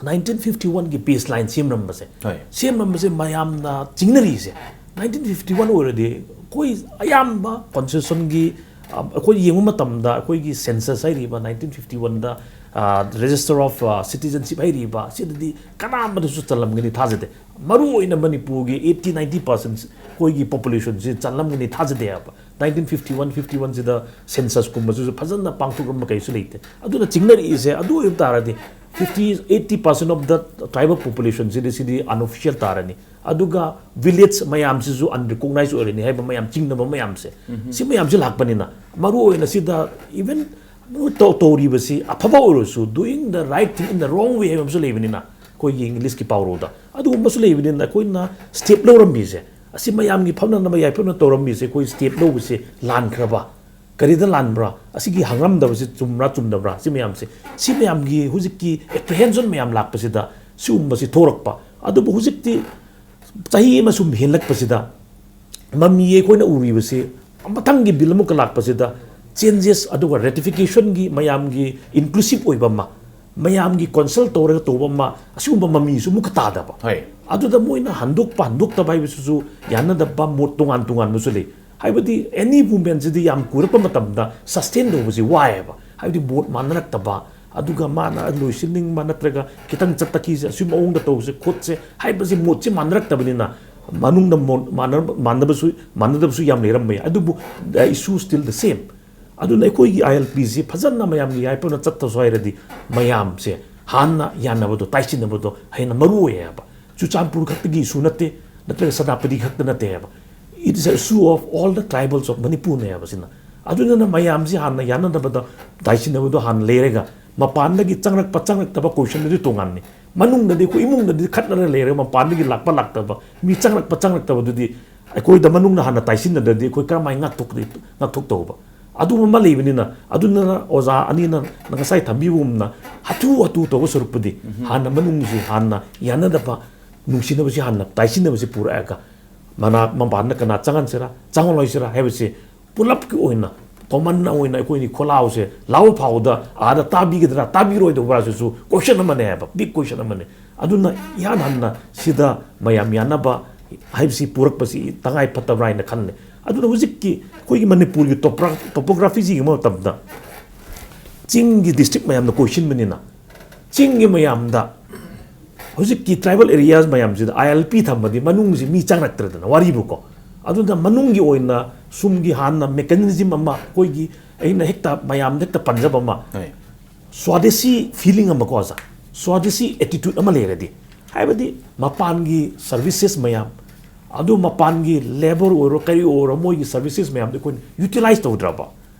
nineteen fifty one ꯒꯤ baseline ꯁꯦꯝꯂꯝꯕꯁꯦ, ꯍꯣꯏ꯫ ꯁꯦꯝꯂꯝꯕꯁꯦ ꯃꯌꯥꯝꯅ ꯆꯤꯡꯅꯔꯤꯁꯦ, nineteen fifty one ꯑꯣꯏꯔꯗꯤ ꯑꯩꯈꯣꯏ ꯑꯌꯥꯝꯕ constitution ꯒꯤ, ꯑ, ꯑꯩꯈꯣꯏ ꯌꯦꯡꯕ ꯃꯇꯝꯗ ꯑꯩꯈꯣꯏꯒꯤ census ꯍꯥꯏꯔꯤꯕ nineteen fifty one ꯗ, ꯑ, Register of, ꯑ, Citizenship ꯍꯥꯏꯔꯤꯕ ꯁꯤꯗꯗꯤ ꯀꯅꯥ ꯑꯃꯗꯁꯨ ꯆꯜꯂꯝꯒꯅꯤ ꯊꯥꯖꯗꯦ꯫ ꯃꯔꯨ ꯑꯣꯏꯅ ꯃꯅꯤꯄꯨꯔꯒꯤ eighty ninety percent ꯑꯩꯈꯣꯏꯒꯤ population ꯁꯤ ꯆꯜꯂꯝꯒꯅꯤ ꯊꯥꯖꯗꯦ ꯍꯥꯏꯕ꯫ Nineteen fifty one fifty one ꯁꯤꯗ census ꯀꯨꯝꯕꯁꯤꯁꯨ ꯐꯖꯅ ꯄꯥꯡꯊꯣꯛꯂꯝꯕ ꯀꯩꯁꯨ ꯂꯩꯇꯦ꯫ ꯑꯗꯨꯅ ꯆꯤꯡꯅꯔꯛꯏꯁꯦ ꯑꯗꯨ ꯑꯣꯏꯕ ꯇꯥꯔꯗꯤ fifty, eighty percent of the tribal population CD, CD unofficial ꯇꯥꯔꯅꯤ꯫ ꯑꯗꯨꯒ village ꯃꯌꯥꯝꯁꯤꯁꯨ unrecognized ꯑꯣꯏꯔꯅꯤ ꯍꯥꯏꯕ ꯃꯌꯥꯝ ꯆꯤꯡꯅꯕ ꯃꯌꯥꯝꯁꯦ, ꯁꯤ ꯃꯌꯥꯝꯁꯤ ꯂꯥꯛꯄꯅꯤꯅ, ꯃꯔꯨ ꯑꯣꯏꯅ ꯁꯤꯗ even ꯇꯧ-, ꯇꯧꯔꯤꯕꯁꯤ ꯑꯐꯕ ꯑꯣꯏꯔꯁꯨ, doing the right thing in the wrong way ꯍꯥꯏꯕ ꯑꯃꯁꯨ ꯂꯩꯕꯅꯤꯅ, ꯑꯩꯈꯣꯏꯒꯤ English ꯀꯤ ꯄꯥꯎꯔꯧꯗ ꯑꯗꯨꯒꯨꯝꯕꯁꯨ ꯂꯩꯕꯅꯤꯅ, ꯑꯩꯈꯣꯏꯅ step ꯂꯧꯔꯝꯃꯤꯁꯦ, ꯑꯁꯤ ꯃꯌꯥꯝꯒꯤ ꯐꯝꯅꯅꯕ ꯌꯥꯏꯐꯅ ꯇꯧꯔꯝꯃꯤꯁꯦ, ꯑꯩꯈꯣꯏ step ꯂꯧꯕꯁꯦ ꯂꯥꯟꯈ꯭ꯔꯕ? ꯀꯔꯤꯗ ꯂꯥꯟꯕ꯭ꯔꯥ? ꯑꯁꯤꯒꯤ ꯍꯪꯉꯝꯗꯕꯁꯤ ꯆꯨꯝꯕ꯭ꯔꯥ ꯆꯨꯝꯗꯕ꯭ꯔꯥ? ꯁꯤ ꯃꯌꯥꯝꯁꯦ, ꯁꯤ ꯃꯌꯥꯝꯒꯤ ꯍꯧꯖꯤꯛꯀꯤ apprehension ꯃꯌꯥꯝ ꯂꯥꯛꯄꯁꯤꯗ ꯁꯤꯒꯨꯝꯕꯁꯤ ꯊꯣꯔꯛꯄ꯫ ꯑꯗꯨꯕꯨ ꯍꯧꯖꯤꯛꯇꯤ ꯆꯍꯤ ꯑꯃ ꯁꯨꯝ ꯍꯦꯜꯂꯛꯄꯁꯤꯗ ꯃꯃꯤ ꯑꯩꯈꯣꯏꯅ ꯎꯔꯤꯕꯁꯤ, ꯃꯊꯪꯒꯤ bill ꯑꯃꯨꯛꯀ ꯂꯥꯛꯄꯁꯤꯗ changes, ꯑꯗꯨꯒ ratification ꯒꯤ ꯃꯌꯥꯝꯒꯤ inclusive ꯑꯣꯏꯕ ꯑꯃ, ꯃꯌꯥꯝꯒꯤ consult ꯇꯧꯔꯒ ꯇꯧꯕ ꯑꯃ, ꯑꯁꯤꯒꯨꯝꯕ ꯃꯃꯤꯁꯨ ꯑꯃꯨꯛꯀ ꯇꯥꯗꯕ꯫ ꯍꯣꯏ꯫ ꯑꯗꯨꯗ ꯃꯣꯏꯅ ꯍꯟꯗꯣꯛꯄ ꯍꯟꯗꯣꯛꯇꯕ ꯍꯥꯏꯕꯁꯤꯁꯨ ꯌꯥꯅꯗꯕ ꯃꯣꯠ ꯇꯣꯉꯥꯟ ꯇꯣꯉꯥꯟꯕꯁꯨ ꯂꯩ꯫ ꯍꯥꯏꯕꯗꯤ any movementꯁꯤꯗꯤ ꯌꯥꯝ ꯀꯨꯏꯔꯛꯄ ꯃꯇꯝꯗ sustain ꯇꯧꯕꯁꯤ ꯋꯥꯏꯑꯦꯕ꯫ ꯍꯥꯏꯕꯗꯤ ꯃꯣꯠ ꯃꯥꯟꯅꯔꯛꯇꯕ, ꯑꯗꯨꯒ ꯃꯥꯅ ꯂꯣꯏꯁꯤꯟꯅꯤꯡꯕ ꯅꯠꯇ꯭ꯔꯒ ꯈꯤꯇꯪ ꯆꯠꯇꯈꯤꯁꯦ, ꯑꯁꯤ ꯃꯑꯣꯡꯗ ꯇꯧꯁꯦ ꯈꯣꯠꯁꯦ ꯍꯥꯏꯕꯁꯤ ꯃꯣꯠꯁꯤ ꯃꯥꯟꯅꯔꯛꯇꯕꯅꯤꯅ ꯃꯅꯨꯡꯗ ꯃꯣꯠ ꯃꯥꯟꯅ-, ꯃꯥꯟꯅꯕꯁꯨ, ꯃꯥꯟꯅꯗꯕꯁꯨ ꯌꯥꯝ ꯂꯩꯔꯝꯕ ꯌꯥꯏ꯫ ꯑꯗꯨꯕꯨ the issue still the same꯫ ꯑꯗꯨꯅ ꯑꯩꯈꯣꯏꯒꯤ ꯑꯥꯏ ꯑꯦꯜ ꯄꯤꯁꯤ ꯐꯖꯅ ꯃꯌꯥꯝꯒꯤ ꯌꯥꯏꯐꯅ ꯆꯠꯇꯁꯨ ꯍꯥꯏꯔꯗꯤ ꯃꯌꯥꯝꯁꯦ ꯍꯥꯟꯅ ꯌꯥꯅꯕꯗꯣ, ꯇꯥꯏꯁꯤꯟꯅꯕꯗꯣ ꯍꯦꯟꯅ ꯃꯔꯨ ꯑꯣꯏꯌꯦꯕ꯫ ꯆꯨꯔꯆꯥꯟꯄꯨꯔ ꯈꯛꯇꯒꯤ issue ꯅꯠꯇꯦ, ꯅꯠꯇ꯭ꯔꯒ ꯁꯦꯅꯥꯄꯇꯤ ꯈꯛꯇ ꯅꯠꯇꯦ ꯍꯥꯏꯕ꯫ It is a issue of all the tribals of Manipurꯅꯦ ꯍꯥꯏꯕꯁꯤꯅ꯫ ꯑꯗꯨꯗꯨꯅ ꯃꯌꯥꯝꯁꯤ ꯍꯥꯟꯅ ꯌꯥꯅꯅꯕꯗ, ꯇꯥꯏꯁꯤꯟꯅꯕꯗꯣ ꯍꯥꯟꯅ ꯂꯩꯔꯒ ꯃꯄꯥꯟꯗꯒꯤ ꯆꯪꯂꯛꯄ ꯆꯪꯂꯛꯇꯕ questionꯗꯨꯗꯤ ꯇꯣꯉꯥꯟꯅꯤ꯫ ꯃꯅꯨꯡꯗꯗꯤ ꯑꯩꯈꯣꯏ ꯏꯃꯨꯡꯗꯗꯤ ꯈꯠꯅꯔ ꯂꯩꯔꯒ ꯃꯄꯥꯟꯗꯒꯤ ꯂꯥꯛꯄ ꯂꯥꯛꯇꯕ, ꯃꯤ ꯆꯪꯂꯛꯄ ꯆꯪꯂꯛꯇꯕꯗꯨꯗꯤ ꯑꯩꯈꯣꯏꯗ ꯃꯅꯨꯡꯅ ꯍꯥꯟꯅ ꯇꯥꯏꯁꯤꯟꯅꯗ꯭ꯔꯗꯤ ꯑꯩꯈꯣꯏ ꯀꯔꯝꯍꯥꯏꯅ ꯉꯥꯛꯊꯣꯛ-, ꯉꯥꯛꯊꯣꯛꯇꯧꯕ? ꯑꯗꯨꯒꯨꯝꯕ ꯑꯃ ꯂꯩꯕꯅꯤꯅ, ꯑꯗꯨꯅ ꯑꯣꯖꯥ ꯑꯅꯤꯅ ꯉꯁꯥꯏ ꯊꯝꯕꯤꯕꯒꯨꯝꯅ ꯍꯥꯊꯨ ꯍꯥꯊꯨ ꯇꯧꯕ ꯁꯔꯨꯛꯄꯨꯗꯤ ꯍꯥꯟꯅ ꯃꯅꯨꯡꯁꯤ ꯍꯥꯟꯅ ꯌꯥꯅꯗꯕ, ꯅꯨꯡꯁꯤꯅꯕꯁꯤ ꯍꯥꯟꯅ ꯇꯥꯏꯁꯤꯟꯅꯕꯁꯤ ꯄꯨꯔꯛꯑꯒ ꯃꯅꯥ-, ꯃꯄꯥꯟꯗ ꯀꯅꯥ ꯆꯪꯍꯟꯁꯤꯔꯥ, ꯆꯪꯍꯜꯂꯣꯏꯁꯤꯔꯥ ꯍꯥꯏꯕꯁꯤ ꯄꯨꯂꯞꯀꯤ ꯑꯣꯏꯅ, common ꯑꯣꯏꯅ ꯑꯩꯈꯣꯏꯅꯤ ꯈꯣꯜꯂꯥꯎꯁꯦ ꯂꯥꯎꯕ ꯐꯥꯎꯕꯗ ꯑꯥꯗ ꯇꯥꯕꯤꯒꯗ꯭ꯔꯥ, ꯇꯥꯕꯤꯔꯣꯏꯗꯧꯕ꯭ꯔꯥ ꯁꯤꯁꯨ question ꯑꯃꯅꯦ ꯍꯥꯏꯕ, big question ꯑꯃꯅꯦ꯫ ꯑꯗꯨꯅ ꯏꯍꯥꯟ ꯍꯥꯟꯅ ꯁꯤꯗ ꯃꯌꯥꯝ ꯌꯥꯅꯕ ꯍꯥꯏꯕꯁꯤ ꯄꯨꯔꯛꯄꯁꯤ ꯇꯉꯥꯏ ꯐꯠꯇꯕ꯭ꯔꯥ ꯍꯥꯏꯅ ꯈꯜꯂꯦ꯫ ꯑꯗꯨꯅ ꯍꯧꯖꯤꯛꯀꯤ ꯑꯩꯈꯣꯏꯒꯤ ꯃꯅꯤꯄꯨꯔꯒꯤ topra-, topographyꯁꯤ ꯌꯦꯡꯕ ꯃꯇꯝꯗ ꯆꯤꯡꯒꯤ district ꯃꯌꯥꯝꯅ ꯀꯣꯏꯁꯤꯟꯕꯅꯤꯅ ꯆꯤꯡꯒꯤ ꯃꯌꯥꯝꯗ ꯍꯧꯖꯤꯛꯀꯤ tribal areas ꯃꯌꯥꯝꯁꯤꯗ ꯑꯥꯏ ꯑꯦꯜ ꯄꯤ ꯊꯝꯕꯗꯤ ꯃꯅꯨꯡꯁꯤ ꯃꯤ ꯆꯪꯂꯛꯇ꯭ꯔꯦꯗꯅ, ꯋꯥꯔꯤꯕꯨꯀꯣ꯫ ꯑꯗꯨꯅ ꯃꯅꯨꯡꯒꯤ ꯑꯣꯏꯅ ꯁꯨꯝꯒꯤ ꯍꯥꯟꯅ mechanism ꯑꯃ ꯑꯩꯈꯣꯏꯒꯤ, ꯑꯩꯅ ꯍꯦꯛꯇ ꯃꯌꯥꯝꯗ ꯍꯦꯛꯇ ꯄꯟꯖꯕ ꯑꯃ, ꯍꯣꯏ꯫ Swadeshi feeling ꯑꯃꯀꯣ ꯑꯣꯖꯥ, Swadeshi attitude ꯑꯃ ꯂꯩꯔꯗꯤ, ꯍꯥꯏꯕꯗꯤ ꯃꯄꯥꯟꯒꯤ services ꯃꯌꯥꯝ, ꯑꯗꯨ ꯃꯄꯥꯟꯒꯤ labour ꯑꯣꯏꯔꯣ ꯀꯔꯤ ꯑꯣꯏꯔꯣ ꯃꯣꯏꯒꯤ services ꯃꯌꯥꯝꯗꯣ ꯑꯩꯈꯣꯏꯅ utilize ꯇꯧꯗ꯭ꯔꯕ?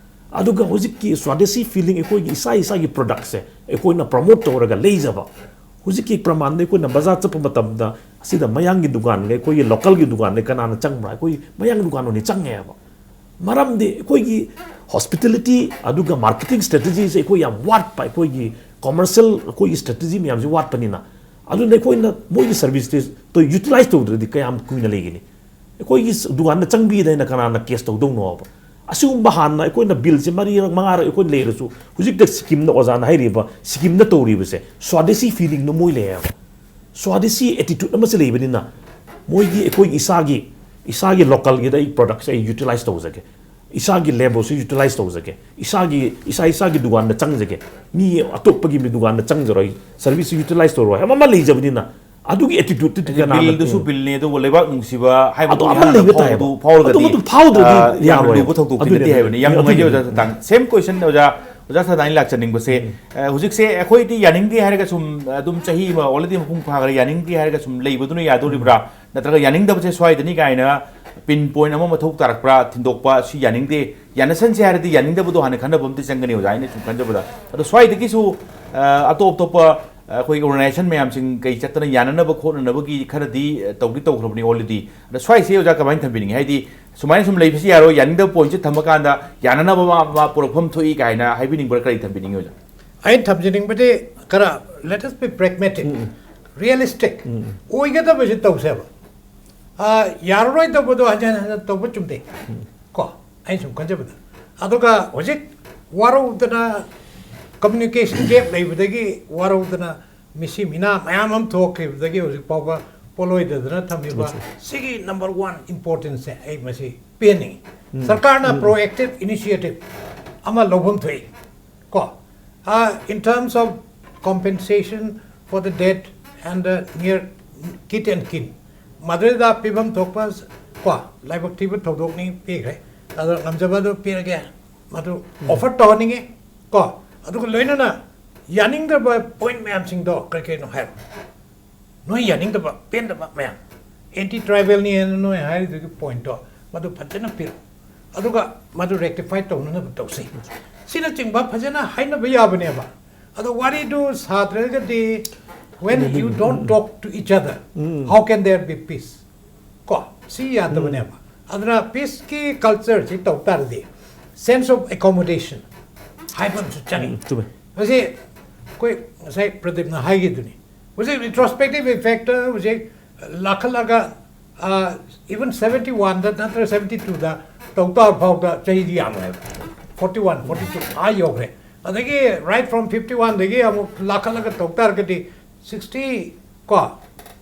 ꯑꯗꯨꯒ ꯍꯧꯖꯤꯛꯀꯤ Swadeshi feeling ꯑꯩꯈꯣꯏꯒꯤ ꯏꯁꯥ ꯏꯁꯥꯒꯤ productꯁꯦ ꯑꯩꯈꯣꯏꯅ promote ꯇꯧꯔꯒ ꯂꯩꯖꯕ, ꯍꯧꯖꯤꯛꯀꯤ ꯄ꯭ꯔꯃꯥꯟꯗ ꯑꯩꯈꯣꯏꯅ ꯕꯖꯥꯔ ꯆꯠꯄ ꯃꯇꯝꯗ ꯑꯁꯤꯗ ꯃꯌꯥꯡꯒꯤ ꯗꯨꯀꯥꯟꯒ ꯑꯩꯈꯣꯏꯒꯤ localꯒꯤ ꯗꯨꯀꯥꯟꯒ ꯀꯅꯥꯅ ꯆꯪꯕ꯭ꯔꯥ? ꯑꯩꯈꯣꯏ ꯃꯌꯥꯡꯒꯤ ꯗꯨꯀꯥꯟ ꯑꯣꯏꯅ ꯆꯪꯉꯦꯕ꯫ ꯃꯔꯝꯗꯤ ꯑꯩꯈꯣꯏꯒꯤ hospitality ꯑꯗꯨꯒ marketing strategyꯁꯦ ꯑꯩꯈꯣꯏ ꯌꯥꯝ ꯋꯥꯠꯄ, ꯑꯩꯈꯣꯏꯒꯤ commercial ꯑꯩꯈꯣꯏꯒꯤ strategy ꯃꯌꯥꯝꯁꯦ ꯋꯥꯠꯄꯅꯤꯅ, ꯑꯗꯨꯅ ꯑꯩꯈꯣꯏꯅ ꯃꯣꯏꯒꯤ servicesꯇꯣ utilize ꯇꯧꯗ꯭ꯔꯗꯤ ꯀꯌꯥꯝ ꯀꯨꯏꯅ ꯂꯩꯒꯅꯤ? ꯑꯩꯈꯣꯏꯒꯤ ꯗꯨꯀꯥꯟꯗ ꯆꯪꯕꯤꯗ ꯑꯩꯅ ꯀꯅꯥꯅ case ꯇꯧꯗꯧꯅꯣꯕ? ꯑꯁꯤꯒꯨꯝꯕ ꯍꯥꯟꯅ ꯑꯩꯈꯣꯏꯅ billꯁꯦ ꯃꯔꯤꯔꯛ ꯃꯉꯥꯔꯛ ꯑꯩꯈꯣꯏ ꯂꯩꯔꯁꯨ, ꯍꯧꯖꯤꯛꯇ ꯁꯤꯀꯤꯝꯗ ꯑꯣꯖꯥꯅ ꯍꯥꯏꯔꯤꯕ, ꯁꯤꯀꯤꯝꯗ ꯇꯧꯔꯤꯕꯁꯦ Swadeshi feelingꯗꯣ ꯃꯣꯏ ꯂꯩꯌꯦꯕ꯫ Swadeshi attitude ꯑꯃꯁꯨ ꯂꯩꯕꯅꯤꯅ, ꯃꯣꯏꯒꯤ, ꯑꯩꯈꯣꯏꯒꯤ ꯏꯁꯥꯒꯤ, ꯏꯁꯥꯒꯤ ꯂꯣꯀꯦꯜꯒꯤꯗ ꯑꯩ ꯄ꯭ꯔꯗꯛꯁꯦ ꯑꯩ ꯌꯨꯇꯤꯂꯥꯏꯁ ꯇꯧꯖꯒꯦ, ꯏꯁꯥꯒꯤ ꯂꯦꯕꯔꯁꯨ ꯌꯨꯇꯤꯂꯥꯏꯁ ꯇꯧꯖꯒꯦ, ꯏꯁꯥꯒꯤ, ꯏꯁꯥ ꯏꯁꯥꯒꯤ ꯗꯨꯀꯥꯟꯗ ꯆꯪꯖꯒꯦ, ꯃꯤ ꯑꯇꯣꯞꯄꯒꯤ ꯗꯨꯀꯥꯟꯗ ꯆꯪꯖꯔꯣꯏ, ꯁꯔꯚꯤꯁꯁꯨ ꯌꯨꯇꯤꯂꯥꯏꯁ ꯇꯧꯔꯣꯏ ꯍꯥꯏꯕ ꯑꯃ ꯂꯩꯖꯕꯅꯤꯅ, ꯑꯗꯨꯒꯤ ꯑꯦꯇꯤꯇ꯭ꯌꯨꯠꯇꯨꯗꯤ ꯀꯅꯥꯅ? ꯕꯤꯜꯗꯨꯁꯨ ꯎꯝ꯫ ꯕꯤꯜꯅꯦ, ꯑꯗꯨꯕꯨ ꯂꯩꯕꯥꯛ ꯅꯨꯡꯁꯤꯕ ꯍꯥꯏꯕꯗꯨ ꯑꯗꯣ ꯑꯃ ꯍꯥꯟꯅ ꯂꯩꯕ ꯐꯥꯎꯕꯗꯨ ꯇꯥꯏꯌꯦꯕ꯫ ꯐꯥꯎꯔꯒꯗꯤ, ꯑꯗꯨꯃꯗꯨ ꯐꯥꯎꯗ꯭ꯔꯗꯤ ꯑ, ꯌꯥꯝꯅ ꯌꯥꯔꯣꯏ꯫ ꯂꯨꯕ ꯊꯧꯗꯣꯛꯇꯤ ꯑꯗꯨꯅꯦ, ꯅꯠꯇꯦ ꯍꯥꯏꯕꯅꯤ꯫ ꯌꯥꯝ ꯑꯗꯨꯅꯦ꯫ ꯅꯨꯡꯉꯥꯏꯖꯩ ꯑꯣꯖꯥ ꯁꯗꯥꯅꯤ꯫ ꯁꯦꯝ ꯀꯣꯏꯁꯟ ꯑꯣꯖꯥ, ꯑꯣꯖꯥ ꯁꯗꯥꯅꯤ ꯂꯥꯛꯆꯅꯤꯡꯕꯁꯦ, ꯎꯝ꯫ ꯑ, ꯍꯧꯖꯤꯛꯁꯦ ꯑꯩꯈꯣꯏꯗꯤ ꯌꯥꯅꯤꯡꯗꯦ ꯍꯥꯏꯔꯒ ꯁꯨꯝ ꯑꯗꯨꯝ ꯆꯍꯤ ꯑꯃ already ꯃꯄꯨꯡ ꯐꯥꯈ꯭ꯔꯦ, ꯌꯥꯅꯤꯡꯗꯦ ꯍꯥꯏꯔꯒ ꯁꯨꯝ ꯂꯩꯕꯗꯨꯅ ꯌꯥꯗꯣꯔꯤꯕ꯭ꯔꯥ? ꯎꯝ꯫ ꯅꯠꯇ꯭ꯔꯒ ꯌꯥꯅꯤꯡꯗꯕꯁꯦ ꯁ꯭ꯋꯥꯏꯗꯅꯤ ꯀꯥꯏꯅ ꯄꯤꯟ ꯄꯣꯏꯟ ꯑꯃ ꯃꯊꯧ ꯇꯥꯔꯛꯄ꯭ꯔꯥ? ꯊꯤꯟꯗꯣꯛꯄ, ꯁꯤ ꯌꯥꯅꯤꯡꯗꯦ, ꯌꯥꯅꯁꯟꯁꯦ ꯍꯥꯏꯔꯗꯤ ꯌꯥꯅꯤꯡꯗꯕꯗꯣ ꯍꯥꯟꯅ ꯈꯟꯅꯕ ꯑꯝꯇ ꯆꯪꯒꯅꯤ ꯑꯣꯖꯥ, ꯑꯩꯅ ꯁꯨꯝ ꯈꯟꯖꯕꯗ꯫ ꯑꯗꯣ ꯁ꯭ꯋꯥꯏꯗꯒꯤꯁꯨ, ꯑ, ꯑꯇꯣꯞ ꯑꯇꯣꯞꯄ, ꯑ, ꯑꯩꯈꯣꯏ ꯑꯣꯔꯒꯅꯥꯏꯖꯦꯁꯟ ꯃꯌꯥꯝꯁꯤꯡ ꯀꯩ ꯆꯠꯇꯅ ꯌꯥꯅꯅꯕ ꯈꯣꯠꯅꯅꯕꯒꯤ ꯈꯔꯗꯤ, ꯑ, ꯇꯧꯗꯤ ꯇꯧꯈ꯭ꯔꯕꯅꯤ already꯫ ꯑꯗꯣ ꯁ꯭ꯋꯥꯏꯁꯦ ꯑꯣꯖꯥ ꯀꯃꯥꯏꯅ ꯊꯝꯕꯤꯅꯤꯡꯉꯤ? ꯍꯥꯏꯗꯤ ꯁꯨꯃꯥꯏꯅ ꯁꯨꯝ ꯂꯩꯕꯁꯤ ꯌꯥꯔꯣꯏ, ꯌꯥꯅꯤꯡꯗꯕ ꯄꯣꯏꯟꯠꯁꯦ ꯊꯝꯃꯀꯥꯟꯗ ꯌꯥꯅꯅꯕ ꯃꯥ, ꯃꯥ ꯄꯨꯔꯛꯐꯝ ꯊꯣꯛꯏ ꯀꯥꯏꯅ ꯍꯥꯏꯕꯤꯅꯤꯡꯕ꯭ꯔꯥ, ꯀꯔꯤ ꯊꯝꯕꯤꯅꯤꯡꯉꯤ ꯑꯣꯖꯥ? ꯑꯩꯅ ꯊꯝꯖꯅꯤꯡꯕꯗꯤ ꯈꯔ, let us be pragmatic, um, um. Realistic, ꯎꯝ, ꯎꯝ꯫ ꯑꯣꯏꯒꯗꯕꯁꯤ ꯇꯧꯁꯦꯕ꯫ ꯑ, ꯌꯥꯔꯔꯣꯏꯗꯕꯗꯣ ꯍꯟꯖꯟ ꯍꯟꯖꯟ ꯇꯧꯕ ꯆꯨꯝꯗꯦ꯫ ꯎꯝ꯫ ꯀꯣ, ꯑꯩꯅ ꯁꯨꯝ ꯈꯟꯖꯕꯗ꯫ ꯑꯗꯨꯒ ꯍꯧꯖꯤꯛ ꯋꯥꯔꯧꯗꯅ, communication gap ꯂꯩꯕꯗꯒꯤ ꯋꯥꯔꯧꯗꯅ ꯃꯤꯁꯤ ꯃꯤꯅꯥ ꯃꯌꯥꯝ ꯑꯃ ꯊꯣꯛꯈꯤꯕꯗꯒꯤ ꯍꯧꯖꯤꯛ ꯐꯥꯎꯕ ꯄꯣꯠꯂꯣꯏꯗꯗꯅ ꯊꯝꯃꯤꯕ ꯆꯨꯝꯃꯤ, ꯆꯨꯝꯃꯤ꯫ ꯁꯤꯒꯤ number one importance ꯁꯦ ꯑꯩ ꯃꯁꯤ ꯄꯤꯍꯟꯅꯤꯡꯉꯤ꯫ ꯎꯝ꯫ ꯁꯔꯀꯥꯔꯅ ꯎꯝ꯫ Proactive initiative ꯑꯃ ꯂꯧꯐꯝ ꯊꯣꯛꯏ꯫ ꯀꯣ, ꯑ, in terms of compensation for the dead and the near kith and kin, ꯃꯗꯨꯗ ꯄꯤꯐꯝ ꯊꯣꯛꯄ, ꯀꯣ, ꯂꯥꯏꯕꯛ ꯊꯤꯕ ꯊꯧꯗꯣꯛꯅꯤ, ꯄꯤꯈ꯭ꯔꯦ꯫ ꯑꯗꯣ ꯉꯝꯖꯕꯗꯨ ꯄꯤꯔꯒꯦ, ꯃꯗꯨ ꯎꯝ꯫ Offer ꯇꯧꯍꯟꯅꯤꯡꯉꯤ꯫ ꯀꯣ, ꯑꯗꯨꯒ ꯂꯣꯏꯅꯅ ꯌꯥꯅꯤꯡꯗꯕ ꯄꯣꯏꯟꯠ ꯃꯌꯥꯝꯁꯤꯡꯗꯣ ꯀꯔꯤ ꯀꯔꯤꯅꯣ ꯍꯥꯏꯔꯣ꯫ ꯅꯣꯏ ꯌꯥꯅꯤꯡꯗꯕ, ꯄꯦꯟꯗꯕ ꯃꯌꯥꯝ, anti tribal ꯅꯤ ꯍꯥꯏꯅ ꯅꯣꯏ ꯍꯥꯏꯔꯤꯗꯨꯒꯤ ꯄꯣꯏꯟꯠꯇꯣ, ꯃꯗꯨ ꯐꯖꯅ ꯄꯤꯔꯛꯎ꯫ ꯑꯗꯨꯒ ꯃꯗꯨ rectify ꯇꯧꯅꯅꯕ ꯇꯧꯁꯤ꯫ ꯁꯤꯅꯆꯤꯡꯕ ꯐꯖꯅ ꯍꯥꯏꯅꯕ ꯌꯥꯕꯅꯦꯕ꯫ ꯑꯗꯣ ꯋꯥꯔꯤꯗꯨ ꯁꯥꯗ꯭ꯔꯒꯗꯤ, when you don't talk to each other, um. How can there be peace? ꯀꯣ, ꯁꯤ ꯌꯥꯗꯕꯅꯦꯕ꯫ ꯎꯝ꯫ ꯑꯗꯨꯅ ꯄꯤꯁꯀꯤ ꯀꯜꯆꯔꯁꯤ ꯇꯧ ꯇꯥꯔꯗꯤ, sense of accommodation ꯍꯥꯏꯕ ꯑꯃꯁꯨ ꯆꯪꯉꯤ꯫ ꯎꯝ, ꯆꯨꯝꯃꯦ꯫ ꯃꯁꯤ ꯑꯩꯈꯣꯏ ꯉꯁꯥꯏ ꯄ꯭ꯔꯗꯤꯞꯅ ꯍꯥꯏꯈꯤꯗꯨꯅꯤ꯫ ꯍꯧꯖꯤꯛ retrospective effect ꯍꯧꯖꯤꯛ ꯂꯥꯈꯠꯂꯒ, ꯑ, even seventy one ꯗ ꯅꯠꯇ꯭ꯔꯒ seventy two ꯗ ꯇꯧ ꯇꯥꯕ ꯐꯥꯎꯗ ꯆꯍꯤꯗꯤ ꯌꯥꯝꯃꯦꯕ꯫ Forty one, forty two ꯑꯥ ꯌꯧꯈ꯭ꯔꯦ꯫ ꯑꯗꯒꯤ right from fifty one ꯗꯒꯤ ꯑꯃꯨꯛ ꯂꯥꯈꯠꯂꯒ ꯇꯧ ꯇꯥꯔꯒꯗꯤ sixty ꯀꯣ,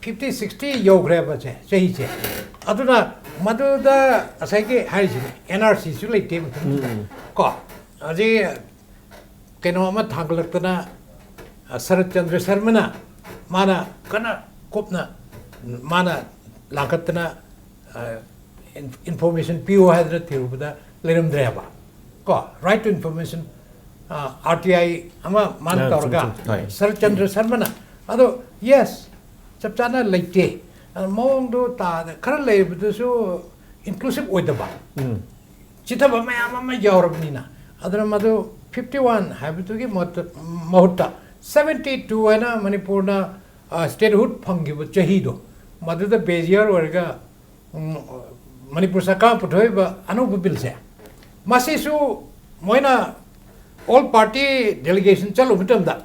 ꯐꯤꯐꯇꯤ ꯁꯤꯛꯁꯇꯤ ꯌꯧꯈ꯭ꯔꯦꯕ ꯁꯦ, ꯆꯍꯤꯁꯦ꯫ ꯑꯗꯨꯅ ꯃꯗꯨꯗ ꯉꯁꯥꯏꯒꯤ ꯍꯥꯏꯔꯤꯁꯤꯅꯦ, ꯑꯦꯟ ꯑꯥꯔ ꯁꯤꯁꯨ ꯂꯩꯇꯦ ꯃꯇꯝꯗꯨꯗ꯫ ꯎꯝ꯫ ꯀꯣ, ꯍꯧꯖꯤꯛ ꯀꯩꯅꯣ ꯑꯃ ꯊꯥꯡꯒꯠꯂꯛꯇꯅ, ꯑ, ꯁꯔꯠ ꯆꯟꯗ꯭ꯔ ꯁꯔꯃꯅ ꯃꯥꯅ ꯀꯟꯅ ꯀꯨꯞꯅ ꯃꯥꯅ ꯂꯥꯡꯈꯠꯇꯅ, ꯑ, ꯏꯟ-, information ꯄꯤꯌꯨ ꯍꯥꯏꯗꯅ ꯊꯤꯔꯨꯕꯗ ꯂꯩꯔꯝꯗ꯭ꯔꯦꯕ꯫ ꯀꯣ, right to information, ꯑ, ꯑꯥꯔ ꯇꯤ ꯑꯥꯏ ꯑꯃ ꯃꯥꯅ ꯑ, ꯆꯨꯝ, ꯇꯧꯔꯒ ꯆꯨꯝ, ꯆꯨꯝ꯫ ꯍꯣꯏ꯫ ꯁꯔꯠ ꯆꯟꯗ꯭ꯔ ꯁꯔꯃꯅ꯫ ꯑꯗꯣ, yes, ꯆꯞ ꯆꯥꯅ ꯂꯩꯇꯦ꯫ ꯑ, ꯃꯑꯣꯡꯗꯣ ꯇꯥꯗ-, ꯈꯔ ꯂꯩꯔꯤꯕꯗꯨꯁꯨ inclusive ꯑꯣꯏꯗꯕ꯫ ꯎꯝ꯫ ꯆꯤꯊꯕ ꯃꯌꯥꯝ ꯑꯃ ꯌꯥꯎꯔꯕꯅꯤꯅ꯫ ꯑꯗꯨꯅ ꯃꯗꯨ ꯐꯤꯐꯇꯤ ꯋꯥꯟ ꯍꯥꯏꯕꯗꯨꯒꯤ ꯃꯍꯨꯠꯇ, ꯃꯍꯨꯠꯇ ꯁꯚꯦꯟꯇꯤ ꯇꯨ ꯍꯥꯏꯅ ꯃꯅꯤꯄꯨꯔꯅ, ꯑ, statehood ꯐꯪꯈꯤꯕ ꯆꯍꯤꯗꯣ, ꯃꯗꯨꯗ base year ꯑꯣꯏꯔꯒ, ꯎꯝ, ꯃꯅꯤꯄꯨꯔ ꯁꯔꯀꯥꯔ ꯄꯨꯊꯣꯛꯏꯕ ꯑꯅꯧꯕ ꯕꯤꯜꯁꯦ, ꯃꯁꯤꯁꯨ ꯃꯣꯏꯅ all party delegation ꯆꯠꯂꯨꯕ ꯃꯇꯝꯗ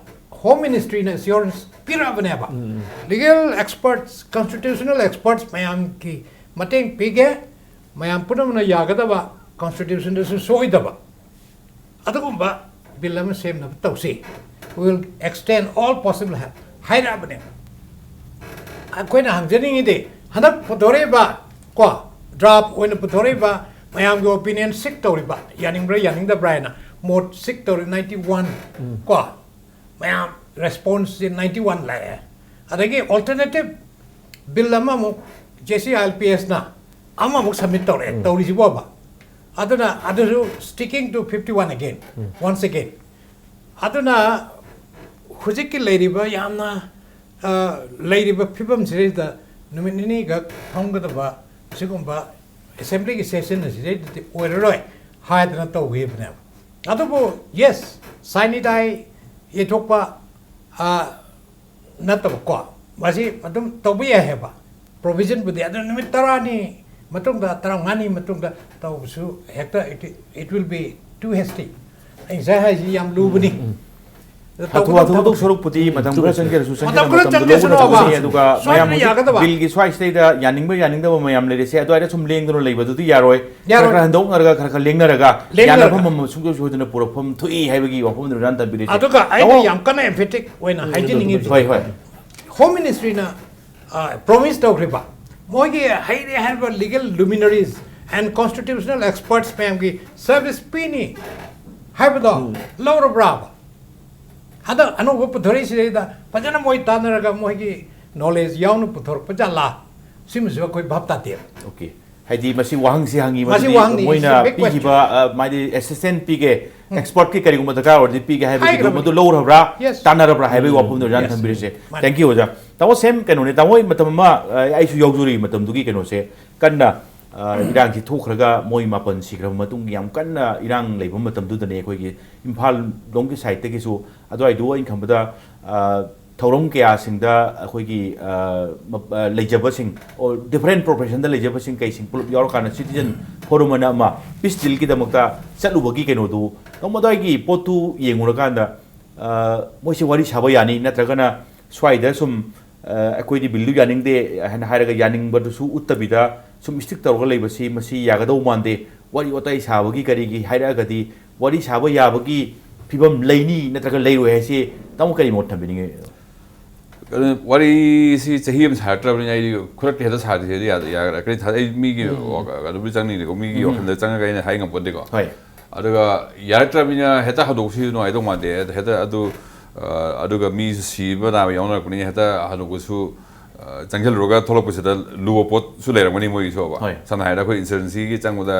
Home Ministryꯅ assurance ꯄꯤꯔꯛꯑꯕꯅꯦꯕ꯫ ꯎꯝ꯫ Legal experts, constitutional experts ꯃꯌꯥꯝꯒꯤ ꯃꯇꯦꯡ ꯄꯤꯒꯦ, ꯃꯌꯥꯝ ꯄꯨꯝꯅꯃꯛꯅ ꯌꯥꯒꯗꯕ, constitutionꯗꯁꯨ ꯁꯣꯏꯗꯕ ꯑꯗꯨꯒꯨꯝꯕ ꯕꯤꯜ ꯑꯃ ꯁꯦꯝꯅꯕ ꯇꯧꯁꯤ꯫ We will extend all possible help ꯍꯥꯏꯔꯛꯑꯕꯅꯦꯕ꯫ ꯑꯩꯈꯣꯏꯅ ꯍꯪꯖꯅꯤꯡꯉꯤꯗꯤ, ꯍꯟꯗꯛ ꯄꯨꯊꯣꯔꯛꯏꯕ, ꯀꯣ, draft ꯑꯣꯏꯅ ꯄꯨꯊꯣꯔꯛꯏꯕ, ꯃꯌꯥꯝꯒꯤ opinion seek ꯇꯧꯔꯤꯕ, ꯌꯥꯅꯤꯡꯕ꯭ꯔꯥ ꯌꯥꯅꯤꯡꯗꯕ꯭ꯔꯥ ꯍꯥꯏꯅ ꯃꯣꯠ seek ꯇꯧꯔꯤ ninety one, ꯎꯝ꯫ ꯀꯣ, ꯃꯌꯥꯝ responseꯁꯦ ninety one ꯂꯥꯛꯑꯦ꯫ ꯑꯗꯒꯤ alternative ꯕꯤꯜ ꯑꯃꯃꯨꯛ J C I L P Sꯅ ꯑꯃꯃꯨꯛ submit ꯇꯧꯔꯛꯑꯦ, ꯎꯝ꯫ ꯇꯧꯔꯤꯁꯤꯕꯣꯕ꯫ ꯑꯗꯨꯅ ꯑꯗꯨꯁꯨ sticking to fifty one again, um. Once again꯫ ꯑꯗꯨꯅ ꯍꯧꯖꯤꯛꯀꯤ ꯂꯩꯔꯤꯕ ꯌꯥꯝꯅ, ꯑ, ꯂꯩꯔꯤꯕ ꯐꯤꯕꯝꯁꯤꯗꯩꯗ ꯅꯨꯃꯤꯠ ꯅꯤꯅꯤꯈꯛ ꯐꯝꯒꯗꯕ ꯑꯁꯤꯒꯨꯝꯕ assemblyꯒꯤ session ꯑꯁꯤꯗꯩꯗꯗꯤ ꯑꯣꯏꯔꯔꯣꯏ ꯍꯥꯏꯗꯅ ꯇꯧꯈꯤꯕꯅꯦꯕ꯫ ꯑꯗꯨꯕꯨ, yes, sine die ꯌꯩꯊꯣꯛꯄ, ꯑ, ꯅꯠꯇꯕꯀꯣ, ꯃꯁꯤ ꯑꯗꯨꯝ ꯇꯧꯕ ꯌꯥꯏ ꯍꯥꯏꯕ provisionꯕꯨꯗꯤ꯫ ꯑꯗꯨ ꯅꯨꯃꯤꯠ ꯇꯔꯥꯅꯤ ꯃꯇꯨꯡꯗ, ꯇꯔꯥꯃꯉꯥꯅꯤ ꯃꯇꯨꯡꯗ ꯇꯧꯕꯁꯨ ꯍꯦꯛꯇ it, it will be too hasty꯫ ꯑꯩ ꯉꯁꯥꯏ ꯍꯥꯏꯁꯤ ꯌꯥꯝ ꯂꯨꯕꯅꯤ꯫ ꯎꯝ, ꯎꯝ꯫ ꯑꯗꯨ ꯍꯥꯊꯨ ꯇꯧꯒꯗꯕ ꯍꯥꯊꯨ ꯊꯕꯛ ꯁꯔꯨꯛꯄꯨꯗꯤ ꯃꯇꯝ ꯈꯔ ꯆꯪꯒꯦ꯫ ꯆꯪꯒꯦꯔꯁꯨ, ꯆꯪꯒꯦꯔ ꯃꯇꯝ ꯈꯔ ꯃꯇꯝꯗꯣ ꯆꯪꯒꯦꯁꯨ ꯂꯧꯒꯗꯕ ꯂꯧꯕ ꯄꯣꯠꯅꯤ꯫ ꯇꯧꯁꯤ꯫ ꯑꯗꯨꯒ ꯁꯣꯏꯗꯅ ꯃꯌꯥꯝ ꯍꯧꯖꯤꯛ ꯌꯥꯒꯗꯕ꯫ ꯕꯤꯜꯒꯤ ꯁ꯭ꯋꯥꯏꯁꯤꯗꯩꯗ ꯌꯥꯅꯤꯡꯕ ꯌꯥꯅꯤꯡꯗꯕ ꯃꯌꯥꯝ ꯂꯩꯔꯦꯁꯦ, ꯑꯗꯨꯋꯥꯏꯗ ꯁꯨꯝ ꯂꯦꯡꯗꯨꯅ ꯂꯩꯕꯗꯨꯗꯤ ꯌꯥꯔꯣꯏ꯫ ꯈꯔ ꯌꯥꯔꯣꯏ꯫ ꯈꯔ ꯍꯟꯗꯣꯛꯅꯔꯒ, ꯈꯔ ꯈꯔ ꯂꯦꯡꯅꯔꯒ, ꯂꯦꯡꯅꯔꯒ꯫ ꯌꯥꯅꯐꯝ ꯑꯃ ꯁꯨꯡꯁꯣꯏ ꯁꯣꯏꯗꯅ ꯄꯨꯔꯛꯐꯝ ꯊꯣꯛꯏ ꯍꯥꯏꯕꯒꯤ ꯋꯥꯐꯝꯗꯨꯅꯤ ꯇꯝꯕꯤꯔꯤꯁꯦ꯫ ꯑꯗꯨꯒ ꯑꯩꯅ ꯇꯥꯃꯣ꯫ ꯌꯥꯝ ꯀꯟꯅ emphatic ꯑꯣꯏꯅ ꯎꯝ, ꯍꯥꯏꯖꯅꯤꯡꯉꯤꯕꯁꯦ, ꯍꯣꯏ, ꯍꯣꯏ꯫ Home Ministryꯅ ꯄ꯭ꯔꯣꯃꯤꯁ ꯇꯧꯈ꯭ꯔꯤꯕ, ꯃꯣꯏꯒꯤ ꯍꯩꯔꯦ ꯍꯥꯏꯔꯤꯕ legal luminaries and constitutional experts ꯃꯌꯥꯝꯒꯤ ꯁꯔꯚꯤꯁ ꯄꯤꯅꯤ ꯍꯥꯏꯕꯗꯣ ꯂꯧꯔꯕ꯭ꯔꯥꯕ? ꯍꯟꯗꯛ ꯑꯅꯧꯕ ꯄꯨꯊꯣꯔꯛꯏꯁꯤꯗꯩꯗ ꯐꯖꯅ ꯃꯣꯏ ꯇꯥꯟꯅꯔꯒ ꯃꯣꯏꯒꯤ ꯅꯣꯂꯦꯖ ꯌꯥꯎꯅ ꯄꯨꯊꯣꯔꯛꯄ ꯖꯥꯠꯂꯥ? ꯁꯤꯃꯁꯨ ꯑꯩꯈꯣꯏ ꯚꯥꯞ ꯇꯥꯗꯦꯕ꯫ ꯑꯣꯀꯦ꯫ ꯍꯥꯏꯗꯤ ꯃꯁꯤ ꯋꯥꯍꯪꯁꯤ ꯍꯪꯉꯤ, ꯃꯁꯤ ꯃꯗꯨꯗꯤ ꯋꯥꯍꯪꯅꯤ, ꯃꯣꯏꯅ it's a big ꯄꯤꯈꯤꯕ, ꯑ, ꯃꯥꯗꯤ ꯑꯦꯁꯤꯁꯇꯦꯟ ꯄꯤꯒꯦ, ꯑꯦꯛꯁꯄꯔꯠꯀꯤ ꯀꯔꯤꯒꯨꯝꯕ ꯗꯔꯀꯥꯔ ꯑꯣꯏꯔꯗꯤ ꯄꯤꯒꯦ ꯍꯥꯏꯕꯒꯤꯗꯨ ꯍꯥꯏꯈ꯭ꯔꯕꯅꯤ꯫ ꯃꯗꯨ ꯂꯧꯔꯕ꯭ꯔꯥ, Yes. ꯇꯥꯟꯅꯔꯕ꯭ꯔꯥ ꯍꯥꯏꯕꯒꯤ ꯋꯥꯐꯝꯗꯣ ꯑꯣꯖꯥꯅ Yes. ꯊꯝꯕꯤꯔꯤꯁꯦ꯫ Thank you, ꯑꯣꯖꯥ꯫ ꯇꯥꯃꯣ, same ꯀꯩꯅꯣꯅꯦ, ꯇꯥꯃꯣ ꯍꯣꯏ ꯃꯇꯝ ꯑꯃ, ꯑ, ꯑꯩꯁꯨ ꯌꯥꯎꯖꯔꯤ ꯃꯇꯝꯗꯨꯒꯤ ꯀꯩꯅꯣꯁꯦ, ꯀꯟꯅ, ꯑ, ꯏꯔꯥꯡꯁꯤ ꯊꯣꯛꯈ꯭ꯔꯒ ꯃꯣꯏ ꯃꯥꯄꯟ ꯁꯤꯈ꯭ꯔꯕ ꯃꯇꯨꯡ ꯌꯥꯝ ꯀꯟꯅ ꯏꯔꯥꯡ ꯂꯩꯕ ꯃꯇꯝꯗꯨꯗꯅꯦ ꯑꯩꯈꯣꯏꯒꯤ ꯏꯝꯐꯥꯜ ꯂꯣꯝꯒꯤ ꯁꯥꯏꯠꯇꯒꯤꯁꯨ ꯑꯗꯨꯋꯥꯏꯗꯨ ꯑꯩꯅ ꯈꯟꯕꯗ, ꯑ, ꯊꯧꯔꯝ ꯀꯌꯥꯁꯤꯡꯗ ꯑꯩꯈꯣꯏꯒꯤ, ꯑ, ꯃ-, ꯑ, ꯂꯩꯖꯕꯁꯤꯡ, or different professionꯗ ꯂꯩꯖꯕꯁꯤꯡ ꯀꯩꯁꯤꯡ ꯄꯨꯂꯞ ꯌꯥꯎꯔꯀꯥꯟꯗ citizen forum ꯑꯅ ꯑꯃ peace dealꯒꯤꯗꯃꯛꯇ ꯆꯠꯂꯨꯕꯒꯤ ꯀꯩꯅꯣꯗꯨ, ꯇꯥꯃꯣ, ꯑꯗꯨꯋꯥꯏꯒꯤ ꯄꯣꯠꯇꯨ ꯌꯦꯡꯉꯨꯔꯀꯥꯟꯗ, ꯑ, ꯃꯣꯏꯁꯦ ꯋꯥꯔꯤ ꯁꯥꯕ ꯌꯥꯅꯤ, ꯅꯠꯇ꯭ꯔꯒꯅ ꯁ꯭ꯋꯥꯏꯗ ꯁꯨꯝ, ꯑ, ꯑꯩꯈꯣꯏꯗꯤ ꯕꯤꯜꯗꯨ ꯌꯥꯅꯤꯡꯗꯦ ꯍꯥꯏꯅ ꯍꯥꯏꯔꯒ ꯌꯥꯅꯤꯡꯕꯗꯨꯁꯨ ꯎꯠꯇꯕꯤꯗ ꯁꯨꯝ ꯏꯁꯇꯤꯛ ꯇꯧꯔꯒ ꯂꯩꯕꯁꯤ ꯃꯁꯤ ꯌꯥꯒꯗꯧ ꯃꯥꯟꯗꯦ, ꯋꯥꯔꯤ ꯋꯥꯇꯥꯏ ꯁꯥꯕꯒꯤ ꯀꯔꯤꯒꯤ ꯍꯥꯏꯔꯛꯑꯒꯗꯤ ꯋꯥꯔꯤ ꯁꯥꯕ ꯌꯥꯕꯒꯤ ꯐꯤꯕꯝ ꯂꯩꯅꯤ ꯅꯠꯇ꯭ꯔꯒ ꯂꯩꯔꯣꯏ ꯍꯥꯏꯁꯤ ꯇꯥꯃꯣ ꯀꯔꯤ ꯃꯣꯠ ꯊꯝꯕꯤꯅꯤꯡꯉꯤ? ꯑꯗꯨ ꯋꯥꯔꯤꯁꯤ ꯆꯍꯤ ꯑꯃ ꯁꯥꯔꯛꯇ꯭ꯔꯕꯅꯤꯅ ꯑꯩꯗꯤ ꯈꯨꯗꯛꯇ ꯍꯦꯛꯇ ꯁꯥꯗ꯭ꯔꯤꯁꯦ ꯌꯥ-, ꯌꯥꯒꯗ꯭ꯔꯥ? ꯀꯔꯤ ꯊꯥ-, ꯑꯩ ꯃꯤꯒꯤ ꯋꯥꯈꯜ ꯑꯗꯨꯕꯨꯗꯤ ꯆꯪꯅꯤꯡꯗꯦꯀꯣ, ꯃꯤꯒꯤ ꯋꯥꯈꯜꯗ ꯆꯪꯉꯒ ꯑꯩꯅ ꯍꯥꯏ ꯉꯝꯄꯣꯠꯇꯦꯀꯣ꯫ ꯍꯣꯏ꯫ ꯑꯗꯨꯒ ꯌꯥꯔꯛꯇ꯭ꯔꯕꯅꯤꯅ ꯍꯦꯛꯇ ꯍꯧꯗꯣꯛꯁꯤ ꯅꯨꯡꯉꯥꯏꯗꯧ ꯃꯥꯟꯗꯦ꯫ ꯍꯦꯛꯇ ꯑꯗꯨ, ꯑ, ꯑꯗꯨꯒ ꯃꯤꯁꯨ ꯁꯤꯕ ꯅꯥꯕ ꯌꯥꯎꯅꯔꯛꯄꯅꯤꯅ ꯍꯦꯛꯇ ꯍꯧꯗꯣꯛꯄꯁꯨ, ꯑ, ꯆꯪꯁꯤꯜꯂꯨꯔꯒ ꯊꯣꯛꯂꯛꯄꯁꯤꯗ ꯂꯨꯕ ꯄꯣꯠꯁꯨ ꯂꯩꯔꯝꯒꯅꯤ ꯃꯣꯏꯒꯤꯁꯨꯕ꯫ ꯍꯣꯏ꯫ ꯁꯝꯅ ꯍꯥꯏꯔꯕꯗ ꯑꯩꯈꯣꯏ insurgencyꯒꯤ ꯆꯪꯕꯗ,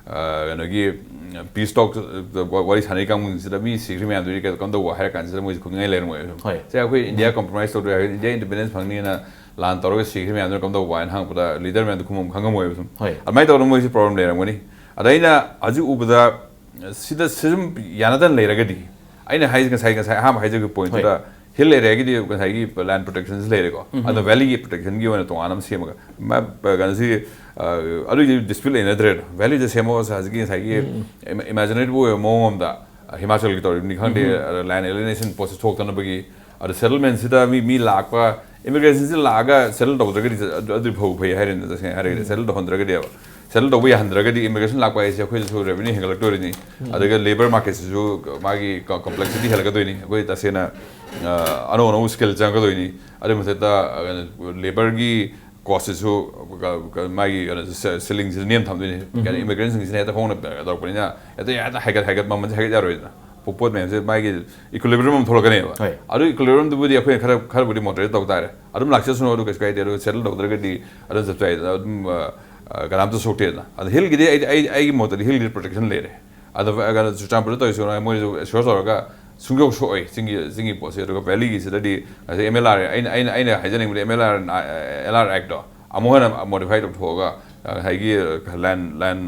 ꯑ, ꯀꯩꯅꯣꯒꯤ, ꯎꯝ, peace talk, ꯑ, ꯋꯥꯔꯤ ꯁꯥꯟꯅꯔꯤ ꯀꯥꯡꯕꯨꯁꯤꯗ ꯃꯤ ꯁꯤꯈ꯭ꯔꯤ ꯃꯌꯥꯝꯗꯨꯗꯤ ꯀꯩ-, ꯀꯝꯗꯧꯕ ꯍꯥꯏꯔ ꯀꯥꯟꯁꯤꯗ ꯃꯣꯏꯁꯨ ꯈꯨꯝꯅꯤꯡꯉꯥꯏ ꯂꯩꯔꯝꯃꯣꯏꯕ ꯁꯨꯝ꯫ ꯍꯣꯏ꯫ ꯁꯦ ꯑꯩꯈꯣꯏ ꯏꯟꯗꯤꯌꯥ compromise ꯇꯧꯗ꯭ꯔꯦ ꯍꯥꯏꯔꯒ ꯏꯟꯗꯤꯌꯥ independence ꯐꯪꯅꯤꯅ ꯂꯥꯟ ꯇꯧꯔꯒ ꯁꯤꯈ꯭ꯔꯤ ꯃꯌꯥꯝꯗꯨꯅ ꯀꯝꯗꯧꯕ ꯍꯥꯏꯅ ꯍꯪꯉꯛꯄꯗ leader ꯃꯌꯥꯝꯗꯣ ꯈꯨꯝꯕꯝ ꯈꯪꯉꯝꯃꯣꯏꯕ ꯁꯨꯝ꯫ ꯍꯣꯏ꯫ ꯑꯗꯨꯃꯥꯏꯅ ꯇꯧꯗꯅ ꯃꯣꯏꯁꯨ problem ꯂꯩꯔꯝꯒꯅꯤ꯫ ꯑꯗ ꯑꯩꯅ ꯍꯧꯖꯤꯛ ꯎꯕꯗ ꯁꯤꯗ ꯁꯤ ꯁꯨꯝ ꯌꯥꯅꯗꯅ ꯂꯩꯔꯒꯗꯤ ꯑꯩꯅ ꯍꯥꯏ-, ꯉꯁꯥꯏ, ꯉꯁꯥꯏ ꯑꯍꯥꯟꯕ ꯍꯥꯏꯖꯈꯤꯕ pointꯇꯨꯗ ꯍꯣꯏ꯫ hill areaꯒꯤꯗꯤ ꯉꯁꯥꯏꯒꯤ land protectionꯁꯤ ꯂꯩꯔꯦꯀꯣ꯫ ꯑꯗꯣ valleyꯒꯤ protectionꯒꯤ ꯑꯣꯏꯅ ꯇꯣꯉꯥꯟꯅ ꯑꯃ ꯁꯦꯝꯃꯒ ꯃ-, ꯀꯩꯅꯣꯁꯤ, ꯑ, ꯑꯗꯨꯒꯤꯗꯤ dispute ꯂꯩꯅꯗ꯭ꯔꯦꯗ꯫ Valleyꯗ ꯁꯦꯝꯃꯣ ꯍꯧꯖꯤꯛꯀꯤ ꯉꯁꯥꯏꯒꯤ ima-, imaginative ꯑꯣꯏꯕ ꯃꯑꯣꯡ ꯑꯃꯗ, ꯑ, ꯍꯤꯃꯥꯆꯜꯒꯤ ꯇꯧꯔꯤꯕꯅꯤ ꯈꯪꯗꯦ, ꯑꯗ land alienation ꯄꯣꯠꯁꯤ ꯊꯣꯛꯇꯅꯕꯒꯤ, ꯑꯗ settlementꯁꯤꯗ ꯃꯤ, ꯃꯤ ꯂꯥꯛꯄ, immigrationꯁꯤ ꯂꯥꯛꯑꯒ settle ꯇꯧꯗ꯭ꯔꯒꯗꯤ ꯑꯗꯨ, ꯑꯗꯨ ꯐꯕꯨ ꯐꯩ ꯍꯥꯏꯔꯦꯅꯦ, ꯇꯁꯦꯡꯅ ꯍꯥꯏꯔꯒꯗꯤ settle ꯇꯧꯍꯟꯗ꯭ꯔꯒꯗꯤꯕ꯫ ꯁꯦꯇꯜ ꯇꯧꯕ ꯌꯥꯍꯟꯗ꯭ꯔꯒꯗꯤ ꯏꯃꯤꯒ꯭ꯔꯦꯁꯟ ꯂꯥꯛꯄ ꯍꯥꯏꯁꯦ ꯑꯩꯈꯣꯏꯗꯁꯨ ꯔꯦꯚꯤꯅ꯭ꯌꯨ ꯍꯦꯟꯒꯠꯂꯛꯇꯣꯏꯅꯤ꯫ ꯑꯗꯨꯒ ꯂꯦꯕꯔ ꯃꯥꯔꯀꯦꯠꯁꯤꯁꯨ ꯃꯥꯒꯤ ꯀꯝꯄ꯭ꯂꯦꯛꯁꯤꯇꯤ ꯍꯦꯜꯂꯛꯀꯗꯣꯏꯅꯤ꯫ ꯑꯩꯈꯣꯏ ꯇꯁꯦꯡꯅ ꯑ, ꯑꯅꯧ ꯑꯅꯧꯕ ꯁ꯭ꯀꯤꯜ ꯆꯪꯉꯛꯀꯗꯣꯏꯅꯤ꯫ ꯑꯗꯨꯒꯤ ꯃꯊꯛꯇ ꯂꯦꯕꯔꯒꯤ ꯀꯣꯁꯁꯤꯁꯨ ꯃꯥꯒꯤ ꯀꯩꯅꯣ ꯁꯦꯂꯤꯡꯁꯤꯁꯨ ꯅꯦꯝ ꯊꯝꯗꯣꯏꯅꯤ꯫ ꯀꯩꯅꯣ ꯏꯃꯤꯒ꯭ꯔꯦꯟꯁꯤꯡꯁꯤꯅ ꯍꯦꯛꯇ ꯍꯣꯡꯅ ꯇꯧꯔꯛꯄꯅꯤꯅ ꯍꯦꯛꯇ ꯍꯦꯛꯇ ꯍꯥꯏꯒꯠ ꯍꯥꯏꯒꯠ ꯃꯃꯜꯁꯦ ꯍꯥꯏꯒꯠ ꯌꯥꯔꯣꯏꯗꯅ꯫ ꯄꯣꯠ ꯃꯌꯥꯝꯁꯦ ꯃꯥꯒꯤ ꯏꯀ꯭ꯋꯤꯂꯤꯕ꯭ꯔꯤꯌꯝ ꯑꯃ ꯊꯣꯛꯂꯛꯀꯅꯦꯕ꯫ ꯑꯗꯨ ꯏꯀ꯭ꯋꯤꯂꯤꯕ꯭ꯔꯤꯌꯝꯗꯨꯕꯨꯗꯤ ꯑꯩꯈꯣꯏꯅ ꯈꯔ ꯈꯔꯕꯨꯗꯤ ꯃꯣꯗꯔꯦꯠ ꯇꯧ ꯇꯥꯔꯦ꯫ ꯑꯗꯨꯝ ꯂꯥꯛꯆꯁꯅꯨ, ꯑꯗꯨ ꯀꯩꯁꯨ ꯀꯥꯏꯗꯦ꯫ ꯑꯗꯨꯒ ꯁꯦꯇꯜ ꯇꯧꯗ꯭ꯔꯒꯗꯤ ꯑꯗꯨꯝ ꯆꯞ ꯆꯥꯏ꯫ ꯑꯗꯨꯝ ꯑ, ꯀꯅꯥꯝꯇ ꯁꯣꯛꯇꯦꯗꯅ꯫ ꯑꯗꯣ ꯍꯤꯜꯒꯤꯗꯤ ꯑꯩ ꯑꯩ ꯑꯩꯒꯤ ꯃꯣꯠꯇꯗꯤ ꯍꯤꯜꯒꯤꯗꯤ ꯄ꯭ꯔꯣꯇꯦꯛꯁꯟ ꯂꯩꯔꯦ꯫ ꯑꯗꯣ ꯀꯩꯅꯣ ꯆꯨꯔꯆꯥꯟꯄꯨꯔꯗ ꯇꯧꯔꯤꯁꯤ ꯃꯣꯏꯁꯨ ꯑꯦꯁꯣꯔ ꯇꯧꯔꯒ ꯁꯨꯡꯁꯣꯛ ꯁꯣꯛꯑꯣꯏ ꯆꯤꯡꯒꯤ ꯆꯤꯡꯒꯤ ꯄꯣꯠꯁꯦ꯫ ꯑꯗꯨꯒ ꯚꯦꯂꯤꯒꯤꯁꯤꯗꯗꯤ ꯉꯁꯥꯏ ꯑꯦꯝ ꯑꯦꯜ ꯑꯥꯔ ꯑꯩꯅ ꯑꯩꯅ ꯑꯩꯅ ꯍꯥꯏꯖꯅꯤꯡꯕꯗꯤ M L R L R ꯑꯦꯛꯇꯣ ꯑꯃꯨꯛ ꯍꯦꯟꯅ ꯃꯣꯗꯤꯐꯥꯏ ꯇꯧꯊꯣꯛꯑꯒ ꯉꯁꯥꯏꯒꯤ ꯂꯦꯟ ꯂꯦꯟ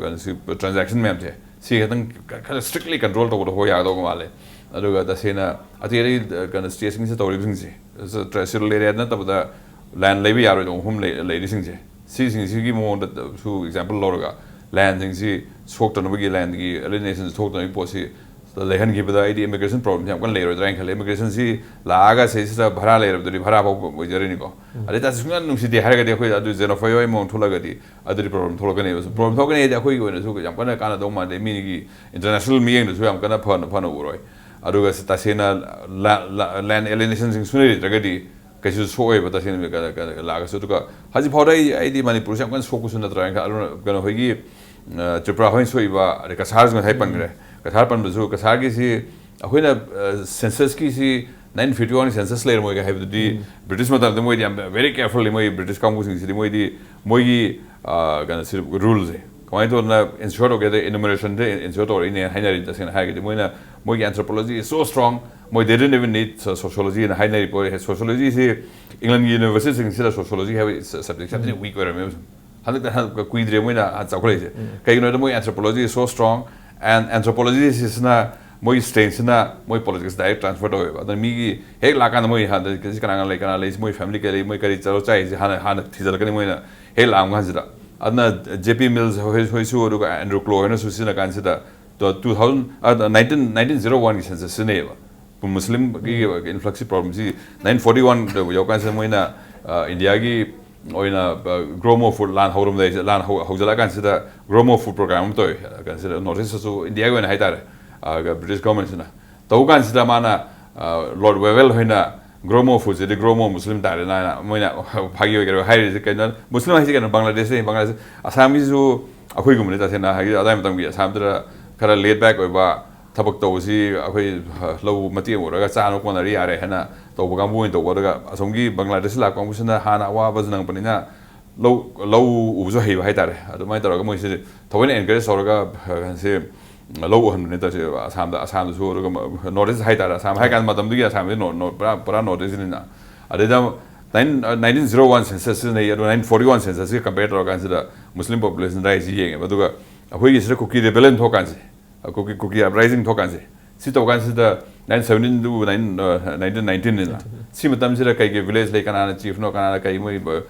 ꯀꯩꯅꯣꯁꯤ ꯇ꯭ꯔꯥꯟꯖꯦꯛꯁꯟ ꯃꯌꯥꯝꯁꯦ ꯁꯤ ꯈꯤꯇꯪ ꯈꯔ ꯁ꯭ꯇ꯭ꯔꯤꯛꯂꯤ ꯀꯟꯇ꯭ꯔꯣꯜ ꯇꯧꯕꯗ ꯍꯣꯏ ꯌꯥꯒꯗꯧꯕ ꯃꯥꯜꯂꯦ꯫ ꯑꯗꯨꯒ ꯇꯁꯦꯡꯅ ꯑꯇꯩ ꯑꯇꯩ ꯀꯩꯅꯣ ꯁ꯭ꯇꯦꯠꯁꯤꯡꯁꯤꯗ ꯇꯧꯔꯤꯕꯁꯤꯡꯁꯦ ꯇ꯭ꯔꯥꯏꯁꯦꯜ ꯑꯦꯔꯤꯌꯥ ꯅꯠꯇꯕꯗ ꯂꯦꯟ ꯂꯩꯕ ꯌꯥꯔꯣꯏꯗꯧꯕ ꯑꯍꯨꯝ ꯂꯩ ꯂꯩꯔꯤꯁꯤꯡꯁꯦ ꯁꯤꯁꯤꯡꯁꯤꯒꯤ ꯃꯑꯣꯡꯗꯁꯨ ꯑꯦꯛꯖꯥꯝꯄꯜ ꯂꯧꯔꯒ ꯂꯦꯟꯁꯤꯡꯁꯤ ꯁꯣꯛꯇꯅꯕꯒꯤ ꯂꯦꯟꯒꯤ ꯑꯦꯂꯤꯅꯦꯁꯟ ꯁꯣꯛꯇꯅꯕꯒꯤ ꯄꯣꯠꯁꯤ ꯂꯩꯍꯟꯈꯤꯕꯗ ꯑꯩꯗꯤ ꯏꯃꯤꯒ꯭ꯔꯦꯁꯟ ꯄ꯭ꯔꯣꯕ꯭ꯂꯦꯝꯁꯤ ꯌꯥꯝ ꯀꯟꯅ ꯂꯩꯔꯣꯏꯗ꯭ꯔꯥ ꯍꯥꯏꯅ ꯈꯜꯂꯦ꯫ ꯏꯃꯤꯒ꯭ꯔꯦꯁꯟꯁꯤ ꯂꯥꯛꯑꯒ ꯁꯤꯁꯤꯗ ꯚꯔꯥ ꯂꯩꯔꯕꯗꯨꯗꯤ ꯚꯔꯥ ꯐꯥꯎꯕ ꯑꯣꯏꯖꯔꯅꯤꯀꯣ꯫ ꯑꯗꯩ ꯇꯥꯁꯤ ꯁꯨꯡꯌꯥ ꯅꯨꯡꯁꯤꯗꯦ ꯍꯥꯏꯔꯒꯗꯤ ꯑꯩꯈꯣꯏ ꯑꯗꯨ ꯖꯦꯅꯣꯐꯣꯏ ꯍꯣꯏ ꯃꯑꯣꯡ ꯊꯣꯛꯂꯒꯗꯤ ꯑꯗꯨꯗꯤ ꯄ꯭ꯔꯣꯕ꯭ꯂꯦꯝ ꯊꯣꯛꯂꯛꯀꯅꯦꯕ꯫ ꯄ꯭ꯔꯣꯕ꯭ꯂꯦꯝ ꯊꯣꯛꯀꯅꯤ ꯍꯥꯏꯗꯤ ꯑꯩꯈꯣꯏꯒꯤ ꯑꯣꯏꯅꯁꯨ ꯌꯥꯝ ꯀꯟꯅ ꯀꯥꯟꯅꯗꯧ ꯃꯥꯟꯗꯦ꯫ ꯃꯤꯒꯤ ꯏꯟꯇꯔꯅꯦꯁꯅꯦꯜ ꯃꯤꯠꯌꯦꯡꯗꯁꯨ ꯌꯥꯝ ꯀꯟꯅ ꯐꯅ ꯐꯅ ꯎꯔꯣꯏ꯫ ꯑꯗꯨꯒ ꯇꯁꯦꯡꯅ ꯂꯦꯟ ꯑꯦꯂꯤꯅꯦꯁꯟꯁꯤꯡ ꯁꯨꯡꯂꯩ ꯂꯩꯇ꯭ꯔꯒꯗꯤ ꯀꯩꯁꯨ ꯁꯣꯛꯑꯣꯏꯕ ꯇꯁꯦꯡꯅ ꯂꯥꯛꯑꯒꯁꯨ꯫ ꯑꯗꯨꯒ ꯍꯧꯖꯤꯛ ꯐꯥꯎꯗ ꯑꯩ ꯑꯩꯗꯤ ꯃꯅꯤꯄꯨꯔꯁꯦ ꯌꯥꯝ ꯀꯟꯅ ꯁꯣꯛꯄꯁꯨ ꯅꯠꯇ꯭ꯔꯥ ꯍꯥꯏꯅ ꯈꯜꯂꯦ꯫ ꯑꯗꯨꯅ ꯀꯩꯅꯣ ꯑꯩꯈꯣꯏꯒꯤ ꯇ꯭ꯔꯤꯄꯨꯔꯥ ꯍꯣꯏꯅ ꯁꯣꯛꯏꯕ, ꯑꯗꯩ ꯀꯁꯥꯔꯁꯨ ꯉꯁꯥꯏ ꯄꯟꯈ꯭ꯔꯦ꯫ ꯀꯁꯥꯔ ꯄꯟꯕꯁꯨ ꯀꯁꯥꯔꯒꯤꯁꯤ ꯑꯩꯈꯣꯏꯅ ꯁꯦꯟꯁꯁꯀꯤꯁꯤ ꯅꯥꯏꯟꯇꯤꯟ ꯐꯤꯐꯇꯤ ꯋꯥꯟꯒꯤ ꯁꯦꯟꯁꯁ ꯂꯩꯔꯝꯃꯣꯏꯒ ꯍꯥꯏꯕꯗꯨꯗꯤ ꯕ꯭ꯔꯤꯇꯤꯁ ꯃꯇꯝꯗ ꯃꯣꯏꯗꯤ ꯌꯥꯝ ꯚꯦꯔꯤ ꯀꯦꯌꯔꯐꯨꯜꯂꯤ꯫ ꯃꯣꯏ ꯕ꯭ꯔꯤꯇꯤꯁ ꯀꯥꯡꯕꯨꯁꯤꯡꯁꯤꯗꯤ ꯃꯣꯏꯗꯤ ꯃꯣꯏꯒꯤ ꯀꯩꯅꯣꯁꯤ ꯔꯨꯜꯁꯦ ꯀꯃꯥꯏꯅ ꯇꯧꯗꯅ ꯏꯟꯁꯤꯌꯣꯔ ꯇꯧꯒꯦꯗ ꯏꯅꯨꯃꯔꯦꯁꯟꯗ ꯏꯟꯁꯤꯌꯣꯔ ꯇꯧꯔꯛꯏꯅꯦ ꯍꯥꯏꯅꯔꯤ꯫ ꯇꯁꯦꯡꯅ ꯍꯥꯏꯔꯒꯗꯤ ꯃꯣꯏꯅ ꯃꯣꯏꯒꯤ anthropology is so strong, ꯃꯣꯏ they didn't even need sociology ꯍꯥꯏꯅꯔꯤ ꯄꯣꯠ꯫ ꯁꯣꯁꯤꯌꯣꯂꯣꯖꯤꯁꯤ ꯏꯪꯂꯦꯟꯒꯤ ꯌꯨꯅꯤꯚꯔꯁꯤꯇꯤꯁꯤꯡꯁꯤꯗ ꯁꯣꯁꯤꯌꯣꯂꯣꯖꯤ ꯍꯥꯏꯕ ꯁꯕꯖꯦꯛꯁꯦ ꯌꯥꯝ ꯊꯤꯅ ꯋꯤꯛ ꯑꯣꯏꯔꯝꯃꯦꯕ꯫ ꯍꯟꯗꯛꯇ ꯍꯟꯗꯛ ꯀꯨꯏꯗ꯭ꯔꯦ ꯃꯣꯏꯅ ꯆꯥꯎꯈꯠꯂꯛꯏꯁꯦ꯫ ꯀꯩꯒꯤꯅꯣ ꯍꯥꯏꯗ ꯃꯣꯏ anthropology is so strong and anthropology ꯁꯤꯁꯤꯅ ꯃꯣꯏꯒꯤ ꯁ꯭ꯇꯔꯦꯡꯁꯤꯅ ꯃꯣꯏ ꯄꯣꯂꯤꯇꯤꯛꯁ ꯗꯥꯏꯔꯦꯛ ꯇ꯭ꯔꯥꯟꯁꯐꯔ ꯇꯧꯋꯦꯕ꯫ ꯑꯗꯨꯅ ꯃꯤꯒꯤ ꯍꯦꯛ ꯂꯥꯛꯀꯥꯟꯗ ꯃꯣꯏ ꯍꯥꯟꯅ ꯀꯅꯥ ꯀꯅꯥ ꯂꯩ, ꯀꯅꯥ ꯂꯩ, ꯃꯣꯏ ꯐꯦꯃꯤꯂꯤ ꯀꯌꯥ ꯂꯩ, ꯃꯣꯏ ꯀꯔꯤ ꯆꯠꯂꯣ ꯆꯥꯏꯁꯦ ꯍꯥꯟꯅ ꯍꯥꯟꯅ ꯊꯤꯖꯤꯜꯂꯛꯀꯅꯤ ꯃꯣꯏꯅ ꯍꯦꯛ ꯂꯥꯛꯑꯝ ꯀꯥꯟꯁꯤꯗ꯫ ꯑꯗꯨꯅ ꯖꯦ ꯄꯤ ꯃꯤꯜꯁ ꯍꯣꯏ ꯍꯣꯏꯁꯨ ꯑꯗꯨꯒ ꯑꯦꯟꯗ꯭ꯔꯨ ꯀ꯭ꯂꯣ ꯍꯣꯏꯅꯁꯨ ꯁꯤꯖꯤꯟꯅ ꯀꯥꯟꯁꯤꯗ two thousand nineteen nineteen zero ꯋꯥꯟꯒꯤ ꯁꯦꯟꯁꯁ ꯁꯤꯖꯤꯟꯅꯩꯌꯦꯕ꯫ ꯃꯨꯁꯂꯤꯝꯒꯤ ꯏꯟꯐ꯭ꯂꯛꯁꯀꯤ ꯄ꯭ꯔꯣꯕ꯭ꯂꯦꯝꯁꯤ ꯅꯥꯏꯟꯇꯤꯟ ꯐꯣꯔꯇꯤ ꯋꯥꯟꯗ ꯌꯧꯔꯀꯥꯟꯁꯤꯗ ꯃꯣꯏꯅ ꯏꯟꯗꯤꯌꯥꯒꯤ ꯑꯣꯏꯅ ꯒ꯭ꯔꯣ ꯃꯣꯔ ꯐꯨꯗ ꯂꯥꯟ ꯍꯧꯔꯝꯗꯥꯏꯁꯦ, ꯂꯥꯟ ꯍꯧ- ꯍꯧꯖꯤꯜꯂꯛꯑꯀꯥꯟꯁꯤꯗ ꯒ꯭ꯔꯣ ꯃꯣꯔ ꯐꯨꯗ ꯄ꯭ꯔꯣꯒ꯭ꯔꯥꯝ ꯑꯃ ꯇꯧꯋꯤ꯫ ꯀꯩꯅꯣꯁꯤꯗ, ꯅꯣꯔꯠ ꯏꯁꯇꯁꯨ, ꯏꯟꯗꯤꯌꯥꯒꯤ ꯑꯣꯏꯅ ꯍꯥꯏꯇꯥꯔꯦ, ꯕ꯭ꯔꯤꯇꯤꯁ ꯒꯚꯔꯟꯃꯦꯟꯁꯤꯅ ꯇꯧꯕ ꯀꯥꯟꯁꯤꯗ ꯃꯥꯅ, ꯂꯣꯔꯗ ꯋꯦꯕꯦꯜ ꯍꯣꯏꯅ ꯒ꯭ꯔꯣ ꯃꯣꯔ ꯐꯨꯗꯁꯤꯗꯤ ꯒ꯭ꯔꯣ ꯃꯣꯔ ꯃꯨꯁꯂꯤꯝ ꯇꯥꯔꯦꯅ ꯍꯥꯏꯅ ꯃꯣꯏꯅ ꯐꯥꯒꯤ ꯑꯣꯏꯒꯦꯔꯥ ꯍꯥꯏꯔꯤꯁꯦ꯫ ꯀꯩꯅꯣ, ꯃꯨꯁꯂꯤꯝ ꯍꯥꯏꯁꯤ ꯀꯩꯅꯣ? ꯕꯪꯒ꯭ꯂꯥꯗꯦꯁꯅꯤ꯫ ꯕꯪꯒ꯭ꯂꯥꯗꯦꯁ, ꯑꯁꯥꯝꯒꯤꯁꯨ ꯑꯩꯈꯣꯏꯒꯨꯝꯕꯅꯤ ꯇꯁꯦꯡꯅ, ꯍꯥꯏꯗꯤ ꯑꯗꯥꯏ ꯃꯇꯝꯒꯤ ꯑꯁꯥꯝꯗꯨꯗ ꯈꯔ ꯂꯦꯠ ꯕꯦꯛ ꯑꯣꯏꯕ, ꯊꯕꯛ ꯇꯧꯕꯁꯤ ꯑꯩꯈꯣꯏ ꯂꯧ ꯃꯇꯦꯛ ꯑꯃ ꯎꯔꯒ ꯆꯥꯅꯕ ꯀꯣꯟꯅꯔ ꯌꯥꯔꯦ ꯍꯥꯏꯅ ꯇꯧꯕ ꯀꯥꯡꯕꯨ ꯑꯣꯏꯅ ꯇꯧꯕ꯫ ꯑꯗꯨꯒ ꯑꯁꯣꯝꯒꯤ ꯕꯪꯒ꯭ꯂꯥꯗꯦꯁ ꯂꯥꯛꯄ ꯀꯥꯡꯕꯨꯁꯤꯅ ꯍꯥꯟꯅ ꯑꯋꯥꯕꯁꯨ ꯅꯪꯕꯅꯤꯅ ꯂꯧ, ꯂꯧ ꯎꯕꯁꯨ ꯍꯩꯕ ꯍꯥꯏꯇꯥꯔꯦ꯫ ꯑꯗꯨꯃꯥꯏꯅ ꯇꯧꯔꯒ ꯃꯣꯏꯁꯤ ꯊꯑꯣꯏꯅ ꯑꯦꯟꯀꯔꯦꯖ ꯇꯧꯔꯒ, ꯑ, ꯁꯤ ꯂꯧ ꯎꯍꯟꯕꯅꯦ ꯇꯧꯔꯤꯁꯦ꯫ ꯑꯁꯥꯝꯗ, ꯑꯁꯥꯝꯗꯁꯨ, ꯑꯗꯨꯒ ꯅꯣꯔꯠ ꯏꯁ ꯍꯥꯏꯇꯥꯔꯦ, ꯑꯁꯥꯝ ꯍꯥꯏ ꯀꯥꯟꯗ ꯃꯇꯝꯗꯨꯒꯤ ꯑꯁꯥꯝꯁꯤ ꯅꯣ-, ꯅꯣ-, ꯄꯨꯔꯥ, ꯄꯨꯔꯥ ꯅꯣꯔꯠ ꯏꯁꯅꯤꯅ꯫ ꯑꯗꯩꯗ nine, nineteen zero one census ꯁꯤꯖꯤꯟꯅꯩ꯫ ꯑꯗꯣ ꯅꯥꯏꯟꯇꯤꯟ ꯐꯣꯔꯇꯤ ꯋꯥꯟ ꯁꯦꯟꯁꯁꯀ ꯀꯝꯄꯦꯌꯔ ꯇꯧꯔꯀꯥꯟꯁꯤꯗ ꯃꯨꯁꯂꯤꯝ ꯄꯣꯄꯨꯂꯦꯁꯟ ꯔꯥꯏꯁꯁꯤ ꯌꯦꯡꯉꯦꯕ꯫ ꯑꯗꯨꯒ ꯑꯩꯈꯣꯏꯒꯤ ꯁꯤꯗ ꯀꯨꯀꯤ ꯔꯤꯕꯦꯂꯤꯌꯟ ꯊꯣꯛꯀꯥꯟꯁꯦ, ꯀꯨꯀꯤ, ꯀꯨꯀꯤ ꯑꯞꯔꯥꯏꯖꯤꯡ ꯊꯣꯛꯀꯥꯟꯁꯦ, ꯁꯤ ꯇꯧꯀꯥꯟꯁꯤꯗ ꯅꯥꯏꯟ ꯁꯕꯦꯟꯇꯤꯟ ꯇꯨ ꯅꯥꯏꯟ, ꯑ, ꯅꯥꯏꯟꯇꯤꯟ ꯅꯥꯏꯟꯇꯤꯟꯅꯤꯅ꯫ ꯁꯤ ꯃꯇꯝꯁꯤꯗ ꯀꯩ ꯀꯩ ꯚꯤꯂꯦꯖ ꯂꯩ, ꯀꯅꯥꯅ ꯆꯤꯐꯅꯣ, ꯀꯅꯥꯅ ꯀꯩ ꯃꯣꯏ,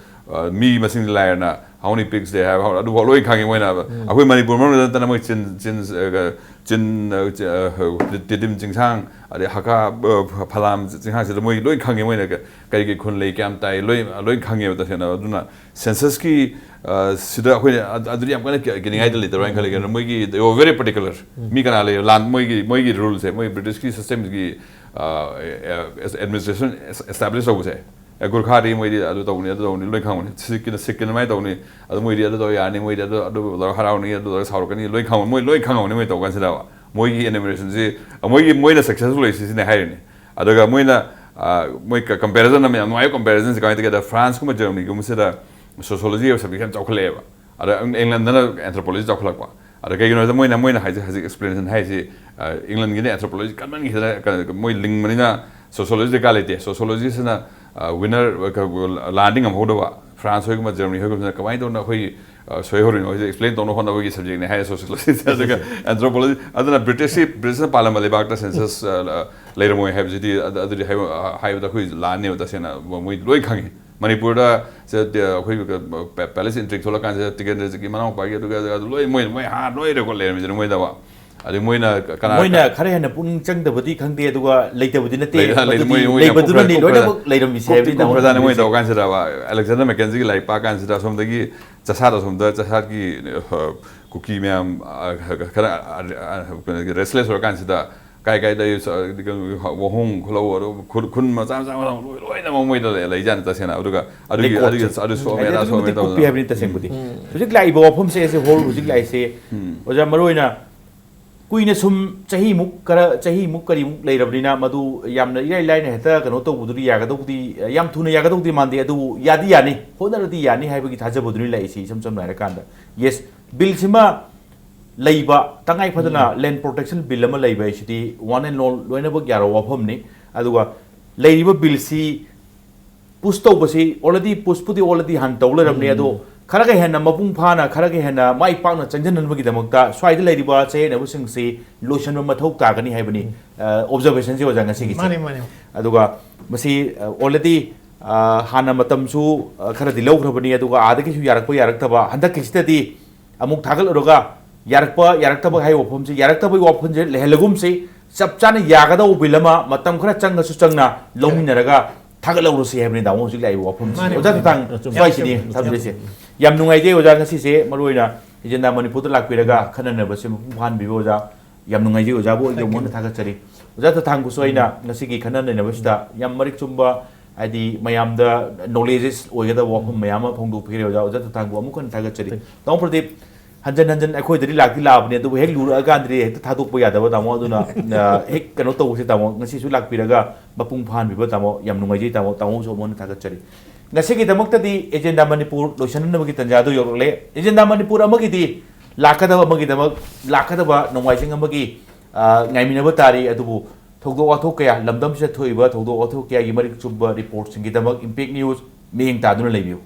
ꯑ, ꯃꯤ ꯃꯁꯤꯡꯗꯤ ꯂꯥꯏꯔꯅ, how many pigs they have, ꯑꯗꯨꯐꯥꯎ ꯂꯣꯏ ꯈꯪꯉꯤ ꯃꯣꯏꯅ꯫ ꯑꯩꯈꯣꯏ ꯃꯅꯤꯄꯨꯔ ꯃꯅꯨꯡꯗ ꯅꯠꯇꯅ ꯃꯣꯏ ꯆꯤꯟ, ꯆꯤꯟ, ꯑ, ꯆꯤꯟ, ꯑ, ꯆ-, ꯑ, ꯇꯤꯗꯤꯝ ꯆꯤꯡꯁꯥꯡ, ꯑꯗꯩ ꯍꯀꯥ, ꯑ, ꯐ-, ꯐꯂꯥꯝ ꯆꯤꯡꯁꯥꯡꯁꯤꯗ ꯃꯣꯏ ꯂꯣꯏ ꯈꯪꯉꯤ ꯃꯣꯏꯅ꯫ ꯀ-, ꯀꯔꯤ ꯀꯔꯤ ꯈꯨꯟ ꯂꯩ, ꯀꯌꯥꯝ ꯇꯥꯏ, ꯂꯣꯏ, ꯂꯣꯏ ꯈꯪꯉꯦꯕ ꯇꯁꯦꯡꯅ꯫ ꯑꯗꯨꯅ ꯁꯦꯟꯁꯁꯀꯤ, ꯑ, ꯁꯤꯗ ꯑꯩꯈꯣꯏꯅ ꯑꯗ-, ꯑꯗꯨꯗꯤ ꯌꯥꯝ ꯀꯟꯅ ꯀꯤ-, ꯀꯤꯅꯤꯡꯉꯥꯏꯗ ꯂꯩꯇꯕ꯭ꯔꯥ ꯍꯥꯏꯅ ꯈꯜꯂꯤ꯫ ꯀꯩꯅꯣ, ꯃꯣꯏꯒꯤ, they were very particular꯫ ꯃꯤ ꯀꯅꯥ ꯂꯩ, ꯂꯥꯟ, ꯃꯣꯏꯒꯤ, ꯃꯣꯏꯒꯤ ꯔꯨꯜꯁꯦ, ꯃꯣꯏ ꯕ꯭ꯔꯤꯇꯤꯁꯀꯤ ꯁꯤꯁꯇꯦꯝꯒꯤ, ꯑ, ꯑꯦ, ꯑꯦ, ꯑꯦꯗꯃꯤꯅꯤꯁꯇ꯭ꯔꯦꯁꯟ ꯑꯦꯁ-, ꯑꯦꯁꯇꯥꯕ꯭ꯂꯤꯁ ꯇꯧꯕꯁꯦ, ꯑꯦ, ꯒꯨꯔꯈꯥꯗꯤ ꯃꯣꯏꯗꯤ ꯑꯗꯨ ꯇꯧꯕꯅꯤ, ꯑꯗꯨ ꯇꯧꯕꯅꯤ, ꯂꯣꯏ ꯈꯪꯕꯅꯤ꯫ ꯁꯤꯛꯀꯤꯅ, ꯁꯤꯛꯀꯤꯅ ꯑꯗꯨꯃꯥꯏꯅ ꯇꯧꯅꯤ, ꯑꯗꯨ ꯃꯣꯏꯗꯤ ꯑꯗꯨ ꯇꯧ ꯌꯥꯅꯤ, ꯃꯣꯏꯗꯤ ꯑꯗꯨ, ꯑꯗꯨ ꯇꯧꯔꯒ ꯍꯔꯥꯎꯅꯤ, ꯑꯗꯨ ꯇꯧꯔꯒ ꯁꯥꯎꯔꯛꯀꯅꯤ, ꯂꯣꯏ ꯈꯪꯕ-, ꯃꯣꯏ ꯂꯣꯏ ꯈꯪꯉꯕꯅꯤ ꯃꯣꯏ ꯇꯧ ꯀꯥꯟꯁꯤꯗ꯫ ꯃꯣꯏꯒꯤ ꯑꯦꯅꯤꯃꯦꯁꯟꯁꯤ, ꯃꯣꯏꯒꯤ, ꯃꯣꯏꯅ ꯁꯛꯁꯦꯁꯐꯨꯜ ꯑꯣꯏꯁꯤꯁꯤꯅꯦ ꯍꯥꯏꯔꯤꯅꯤ꯫ ꯑꯗꯨꯒ ꯃꯣꯏꯅ, ꯑ, ꯃꯣꯏ ꯀ-, ꯀꯝꯄꯦꯔꯤꯖꯟ ꯑꯃ, ꯌꯥꯝ ꯅꯨꯡꯉꯥꯏꯕ ꯀꯝꯄꯦꯔꯤꯖꯟꯁꯤ ꯀꯃꯥꯏꯅ ꯇꯧꯒꯦꯗ, ꯐ꯭ꯔꯥꯟꯁꯀꯨꯝꯕ ꯖꯔꯃꯅꯤꯒꯨꯝꯕꯁꯤꯗ ꯁꯣꯁꯤꯌꯣꯂꯣꯖꯤ ꯍꯥꯏꯕ ꯁꯕꯖꯦꯛ ꯌꯥꯝ ꯆꯥꯎꯈꯠꯂꯛꯑꯦꯕ꯫ ꯑꯗ ꯏꯪꯂꯦꯟꯗꯅ ꯑꯦꯟꯊ꯭ꯔꯣꯄꯣꯂꯣꯖꯤ ꯆꯥꯎꯈꯠꯂꯛꯄ꯫ ꯑꯗ ꯀꯩꯒꯤꯅꯣ ꯍꯥꯏꯕꯗ ꯃꯣꯏꯅ, ꯃꯣꯏꯅ ꯍꯥꯏꯁꯦ ꯍꯧꯖꯤꯛ ꯑꯦꯛꯁꯄ꯭ꯂꯦꯅꯦꯁꯟ ꯍꯥꯏꯁꯤ, ꯑ, ꯏꯪꯂꯦꯟꯒꯤꯅ ꯑꯦꯟꯊ꯭ꯔꯣꯄꯣꯂꯣꯖꯤ ꯀꯟꯃꯟꯈꯤꯗꯅ, ꯀ-, ꯃꯣꯏ ꯂꯤꯡꯕꯅꯤꯅ ꯁꯣꯁꯤꯌꯣꯂꯣꯖꯤ ꯗꯔꯀꯥꯔ ꯂꯩꯇꯦ꯫ ꯁꯣꯁꯤꯌꯣꯂꯣꯖꯤꯁꯤꯅ, ꯑ, ꯋꯤꯅꯔ, ꯀ-, ꯂꯥꯟꯗꯤ ꯉꯝꯍꯧꯗꯕ꯫ ꯐ꯭ꯔꯥꯟꯁ ꯍꯣꯏꯒꯨꯝꯕ, ꯖꯔꯃꯅꯤ ꯍꯣꯏꯒꯨꯝꯕꯁꯤꯅ ꯀꯃꯥꯏꯅ ꯇꯧꯗꯅ ꯑꯩꯈꯣꯏꯒꯤ, ꯑ, ꯁꯣꯏꯍꯧꯔꯤꯅꯣ ꯍꯥꯏꯁꯦ ꯑꯦꯛꯁꯄ꯭ꯂꯦꯟ ꯇꯧꯅꯕ ꯍꯣꯠꯅꯕꯒꯤ ꯁꯕꯖꯦꯛꯅꯤ ꯍꯥꯏꯔꯦ ꯁꯣꯁꯤꯌꯣꯂꯣꯖꯤꯁꯦ꯫ ꯑꯗꯨꯒ ꯑꯦꯟꯊ꯭ꯔꯣꯄꯣꯂꯣꯖꯤ, ꯑꯗꯨꯅ ꯕ꯭ꯔꯤꯇꯤꯁꯁꯤ, ꯕ꯭ꯔꯤꯇꯤꯁꯅ ꯄꯥꯜꯂꯝꯕ ꯂꯩꯕꯥꯛꯇ ꯁꯦꯟꯁꯁ, ꯑ, ꯂꯩꯔꯝꯃꯣꯏ ꯍꯥꯏꯕꯁꯤꯗꯤ, ꯑꯗꯨ-, ꯑꯗꯨꯗꯤ ꯍꯥꯏꯕ-, ꯍꯥꯏꯕꯗ ꯑꯩꯈꯣꯏ ꯂꯥꯟꯅꯦꯕ ꯇꯁꯦꯡꯅ꯫ ꯃꯣꯏ ꯂꯣꯏ ꯈꯪꯉꯤ꯫ ꯃꯅꯤꯄꯨꯔꯗ ꯁꯦ, ꯑꯩꯈꯣꯏ ꯄꯦ-, ꯄꯦꯂꯦꯁ ꯏꯟꯇ꯭ꯔꯤꯛ ꯊꯣꯛꯂꯛꯀꯥꯟꯁꯤꯗ ꯇꯤꯀꯦꯟꯗ꯭ꯔꯖꯤꯠꯀꯤ ꯃꯅꯥꯎꯄꯥꯒꯤ ꯑꯗꯨꯒ, ꯑꯗꯨꯒ ꯑꯗꯨ ꯂꯣꯏ ꯃꯣꯏ, ꯃꯣꯏ ꯍꯥꯟꯅ ꯂꯣꯏ ꯔꯦꯀꯣꯔꯠ ꯂꯩꯔꯝꯃꯤꯗꯅ ꯃꯣꯏꯗꯕ꯫ ꯑꯗꯩ ꯃꯣꯏꯅ ꯀꯅꯥ ꯃꯣꯏꯅ ꯈꯔ ꯍꯦꯟꯅ ꯄꯨꯛꯅꯤꯡ ꯆꯪꯗꯕꯗꯤ ꯈꯪꯗꯦ, ꯑꯗꯨꯒ ꯂꯩꯇꯕꯗꯤ ꯅꯠꯇꯦ꯫ ꯂꯩ- ꯂꯩ- ꯃꯗꯨꯗꯤ ꯃꯣꯏ- ꯃꯣꯏ ꯂꯩꯕꯗꯨꯅꯅꯤ ꯀꯣꯛ- ꯂꯣꯏꯅꯃꯛ ꯂꯩꯔꯝꯃꯤꯁꯦ ꯍꯥꯏꯕꯗꯤ ꯀꯣꯛꯇꯤ ꯀꯣꯛꯄꯖꯥꯠꯅꯤ ꯃꯣꯏ ꯇꯧꯍꯟꯅꯤꯡꯉꯤꯁꯦ꯫ ꯇꯧꯔ ꯀꯥꯟꯁꯤꯗ ꯑꯂꯦꯛꯖꯦꯟꯗꯔ ꯃꯦꯀꯦꯟꯖꯤꯒꯤ ꯂꯥꯏꯔꯤꯛ ꯄꯥ ꯀꯥꯟꯁꯤꯗ ꯑꯁꯣꯝꯗꯒꯤ ꯆꯁꯥꯠ ꯑꯁꯣꯝꯗ ꯆꯁꯥꯠꯀꯤ ꯑ, ꯀꯨꯀꯤ ꯃꯌꯥꯝ ꯑ, ꯈꯔ ꯔꯦꯁꯂꯦꯁ ꯑꯣꯏꯔ ꯀꯥꯟꯁꯤꯗ ꯀꯥꯏ ꯀꯥꯏꯗ ꯋꯥꯍꯣꯡ ꯈꯨꯂꯧ ꯑꯗꯨ ꯈꯨꯟ ꯈꯨꯟ ꯃꯆꯥ ꯃꯆꯥ ꯃꯆꯥ ꯂꯣꯏ ꯂꯣꯏꯅꯃꯛ ꯃꯣꯏꯗ ꯂꯩ- ꯂꯩꯖꯥꯠꯅꯤ ꯇꯁꯦꯡꯅ꯫ ꯑꯗꯨꯒ ꯑꯗꯨꯒꯤ ꯂꯩꯀꯣꯠꯁꯦ꯫ ꯑꯗꯨꯒꯤ ꯑꯗꯨ ꯁꯣꯛꯑꯝꯃꯦ ꯍꯥꯏꯗꯤ ꯑꯗꯥ ꯑꯗꯨꯛꯀꯤ ꯁꯣꯛꯑꯝꯃꯦ ꯃꯇꯤꯛ ꯀꯨꯞꯄꯤ ꯇꯧꯗꯅ꯫ ꯍꯥꯏꯕꯅꯤ ꯇꯁꯦꯡꯕꯗꯤ꯫ ꯍꯧꯖꯤꯛ ꯂꯥꯛꯏꯕ ꯋꯥꯐꯝꯁꯦ ꯑꯩꯁꯦ ꯍꯣꯜ ꯍꯧꯖꯤꯛ ꯂꯥꯛꯏꯁꯦ ꯑꯣꯖꯥ ꯃꯔꯨ ꯑꯣꯏꯅ ꯀꯨꯏꯅ ꯁꯨꯝ ꯆꯍꯤꯃꯨꯛ ꯈꯔ ꯆꯍꯤꯃꯨꯛ ꯀꯔꯤꯃꯨꯛ ꯂꯩꯔꯕꯅꯤꯅ ꯃꯗꯨ ꯌꯥꯝꯅ ꯏꯔꯥꯏ ꯂꯥꯏꯅ ꯍꯦꯛꯇ ꯀꯩꯅꯣ ꯇꯧꯕꯗꯨꯗꯤ ꯌꯥꯒꯗꯧꯕꯗꯤ ꯌꯥꯝ ꯊꯨꯅ ꯌꯥꯒꯗꯧꯗꯤ ꯃꯥꯟꯗꯦ꯫ ꯑꯗꯨꯕꯨ ꯌꯥꯗꯤ ꯌꯥꯅꯤ, ꯍꯣꯠꯅꯔꯗꯤ ꯌꯥꯅꯤ ꯍꯥꯏꯕꯒꯤ ꯊꯥꯖꯕꯗꯨꯅꯤ ꯂꯩꯔꯤꯁꯤ꯫ ꯏꯁꯝ ꯁꯝꯅ ꯍꯥꯏꯔꯀꯥꯟꯗ ꯌꯦꯁ, ꯕꯤꯜꯁꯤꯃ ꯂꯩꯕ ꯇꯉꯥꯏ ꯐꯗꯅ ꯂꯦꯟ ꯄ꯭ꯔꯣꯇꯦꯛꯁꯟ ꯕꯤꯜ ꯑꯃ ꯂꯩꯕ ꯍꯥꯏꯁꯤꯗꯤ ꯋꯥꯟ ꯑꯦꯟ ꯑꯣꯜ ꯂꯣꯏꯅꯃꯛ ꯌꯥꯔꯕ ꯋꯥꯐꯝꯅꯤ꯫ ꯑꯗꯨꯒ ꯂꯩꯔꯤꯕ ꯕꯤꯜꯁꯤ ꯄꯨꯁ ꯇꯧꯕꯁꯤ ꯑꯣꯜꯔꯦꯗꯤ ꯄꯨꯁꯄꯨꯗꯤ ꯑꯣꯜꯔꯦꯗꯤ ꯍꯥꯟꯅ ꯇꯧ ꯂꯩꯔꯕꯅꯤ꯫ ꯑꯗꯣ ꯈꯔꯒ ꯍꯦꯟꯅ ꯃꯄꯨꯡ ꯐꯥꯅ ꯈꯔꯒ ꯍꯦꯟꯅ ꯃꯥꯏ ꯄꯥꯛꯅ ꯆꯪꯁꯤꯟꯍꯟꯕꯒꯤꯗꯃꯛꯇ ꯁ꯭ꯋꯥꯏꯗ ꯂꯩꯔꯤꯕ ꯆꯌꯦꯠꯅꯕꯁꯤꯡꯁꯤ ꯂꯣꯏꯁꯤꯟꯕ ꯃꯊꯧ ꯇꯥꯒꯅꯤ ꯍꯥꯏꯕꯅꯤ ꯑꯣꯕꯖꯔꯕꯦꯁꯟꯁꯤ ꯑꯣꯖꯥ ꯉꯁꯤꯒꯤꯁꯦ꯫ ꯃꯥꯅꯦ ꯃꯥꯅꯦ꯫ ꯑꯗꯨꯒ ꯃꯁꯤ ꯑꯣꯜꯔꯦꯗꯤ ꯍꯥꯟꯅ ꯃꯇꯝꯁꯨ ꯑ, ꯈꯔꯗꯤ ꯂꯧꯈ꯭ꯔꯕꯅꯤ꯫ ꯑꯗꯨꯒ ꯑꯥꯗꯒꯤꯁꯨ ꯌꯥꯔꯛꯄ ꯌꯥꯔꯛꯇꯕ ꯍꯟꯗꯛꯀꯤꯁꯤꯗꯗꯤ ꯑꯃꯨꯛ ꯊꯥꯒꯠꯂꯨꯔꯒ ꯌꯥꯔꯛꯄ ꯌꯥꯔꯛꯇꯕ ꯍꯥꯏꯕ ꯋꯥꯐꯝꯁꯤ ꯌꯥꯔꯛꯇꯕꯒꯤ ꯋꯥꯐꯝꯁꯦ ꯂꯩꯍꯜꯂꯒꯨꯝꯁꯤ꯫ ꯆꯞ ꯆꯥꯅ ꯌꯥꯒꯗꯧꯕ ꯕꯤꯜ ꯑꯃ ꯃꯇꯝ ꯈꯔ ꯆꯪꯉꯁꯨ ꯆꯪꯅ ꯂꯧꯃꯤꯟꯅꯔꯒ ꯊꯥꯒꯠꯍꯧꯔꯁꯤ ꯍꯥꯏꯕꯅꯤ ꯇꯥꯃꯣ ꯍꯧꯖꯤꯛ ꯂꯥꯛꯏꯕ ꯋꯥꯐꯝꯁꯤ꯫ ꯃꯥꯅꯦ, ꯑꯣꯖꯥ ꯃꯥꯅꯦ꯫ ꯊꯣꯏꯊꯥꯡ ꯆꯨꯝꯃꯦ, ꯁ꯭ꯋꯥꯏꯁꯤꯅꯤ ꯆꯨꯝꯃꯦ, ꯊꯝꯖꯔꯤꯁꯦ꯫ ꯌꯥꯝ ꯅꯨꯡꯉꯥꯏꯖꯩ ꯑꯣꯖꯥ ꯉꯁꯤꯁꯦ ꯃꯔꯨ ꯑꯣꯏꯅ ꯑꯦꯖꯦꯟꯗꯥ ꯃꯅꯤꯄꯨꯔꯗ ꯂꯥꯛꯄꯤꯔꯒ ꯈꯟꯅꯅꯕꯁꯦ ꯃꯄꯨꯡ ꯐꯥꯍꯟꯕꯤꯕ ꯑꯣꯖꯥ ꯌꯥꯝ ꯅꯨꯡꯉꯥꯏꯖꯩ꯫ ꯑꯣꯖꯥꯕꯨ ꯑꯩ Thank you. ꯌꯧꯃꯣꯟꯅ ꯊꯥꯒꯠꯆꯔꯤ꯫ ꯑꯣꯖꯥ ꯊꯣꯏꯊꯥꯡꯕꯨꯁꯨ ꯑꯩꯅ ꯉꯁꯤꯒꯤ ꯈꯟꯅ ꯅꯩꯅꯕꯁꯤꯗ ꯌꯥꯝ ꯃꯔꯤꯛ ꯆꯨꯝꯕ ꯍꯥꯏꯗꯤ ꯃꯌꯥꯝꯗ ꯅꯣꯂꯦꯖꯦꯁ ꯑꯣꯏꯒꯗꯕ ꯋꯥꯐꯝ ꯃꯌꯥꯝ ꯑꯃ ꯐꯣꯡꯗꯣꯛꯄꯤꯈ꯭ꯔꯦ ꯑꯣꯖꯥ꯫ ꯑꯣꯖꯥ ꯊꯣꯏꯊꯥꯡꯕꯨ ꯑꯃꯨꯛ ꯍꯟꯅ ꯊꯥꯒꯠꯆꯔꯤ꯫ ꯇꯥꯃꯣ ꯄ꯭ꯔꯗꯤꯞ, ꯍꯟꯖꯟ ꯍꯟꯖꯟ ꯑꯩꯈꯣꯏꯗꯗꯤ ꯂꯥꯛꯇꯤ ꯂꯥꯛꯑꯕꯅꯤ, ꯑꯗꯨꯕꯨ ꯍꯦꯛ ꯂꯨꯔꯛꯑꯀꯥꯟꯗꯗꯤ ꯍꯦꯛꯇ ꯊꯥꯗꯣꯛꯄ ꯌꯥꯗꯕ ꯇꯥꯃꯣ꯫ ꯑꯗꯨꯅ ꯑ, ꯍꯦꯛ ꯀꯩꯅꯣ ꯇꯧꯕꯁꯦ ꯇꯥꯃꯣ, ꯉꯁꯤꯁꯨ ꯂꯥꯛꯄꯤꯔꯒ ꯃꯄꯨꯡ ꯐꯥꯍꯟꯕꯤꯕ ꯇꯥꯃꯣ ꯌꯥꯝ ꯅꯨꯡꯉꯥꯏꯖꯩ ꯇꯥꯃꯣ꯫ ꯇꯥꯃꯣꯕꯨꯁꯨ ꯑꯃꯨꯛ ꯍꯟꯅ ꯊꯥꯒꯠꯆꯔꯤ꯫ ꯉꯁꯤꯒꯤꯗꯃꯛꯇꯗꯤ ꯑꯦꯖꯦꯟꯗꯥ ꯃꯅꯤꯄꯨꯔ ꯂꯣꯏꯁꯤꯟꯅꯕꯒꯤ ꯇꯥꯟꯖꯥꯗꯣ ꯌꯧꯔꯛꯂꯦ꯫ ꯑꯦꯖꯦꯟꯗꯥ ꯃꯅꯤꯄꯨꯔ ꯑꯃꯒꯤꯗꯤ ꯂꯥꯛꯀꯗꯕ ꯑꯃꯒꯤꯗꯃꯛ ꯂꯥꯛꯀꯗꯕ ꯅꯣꯡꯃꯥꯏꯖꯤꯡ ꯑꯃꯒꯤ ꯑ, ꯉꯥꯏꯃꯤꯟꯅꯕ ꯇꯥꯔꯤ꯫ ꯑꯗꯨꯕꯨ ꯊꯧꯗꯣꯛ ꯋꯥꯊꯣꯛ ꯀꯌꯥ, ꯂꯝꯗꯝꯁꯤꯗ ꯊꯣꯛꯏꯕ ꯊꯧꯗꯣꯛ ꯋꯥꯊꯣꯛ ꯀꯌꯥꯒꯤ ꯃꯔꯤꯛ ꯆꯨꯝꯕ ꯔꯤꯄꯣꯔꯠꯁꯤꯡꯒꯤꯗꯃꯛ ꯏꯝꯄꯦꯛ ꯅ꯭ꯌꯨꯁ ꯃꯤꯠꯌꯦꯡ ꯇꯥꯗꯨꯅ ꯂꯩꯕꯤꯌꯨ꯫